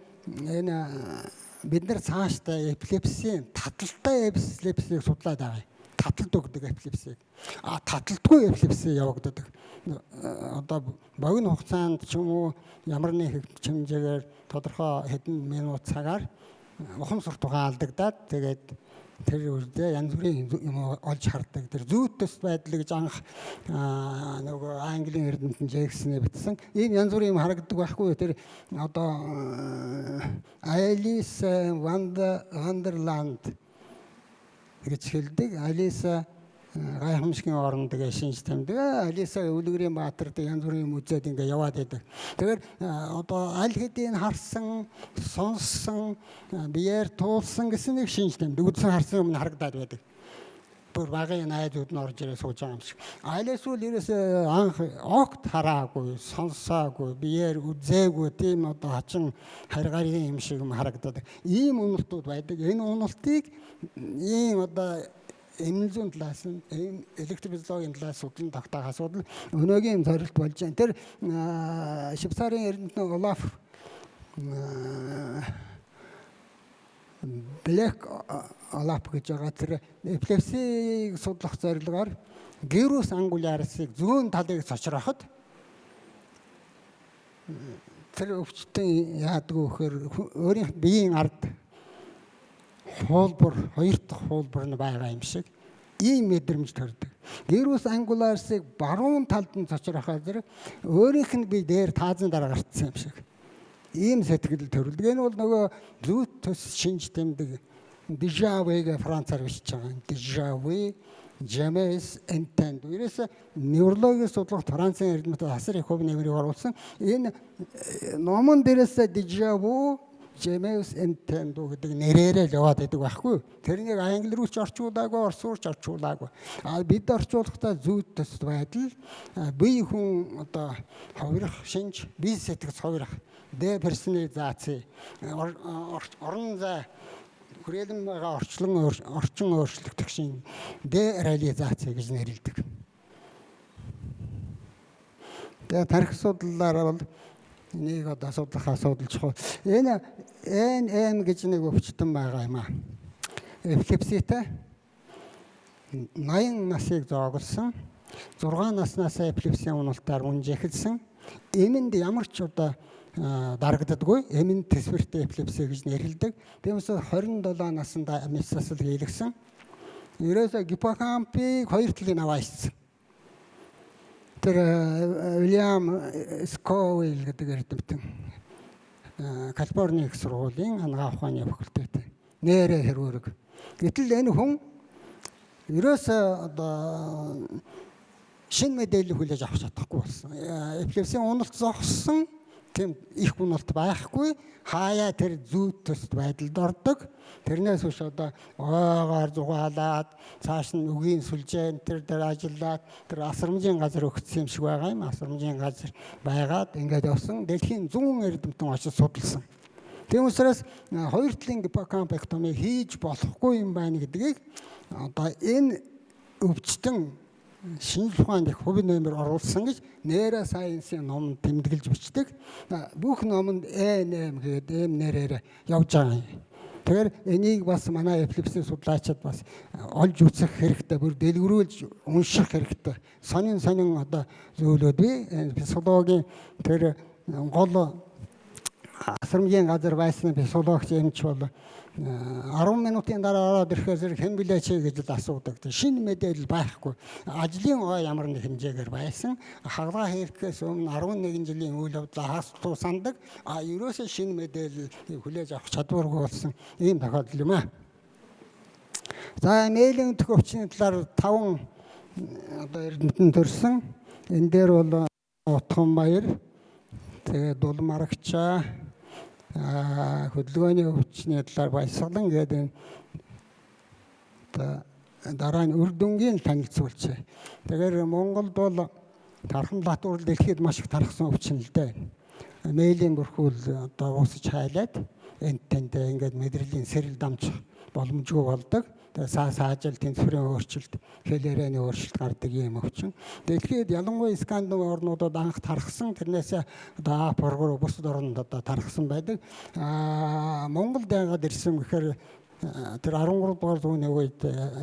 энэ бид нар цаашдаа эпилепсийн таталтай эпилепсийг судлаад байгаа юм. Таталт өгдөг эпилепсиг. А таталтгүй эпилепси явагддаг. Одоо богино хугацаанд ч юм уу ямар нэг хэмжээгээр тодорхой хэдэн минут цагаар ухамсар тухайн алдагдаад, тэгээд тэр үрдээ янз бүрийн юм олж хардаг. Тэр зүйт төс байдал гэж анх нөгөө Английн эрдэмтэн Джексоны бичсэн. Ийм янз бүрийн юм харагддаг байхгүй. Тэр одоо Alice Wonderland гэж хэлдэг. Алиса гайхамшигын оронд гэж шинж тэмдэг. Алиса өвлгөрийн баатар гэдэг янз бүрийн юм үзээд ингээ яваад байдаг. Тэгэхээр одоо аль хэдийн харсан, сонссон, биеэр туулсан гэсэн нэг шинж тэмдэг. Үзсэн харсан юм харагдаад байдаг. Бүр багын найзууд нь орж ирээ сууж байгаа юм шиг. Аль эсвэл ерөөсөө анх огт хараагүй, сонсоогүй, биеэр үзээгүй тийм одоо хачин харгарын юм шиг юм харагдаад. Ийм уналтууд байдаг. Энэ уналтыг ийм одоо эмнэлзүүн зүйн талаас нь, электрофизиологийн талаас судлан тогтоох асуудал өнөөгийн зорилт болж байна. Тэр Швейцарын эрдэмтэн Олаф Блэк Олаф гэж байгаа тэр эпилепсийг судлах зорилгоор гирус ангулярсыг зүүн талыг цочроход тэр өвчтөн яадаг вэ гэхээр өөрийнх биеийн ард хуулбар, хоёр дахь хуулбар нь байгаа юм шиг ийм мэдрэмж төрдөг. Гирус ангулярсыг баруун талд нь цочрохоор зэрэг өөрийнх нь бие дээр таазан дараа гарцсан юм шиг ийм сэтгэл төрөлдөг. Энэ бол нөгөө зүйт төс шинж тэмдэг déjà vu гэ францаар бичиж байгаа. Déjà vu, jamais entendu. Ерөөсө неврологийн судлах Францын эрдэмтэд асар их хувь нэмрийг оруулсан. Энэ номон дээрээс déjà vu, jamais entendu гэдэг нэрээрээ л яваад байдаг байхгүй. Тэрнийг англи руу ч орчуулаагүй, орос руу ч орчуулаагүй. А бид орчуулахдаа зүйт төс байдал, бие хүн одоо ховрох шинж, бие сэтгэц ховрох, деперсонализац, орон зай хүрээлэн байгаа орчлон орчин өөрчлөгдөх шин дереализац гэж нэрлэдэг. Тэгээ тархи судлалаараа бол энийг одоо судлах асуудал чухал. Энэ NM гэж нэг өвчтөн байгаа юм аа. Эпилепситэй 80 насыг зооглосон. 6 наснаас эпилепсийн уналтаар унж эхэлсэн. Эмэнд ямар ч одоо дарагддаггүй. Эмэнд төсвөртэй эпилепси гэж нэрлэдэг. Тиймээс 27 наснда амьд сасал хийлгсэн. Ерөөсөө гиппокампыг хоёр талын аваа ичсэн. Тэр Уильям Сковил гэдэг эрдэмтэн Калифорни их сургуулийн анагаах ухааны факультет нэрэ хэрүүрэг. Гэтэл энэ хүн ерөөсөө одоо шинэ мэдээлэл хүлээж авах чадахгүй болсон. Эпилепсийн уналт зогссон, тийм их уналт байхгүй. Хаяа тэр зүйт төст байдалд ордог. Тэрнээс хойш одоо ойгоор зугаалаад цааш нь үгийн сүлжээ тэр дээр ажиллаад тэр асрамжийн газар өгсөн юм шиг байгаа юм. Асрамжийн газар байгаад ингээд явсан. Дэлхийн 100 эрдэмтэн очиж судалсан. Тийм учраас хоёр талын гиппокампэктомыг хийж болохгүй юм байна гэдгийг одоо энэ өвчтөн шинжлэх ухаанд их хувь нэмэр оруулсан гэж нейросайенсийн номонд тэмдэглэж бичдэг. Бүх номонд NM гээд эм нэрээр явж байгаа юм. Тэгэхээр энийг бас манай эпилепсийн судлаачид бас олж үзэх хэрэгтэй, бүр дэлгэрүүлж унших хэрэгтэй. Сонин сонин одоо зүйлүүд бий. Психологийн тэр гол асрамжийн газар байсан психологч эмч бол 10 минутын дараа ороод ирэхээр зэрэг хэн билээ чи гэж л асуудаг. Шинэ мэдээлэл байхгүй. Ажлын ой ямар нэг хэмжээгээр байсан. Хаглаа хийхээс өмнө 11 жилийн үйл явдал хастуу сандаг. А ерөөсөө шинэ мэдээлэл хүлээж авах чадваргүй болсон ийм тохиолдол юм аа. За мээлийн төх өвчний талаар 5 одоо эрдэмтэн төрсөн. Энэ дээр бол Утхан баяр, тэгээд Дулмарагчаа, хөдөлгөөний өвчний талаар баясгалан гэдэг одоо дараа нь үр дүнгийн танилцуулчих. Тэгэхээр Монголд бол тархан латур дэлхийд маш их тархсан өвчин л дээ. Мээлийн бүрхүүл одоо уусаж хайлаад энд тэнд ингээд мэдрэлийн сэрэл дамжих боломжгүй болдог. Тэгээ саажил тэнцвэрийн өөрчлөлт, хэл ярианы өөрчлөлт гардаг юм өвчин. Дэлхийд ялангуяа Скандинав орнуудад анх тархсан. Тэрнээс одоо Африк руу бусад оронд одоо тархсан байдаг. Монголд яагаад ирсэн гэхээр тэр 13 дугаар зууны үед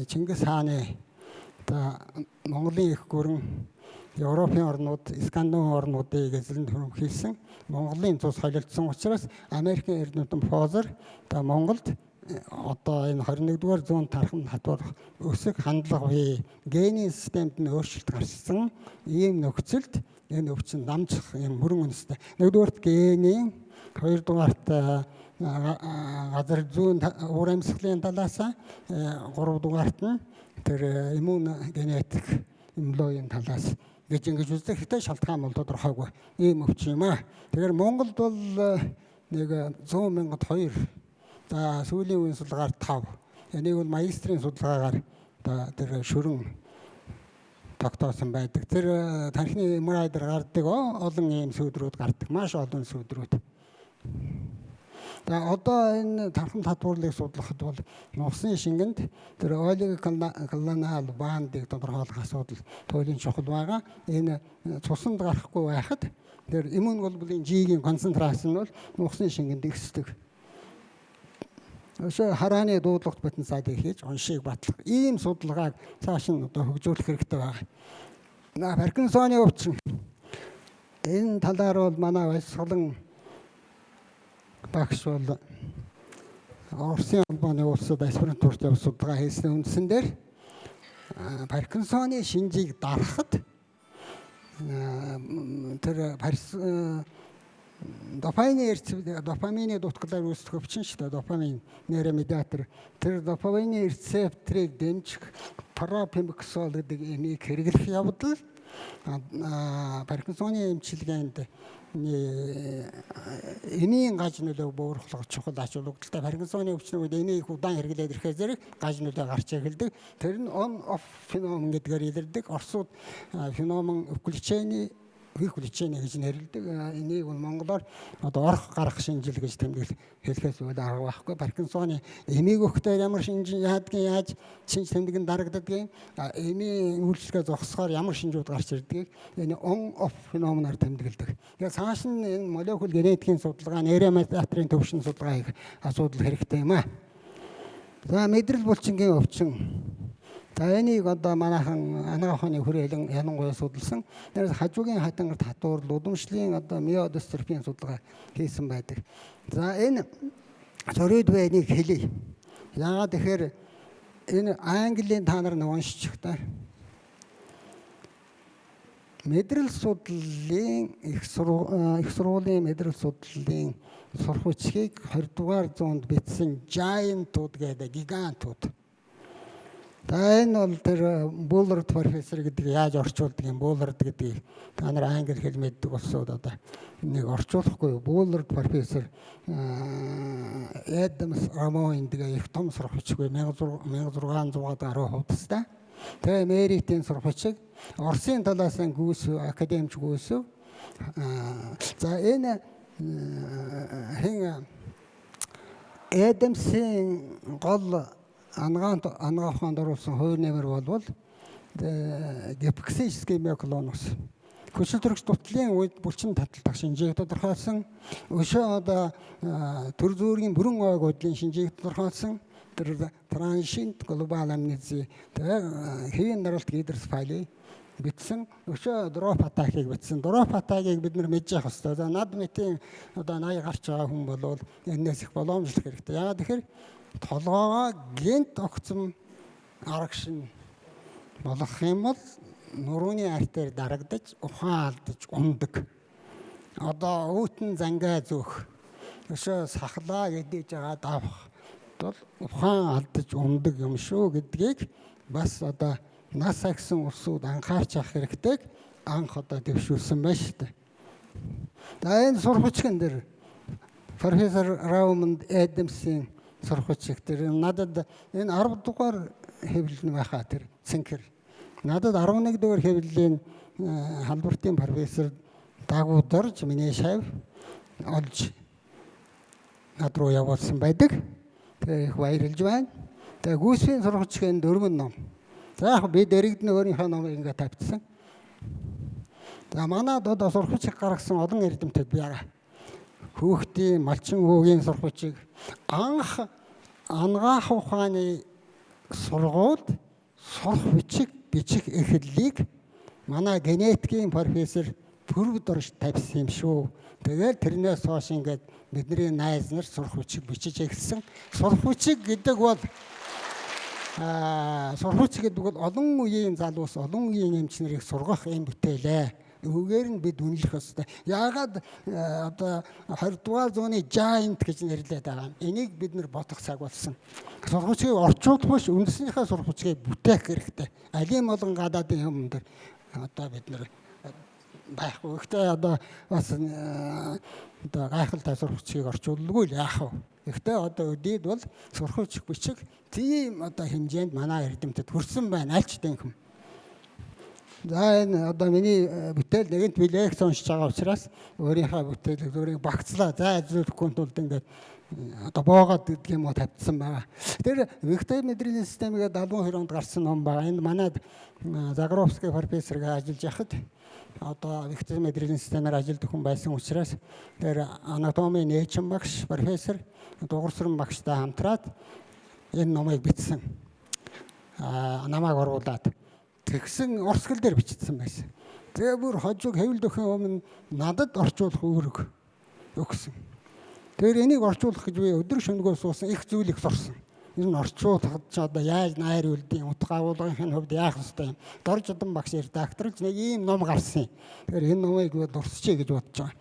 Чингис хааны За, Монголын их гүрэн Европын орнууд, Скандинав орнуудыг эзлэн төрөмхийлсэн. Монголын цус холилдсон учраас Америкийн эрдэмтэн Фозер за Монголд одоо энэ 21-р зуунд тархан татвар өсөх хандлага бий. Генийн системд нь өөрчлөлт гарсан ийм нөхцөлд энэ өвчин дамжих юм бүрэн үнэтэй. Нэгдүгээрт генийн, хоёрдугаарт газар зүүн уур амьсгалын талаас, гуравдугаарт нь тэр иммун генетик имлогийн талаас гэж ингэж үздэг. Гэхдээ шалтгаан бол тодорхойгүй ийм өвчин юм аа. Тэгэхээр Монголд бол нэг 100 мянгад 2, за сүүлийн үеийн судалгаар 5. Энийг бол магистрийн судалгаагаар тэр шөрөн тогтоосон байдаг. Тэр тархины MRI дээр гардаг олон ийм сүүдрүүд гардаг. Маш олон сүүдрүүд. За, одоо энэ тархан татварлыг судлахад бол нусны шингэнд тэр oligoclonal band-ыг тодорхойлох асуудал туйлын чухал байгаа. Энэ цуснд гарахгүй байхад тэр иммуноглобулин G-ийн концентрац нь бол нусны шингэнд ихсдэг. Өшөө харааны дуудлагт потенциалыг хийж оншийг батлах ийм судалгааг цааш нь одоо хөгжүүлэх хэрэгтэй байна. Паркинсоны өвчин. Энэ талаар бол манай баясгалан багш бол Оросын холбооны улсад аспирантурт явж судалгаа хийсэн үндсэн дээр Паркинсоны шинжийг дарахад тэр допамины дутгалаар үүсэх өвчин шүү дээ. Допамин нейромедиатор. Тэр допамины рецепторыг дэмжих прамипексол гэдэг эмийг хэрэглэх явдал Паркинсоны эмчилгээнд эмийн гаж нөлөөг бууруулах чухал ач холбогдолтой. Паркинсоны өвчнөд үед эмийг удаан хэрэглээд ирэхээр зэрэг гаж нөлөө гарч эхэлдэг. Тэр нь on off феномен гэдгээр илэрдэг. Оросууд феномен включения выключение гэж нэрлэдэг. Энийг бол монголоор одоо орох гарах шинжил гэж тэмдэглэл хэлэхээс өөр арга байхгүй. Паркинсоны эмийг өгөхдөө ямар шинж яадгийн яаж шинж тэмдэг нь дарагддгийг, эмийн үйлчлэгээ зогсохоор ямар шинжүүд гарч ирдгийг энэ on off феноменоор тэмдэглэдэг. Тэгэхээр цааш нь энэ молекул генетикийн судалгаа, нейромедиаторын төвшин судалгаа хийх асуудал хэрэгтэй юм аа. За, мэдрэл булчингийн өвчин. За, энийг одоо манайхан анагаах ухааны хүрээлэн ялангуяа судалсан. Тэрээс хажуугийн хатангарт хатуур удамшлын одоо миодистрофийн судалгаа хийсэн байдаг. За, энэ зориуд байныг хэлье. Яагаад тэгэхээр энэ Английн та нар нэг уншчих та. Мэдрэл судлалын их сургуулийн мэдрэл судлалын сурах бичгийг 20 дугаар зуунд бичсэн giant-ууд гэдэг, гигантууд. За, энэ бол тэр Буллард профессор гэдэг яаж орчуулдаг юм, Буллард гэдгийг та нар англи хэл мэддэг улсууд одоо нэг орчуулахгүй. Буллард профессор, Эдамс Рамон гэдэг их том сурах бичгүй 1600 гаруй хуудастай. Тэгээ Меритийн сурах бичиг, Оросын талаас нь Гүсв, академич Гүсв. За, энэ хэн Эдамсын гол анагаах ухаанд оруулсан хувь нэмэр болвол гипоксический миоклонус хүчил төрөгч дутлын үед булчин таталтах шинжийг тодорхойлсон. Өшөө одоо төр зүүргийн бүрэн ойг удлын шинжийг тодорхойлсон. Тэр transient global amnesia, тэгээ хэвийн даралт гидроцефали бичсэн. Өшөө drop attack-ыг бичсэн. Drop attack-ыг бид нар мэдж явах хэрэгтэй. За, над мэтийн одоо 80 гарч байгаа хүн бол энэс их боломжлох хэрэгтэй. Яагаад тэгэхээр толгоогоо гэнэт огцом арагшин болгох юм бол нурууны артер дарагдаж, ухаан алдаж ундаг. Одоо өвтөн зангаа зөөх, өшөө сахлаа гэдэж байгаа давх бол ухаан алдаж ундаг юм шүү гэдгийг бас одоо нас агсан улсууд анхаарч авах хэрэгтэйг анх одоо дэвшүүлсэн байна шүү дээ. За, энэ сурах бичгэн дээр профессор Раумонд Эдамсын сурах бичиг тэр надад энэ 10 дугаар хэвлэл нь байхаа, тэр цэнхэр. Надад 11 дугаар хэвлэлийн халбартын профессор дагуудорж миний шав олж над руу явуулсан байдаг. Тэгээ их баярлж байна. Тэгээ Гүйсвийн сурах бичгийн дөрвөн ном. За, яг би дэрэгдэн өөрийнхөө номыг ингээд тавьчихсан. За, манад одоо сурах бичиг гаргасан олон эрдэмтэд байгаа. Хүүхдийн малчин хүүгийн сурах бичиг, анх анагаах ухааны сургуульд сурах бичиг бичих эхлэлийг манай генетикийн профессор Пүрвдорж тавьсан юм шүү. Тэгээд тэрнээс хойш ингээд бидний найз нар сурах хүчийг бичиж эхэлсэн. Сурах хүчиг гэдэг бол сурах хүч гэдэг бол олон үеийн залуус, олон үеийн эмч нарыг сургах юм бүтээлээ. Үүгээр нь бид үнэлэх ёстой. Яагаад одоо 20 дугаар зууны giant гэж нэрлэдэг байгаа юм. Энийг бид нар бодох цаг болсон. Сурах хүчийг орчуулах биш, үндснийхээ сурах хүчийг бүтээх хэрэгтэй. Алийн болон гадаадын юм дээр одоо бид нар байхгүй. Гэхдээ одоо бас одоо гайхалтай сурах хүчийг орчуулгүй л яах вэ? Гэхдээ одоо өдийд бол сурах хүч бичиг тийм одоо хэмжээнд манай эрдэмтэд хүрсэн байна. Аль ч дэнхэм. За энэ одоо миний бүтээл нэгэнт би лекц уншиж байгаа учраас өөрийнхөө бүтээлийг өөрийг багцлаа. За зөвлөхгүй тулд ингээд одоо боогод гэдэг юм уу тавьчихсан байгаа. Тэр вегетатив мэдрэлийн системийг 72 онд гарсан ном байгаа. Энд манай Загровский профессорыг ажиллаж яхад одоо вегетатив мэдрэлийн системээр ажилладаг хүн байсан учраас тэр анатомийн нээчин багш профессор Дугарсран багштай хамтраад энэ номыг бичсэн. Намайг оруулаад тэгсэн орос хэл дээр бичсэн байсан. Тэгээ бүр хожиг хэвлэл дөхөн өмнө надад орчуулах үүрэг өгсөн. Тэгэхээр энийг орчуулах гэж би өдөр шөнөгөө суусан, их зүйлийг сурсан. Энэ нь орчуулахад ч одоо яаж найр үлдийн, утга агуулгын хувьд яах ёстой юм. Дорж удан багш редакторж нэг ийм ном гарсан. Тэгэхээр энэ номыг би дурсчихъя гэж бодож байгаа.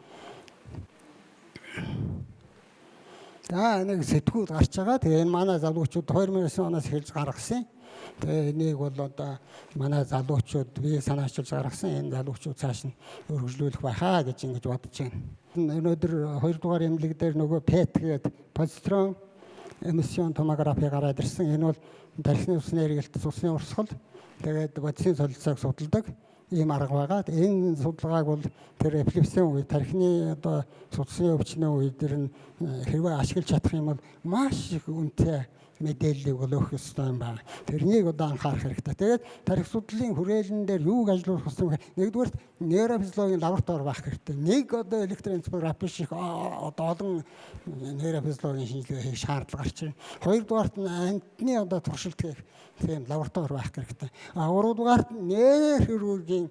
За нэг сэтгүүл гарч байгаа. Тэгээ энэ манай залуучууд 2009 оноос эхэлж гаргасан. Тэгээ энийг бол одоо манай залуучууд бие санаачилж гаргасан. Энэ залуучууд цааш нь өргөжлүүлэх байхаа гэж ингэж бодож байна. Өнөөдөр 2 дугаар эмнэлэг дээр нөгөө PET гээд позитрон эмиссион томографи гараад ирсэн. Энэ бол тархины усны эргэлт, усны урсгал, тэгээд бодисын солилцоог судалдаг ийм арга байгаа. Энэ судалгааг бол тэр эпилепсийн үед, тархины одоо судасны өвчнөө үед тэр нь хэрвээ ашиглаж чадах юм бол маш их үнэтэй мэдээллийг бол өгөх ёстой юм байна. Тэрнийг одоо анхаарах хэрэгтэй. Тэгээд тархи судлалын хүрээлэн дээр юуг ажиллуулах ёстой вэ? Нэгдүгээрт нейрофизиологийн лаборатори байх хэрэгтэй. Нэг одоо электроэнцефалографи шиг одоо олон нейрофизиологийн шинжилгээ хийх шаардлага гарч ирнэ. Хоёрдугаарт нь амьтны одоо туршилт хийх тийм лаборатори байх хэрэгтэй. А гуравдугаарт нь нейрохирургийн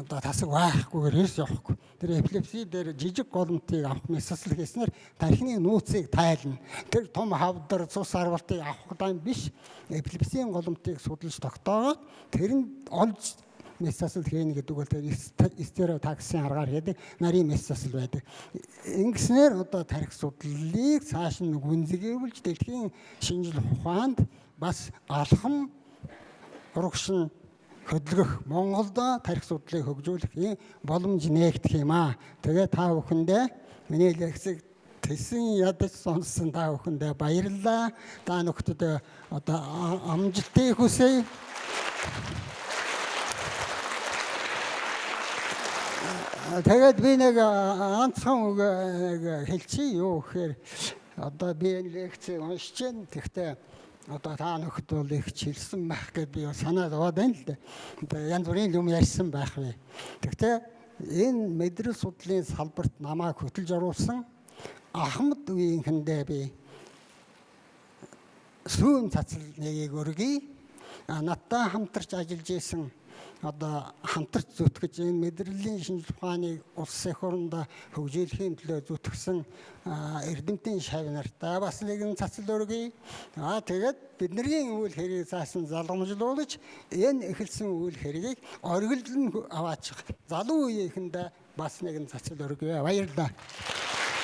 одоо тасаг байхгүйгээр ерөөс явахгүй. Тэр эпилепси дээр жижиг голомтыг авах мэсэсэл хийснээр тархины нөөцийг тайлна. Тэр том хавдар, цус арвалтыг авах дан биш. Эпилепсийн голомтыг судалж тогтоогоод тэрэнд олж мэсэсэл хийнэ гэдэг бол тэр стереотаксийн аргаар хийдэг нарийн мэсэсэл байдаг. Ингэснээр одоо тархи судлалыг цааш нь гүнзгийвлж дэлхийн шинжил ухаанд бас алхам урагш нь хөдөлгөх, Монголд тархи судлалыг хөгжүүлэх ийм боломж нээгдэх юм аа. Тэгээ та бүхэндээ миний лекцийг тэсэн ядаж сонссон та бүхэндээ баярлалаа. Та нөхдөд одоо амжилтыг хүсье. Тэгээд би нэг ганцхан үг нэг хэлчихье. Юу гэхээр одоо би энэ лекцийг уншиж байна. Тэгэхдээ одоо та нөхд бол их чилсэн байх гэд би санаад яваад байна л да. Одоо янз бүрийн юм ярьсан байх вэ. Тэгэхдээ энэ мэдрэл судлалын салбарт намайг хөтөлж оруулсан Ахмад үеийнхэндээ би сүүн цацал нэгийг өргөе. Надтай хамтарч ажиллаж исэн одоо хамтарч зүтгэж энэ мэдрэлийн шинжил ухааныг улс эх орондоо хөгжүүлэхийн төлөө зүтгэсэн эрдэмтдийн шав нартай бас нэгэн цацал өргөе. Тэгээд бидний үйл хэргийг цаасан залгамжлуулж энэ эхэлсэн үйл хэргийг оргилд нь аваачих залуу үеийнхэндээ бас нэгэн цацал өргөе. Баярлалаа.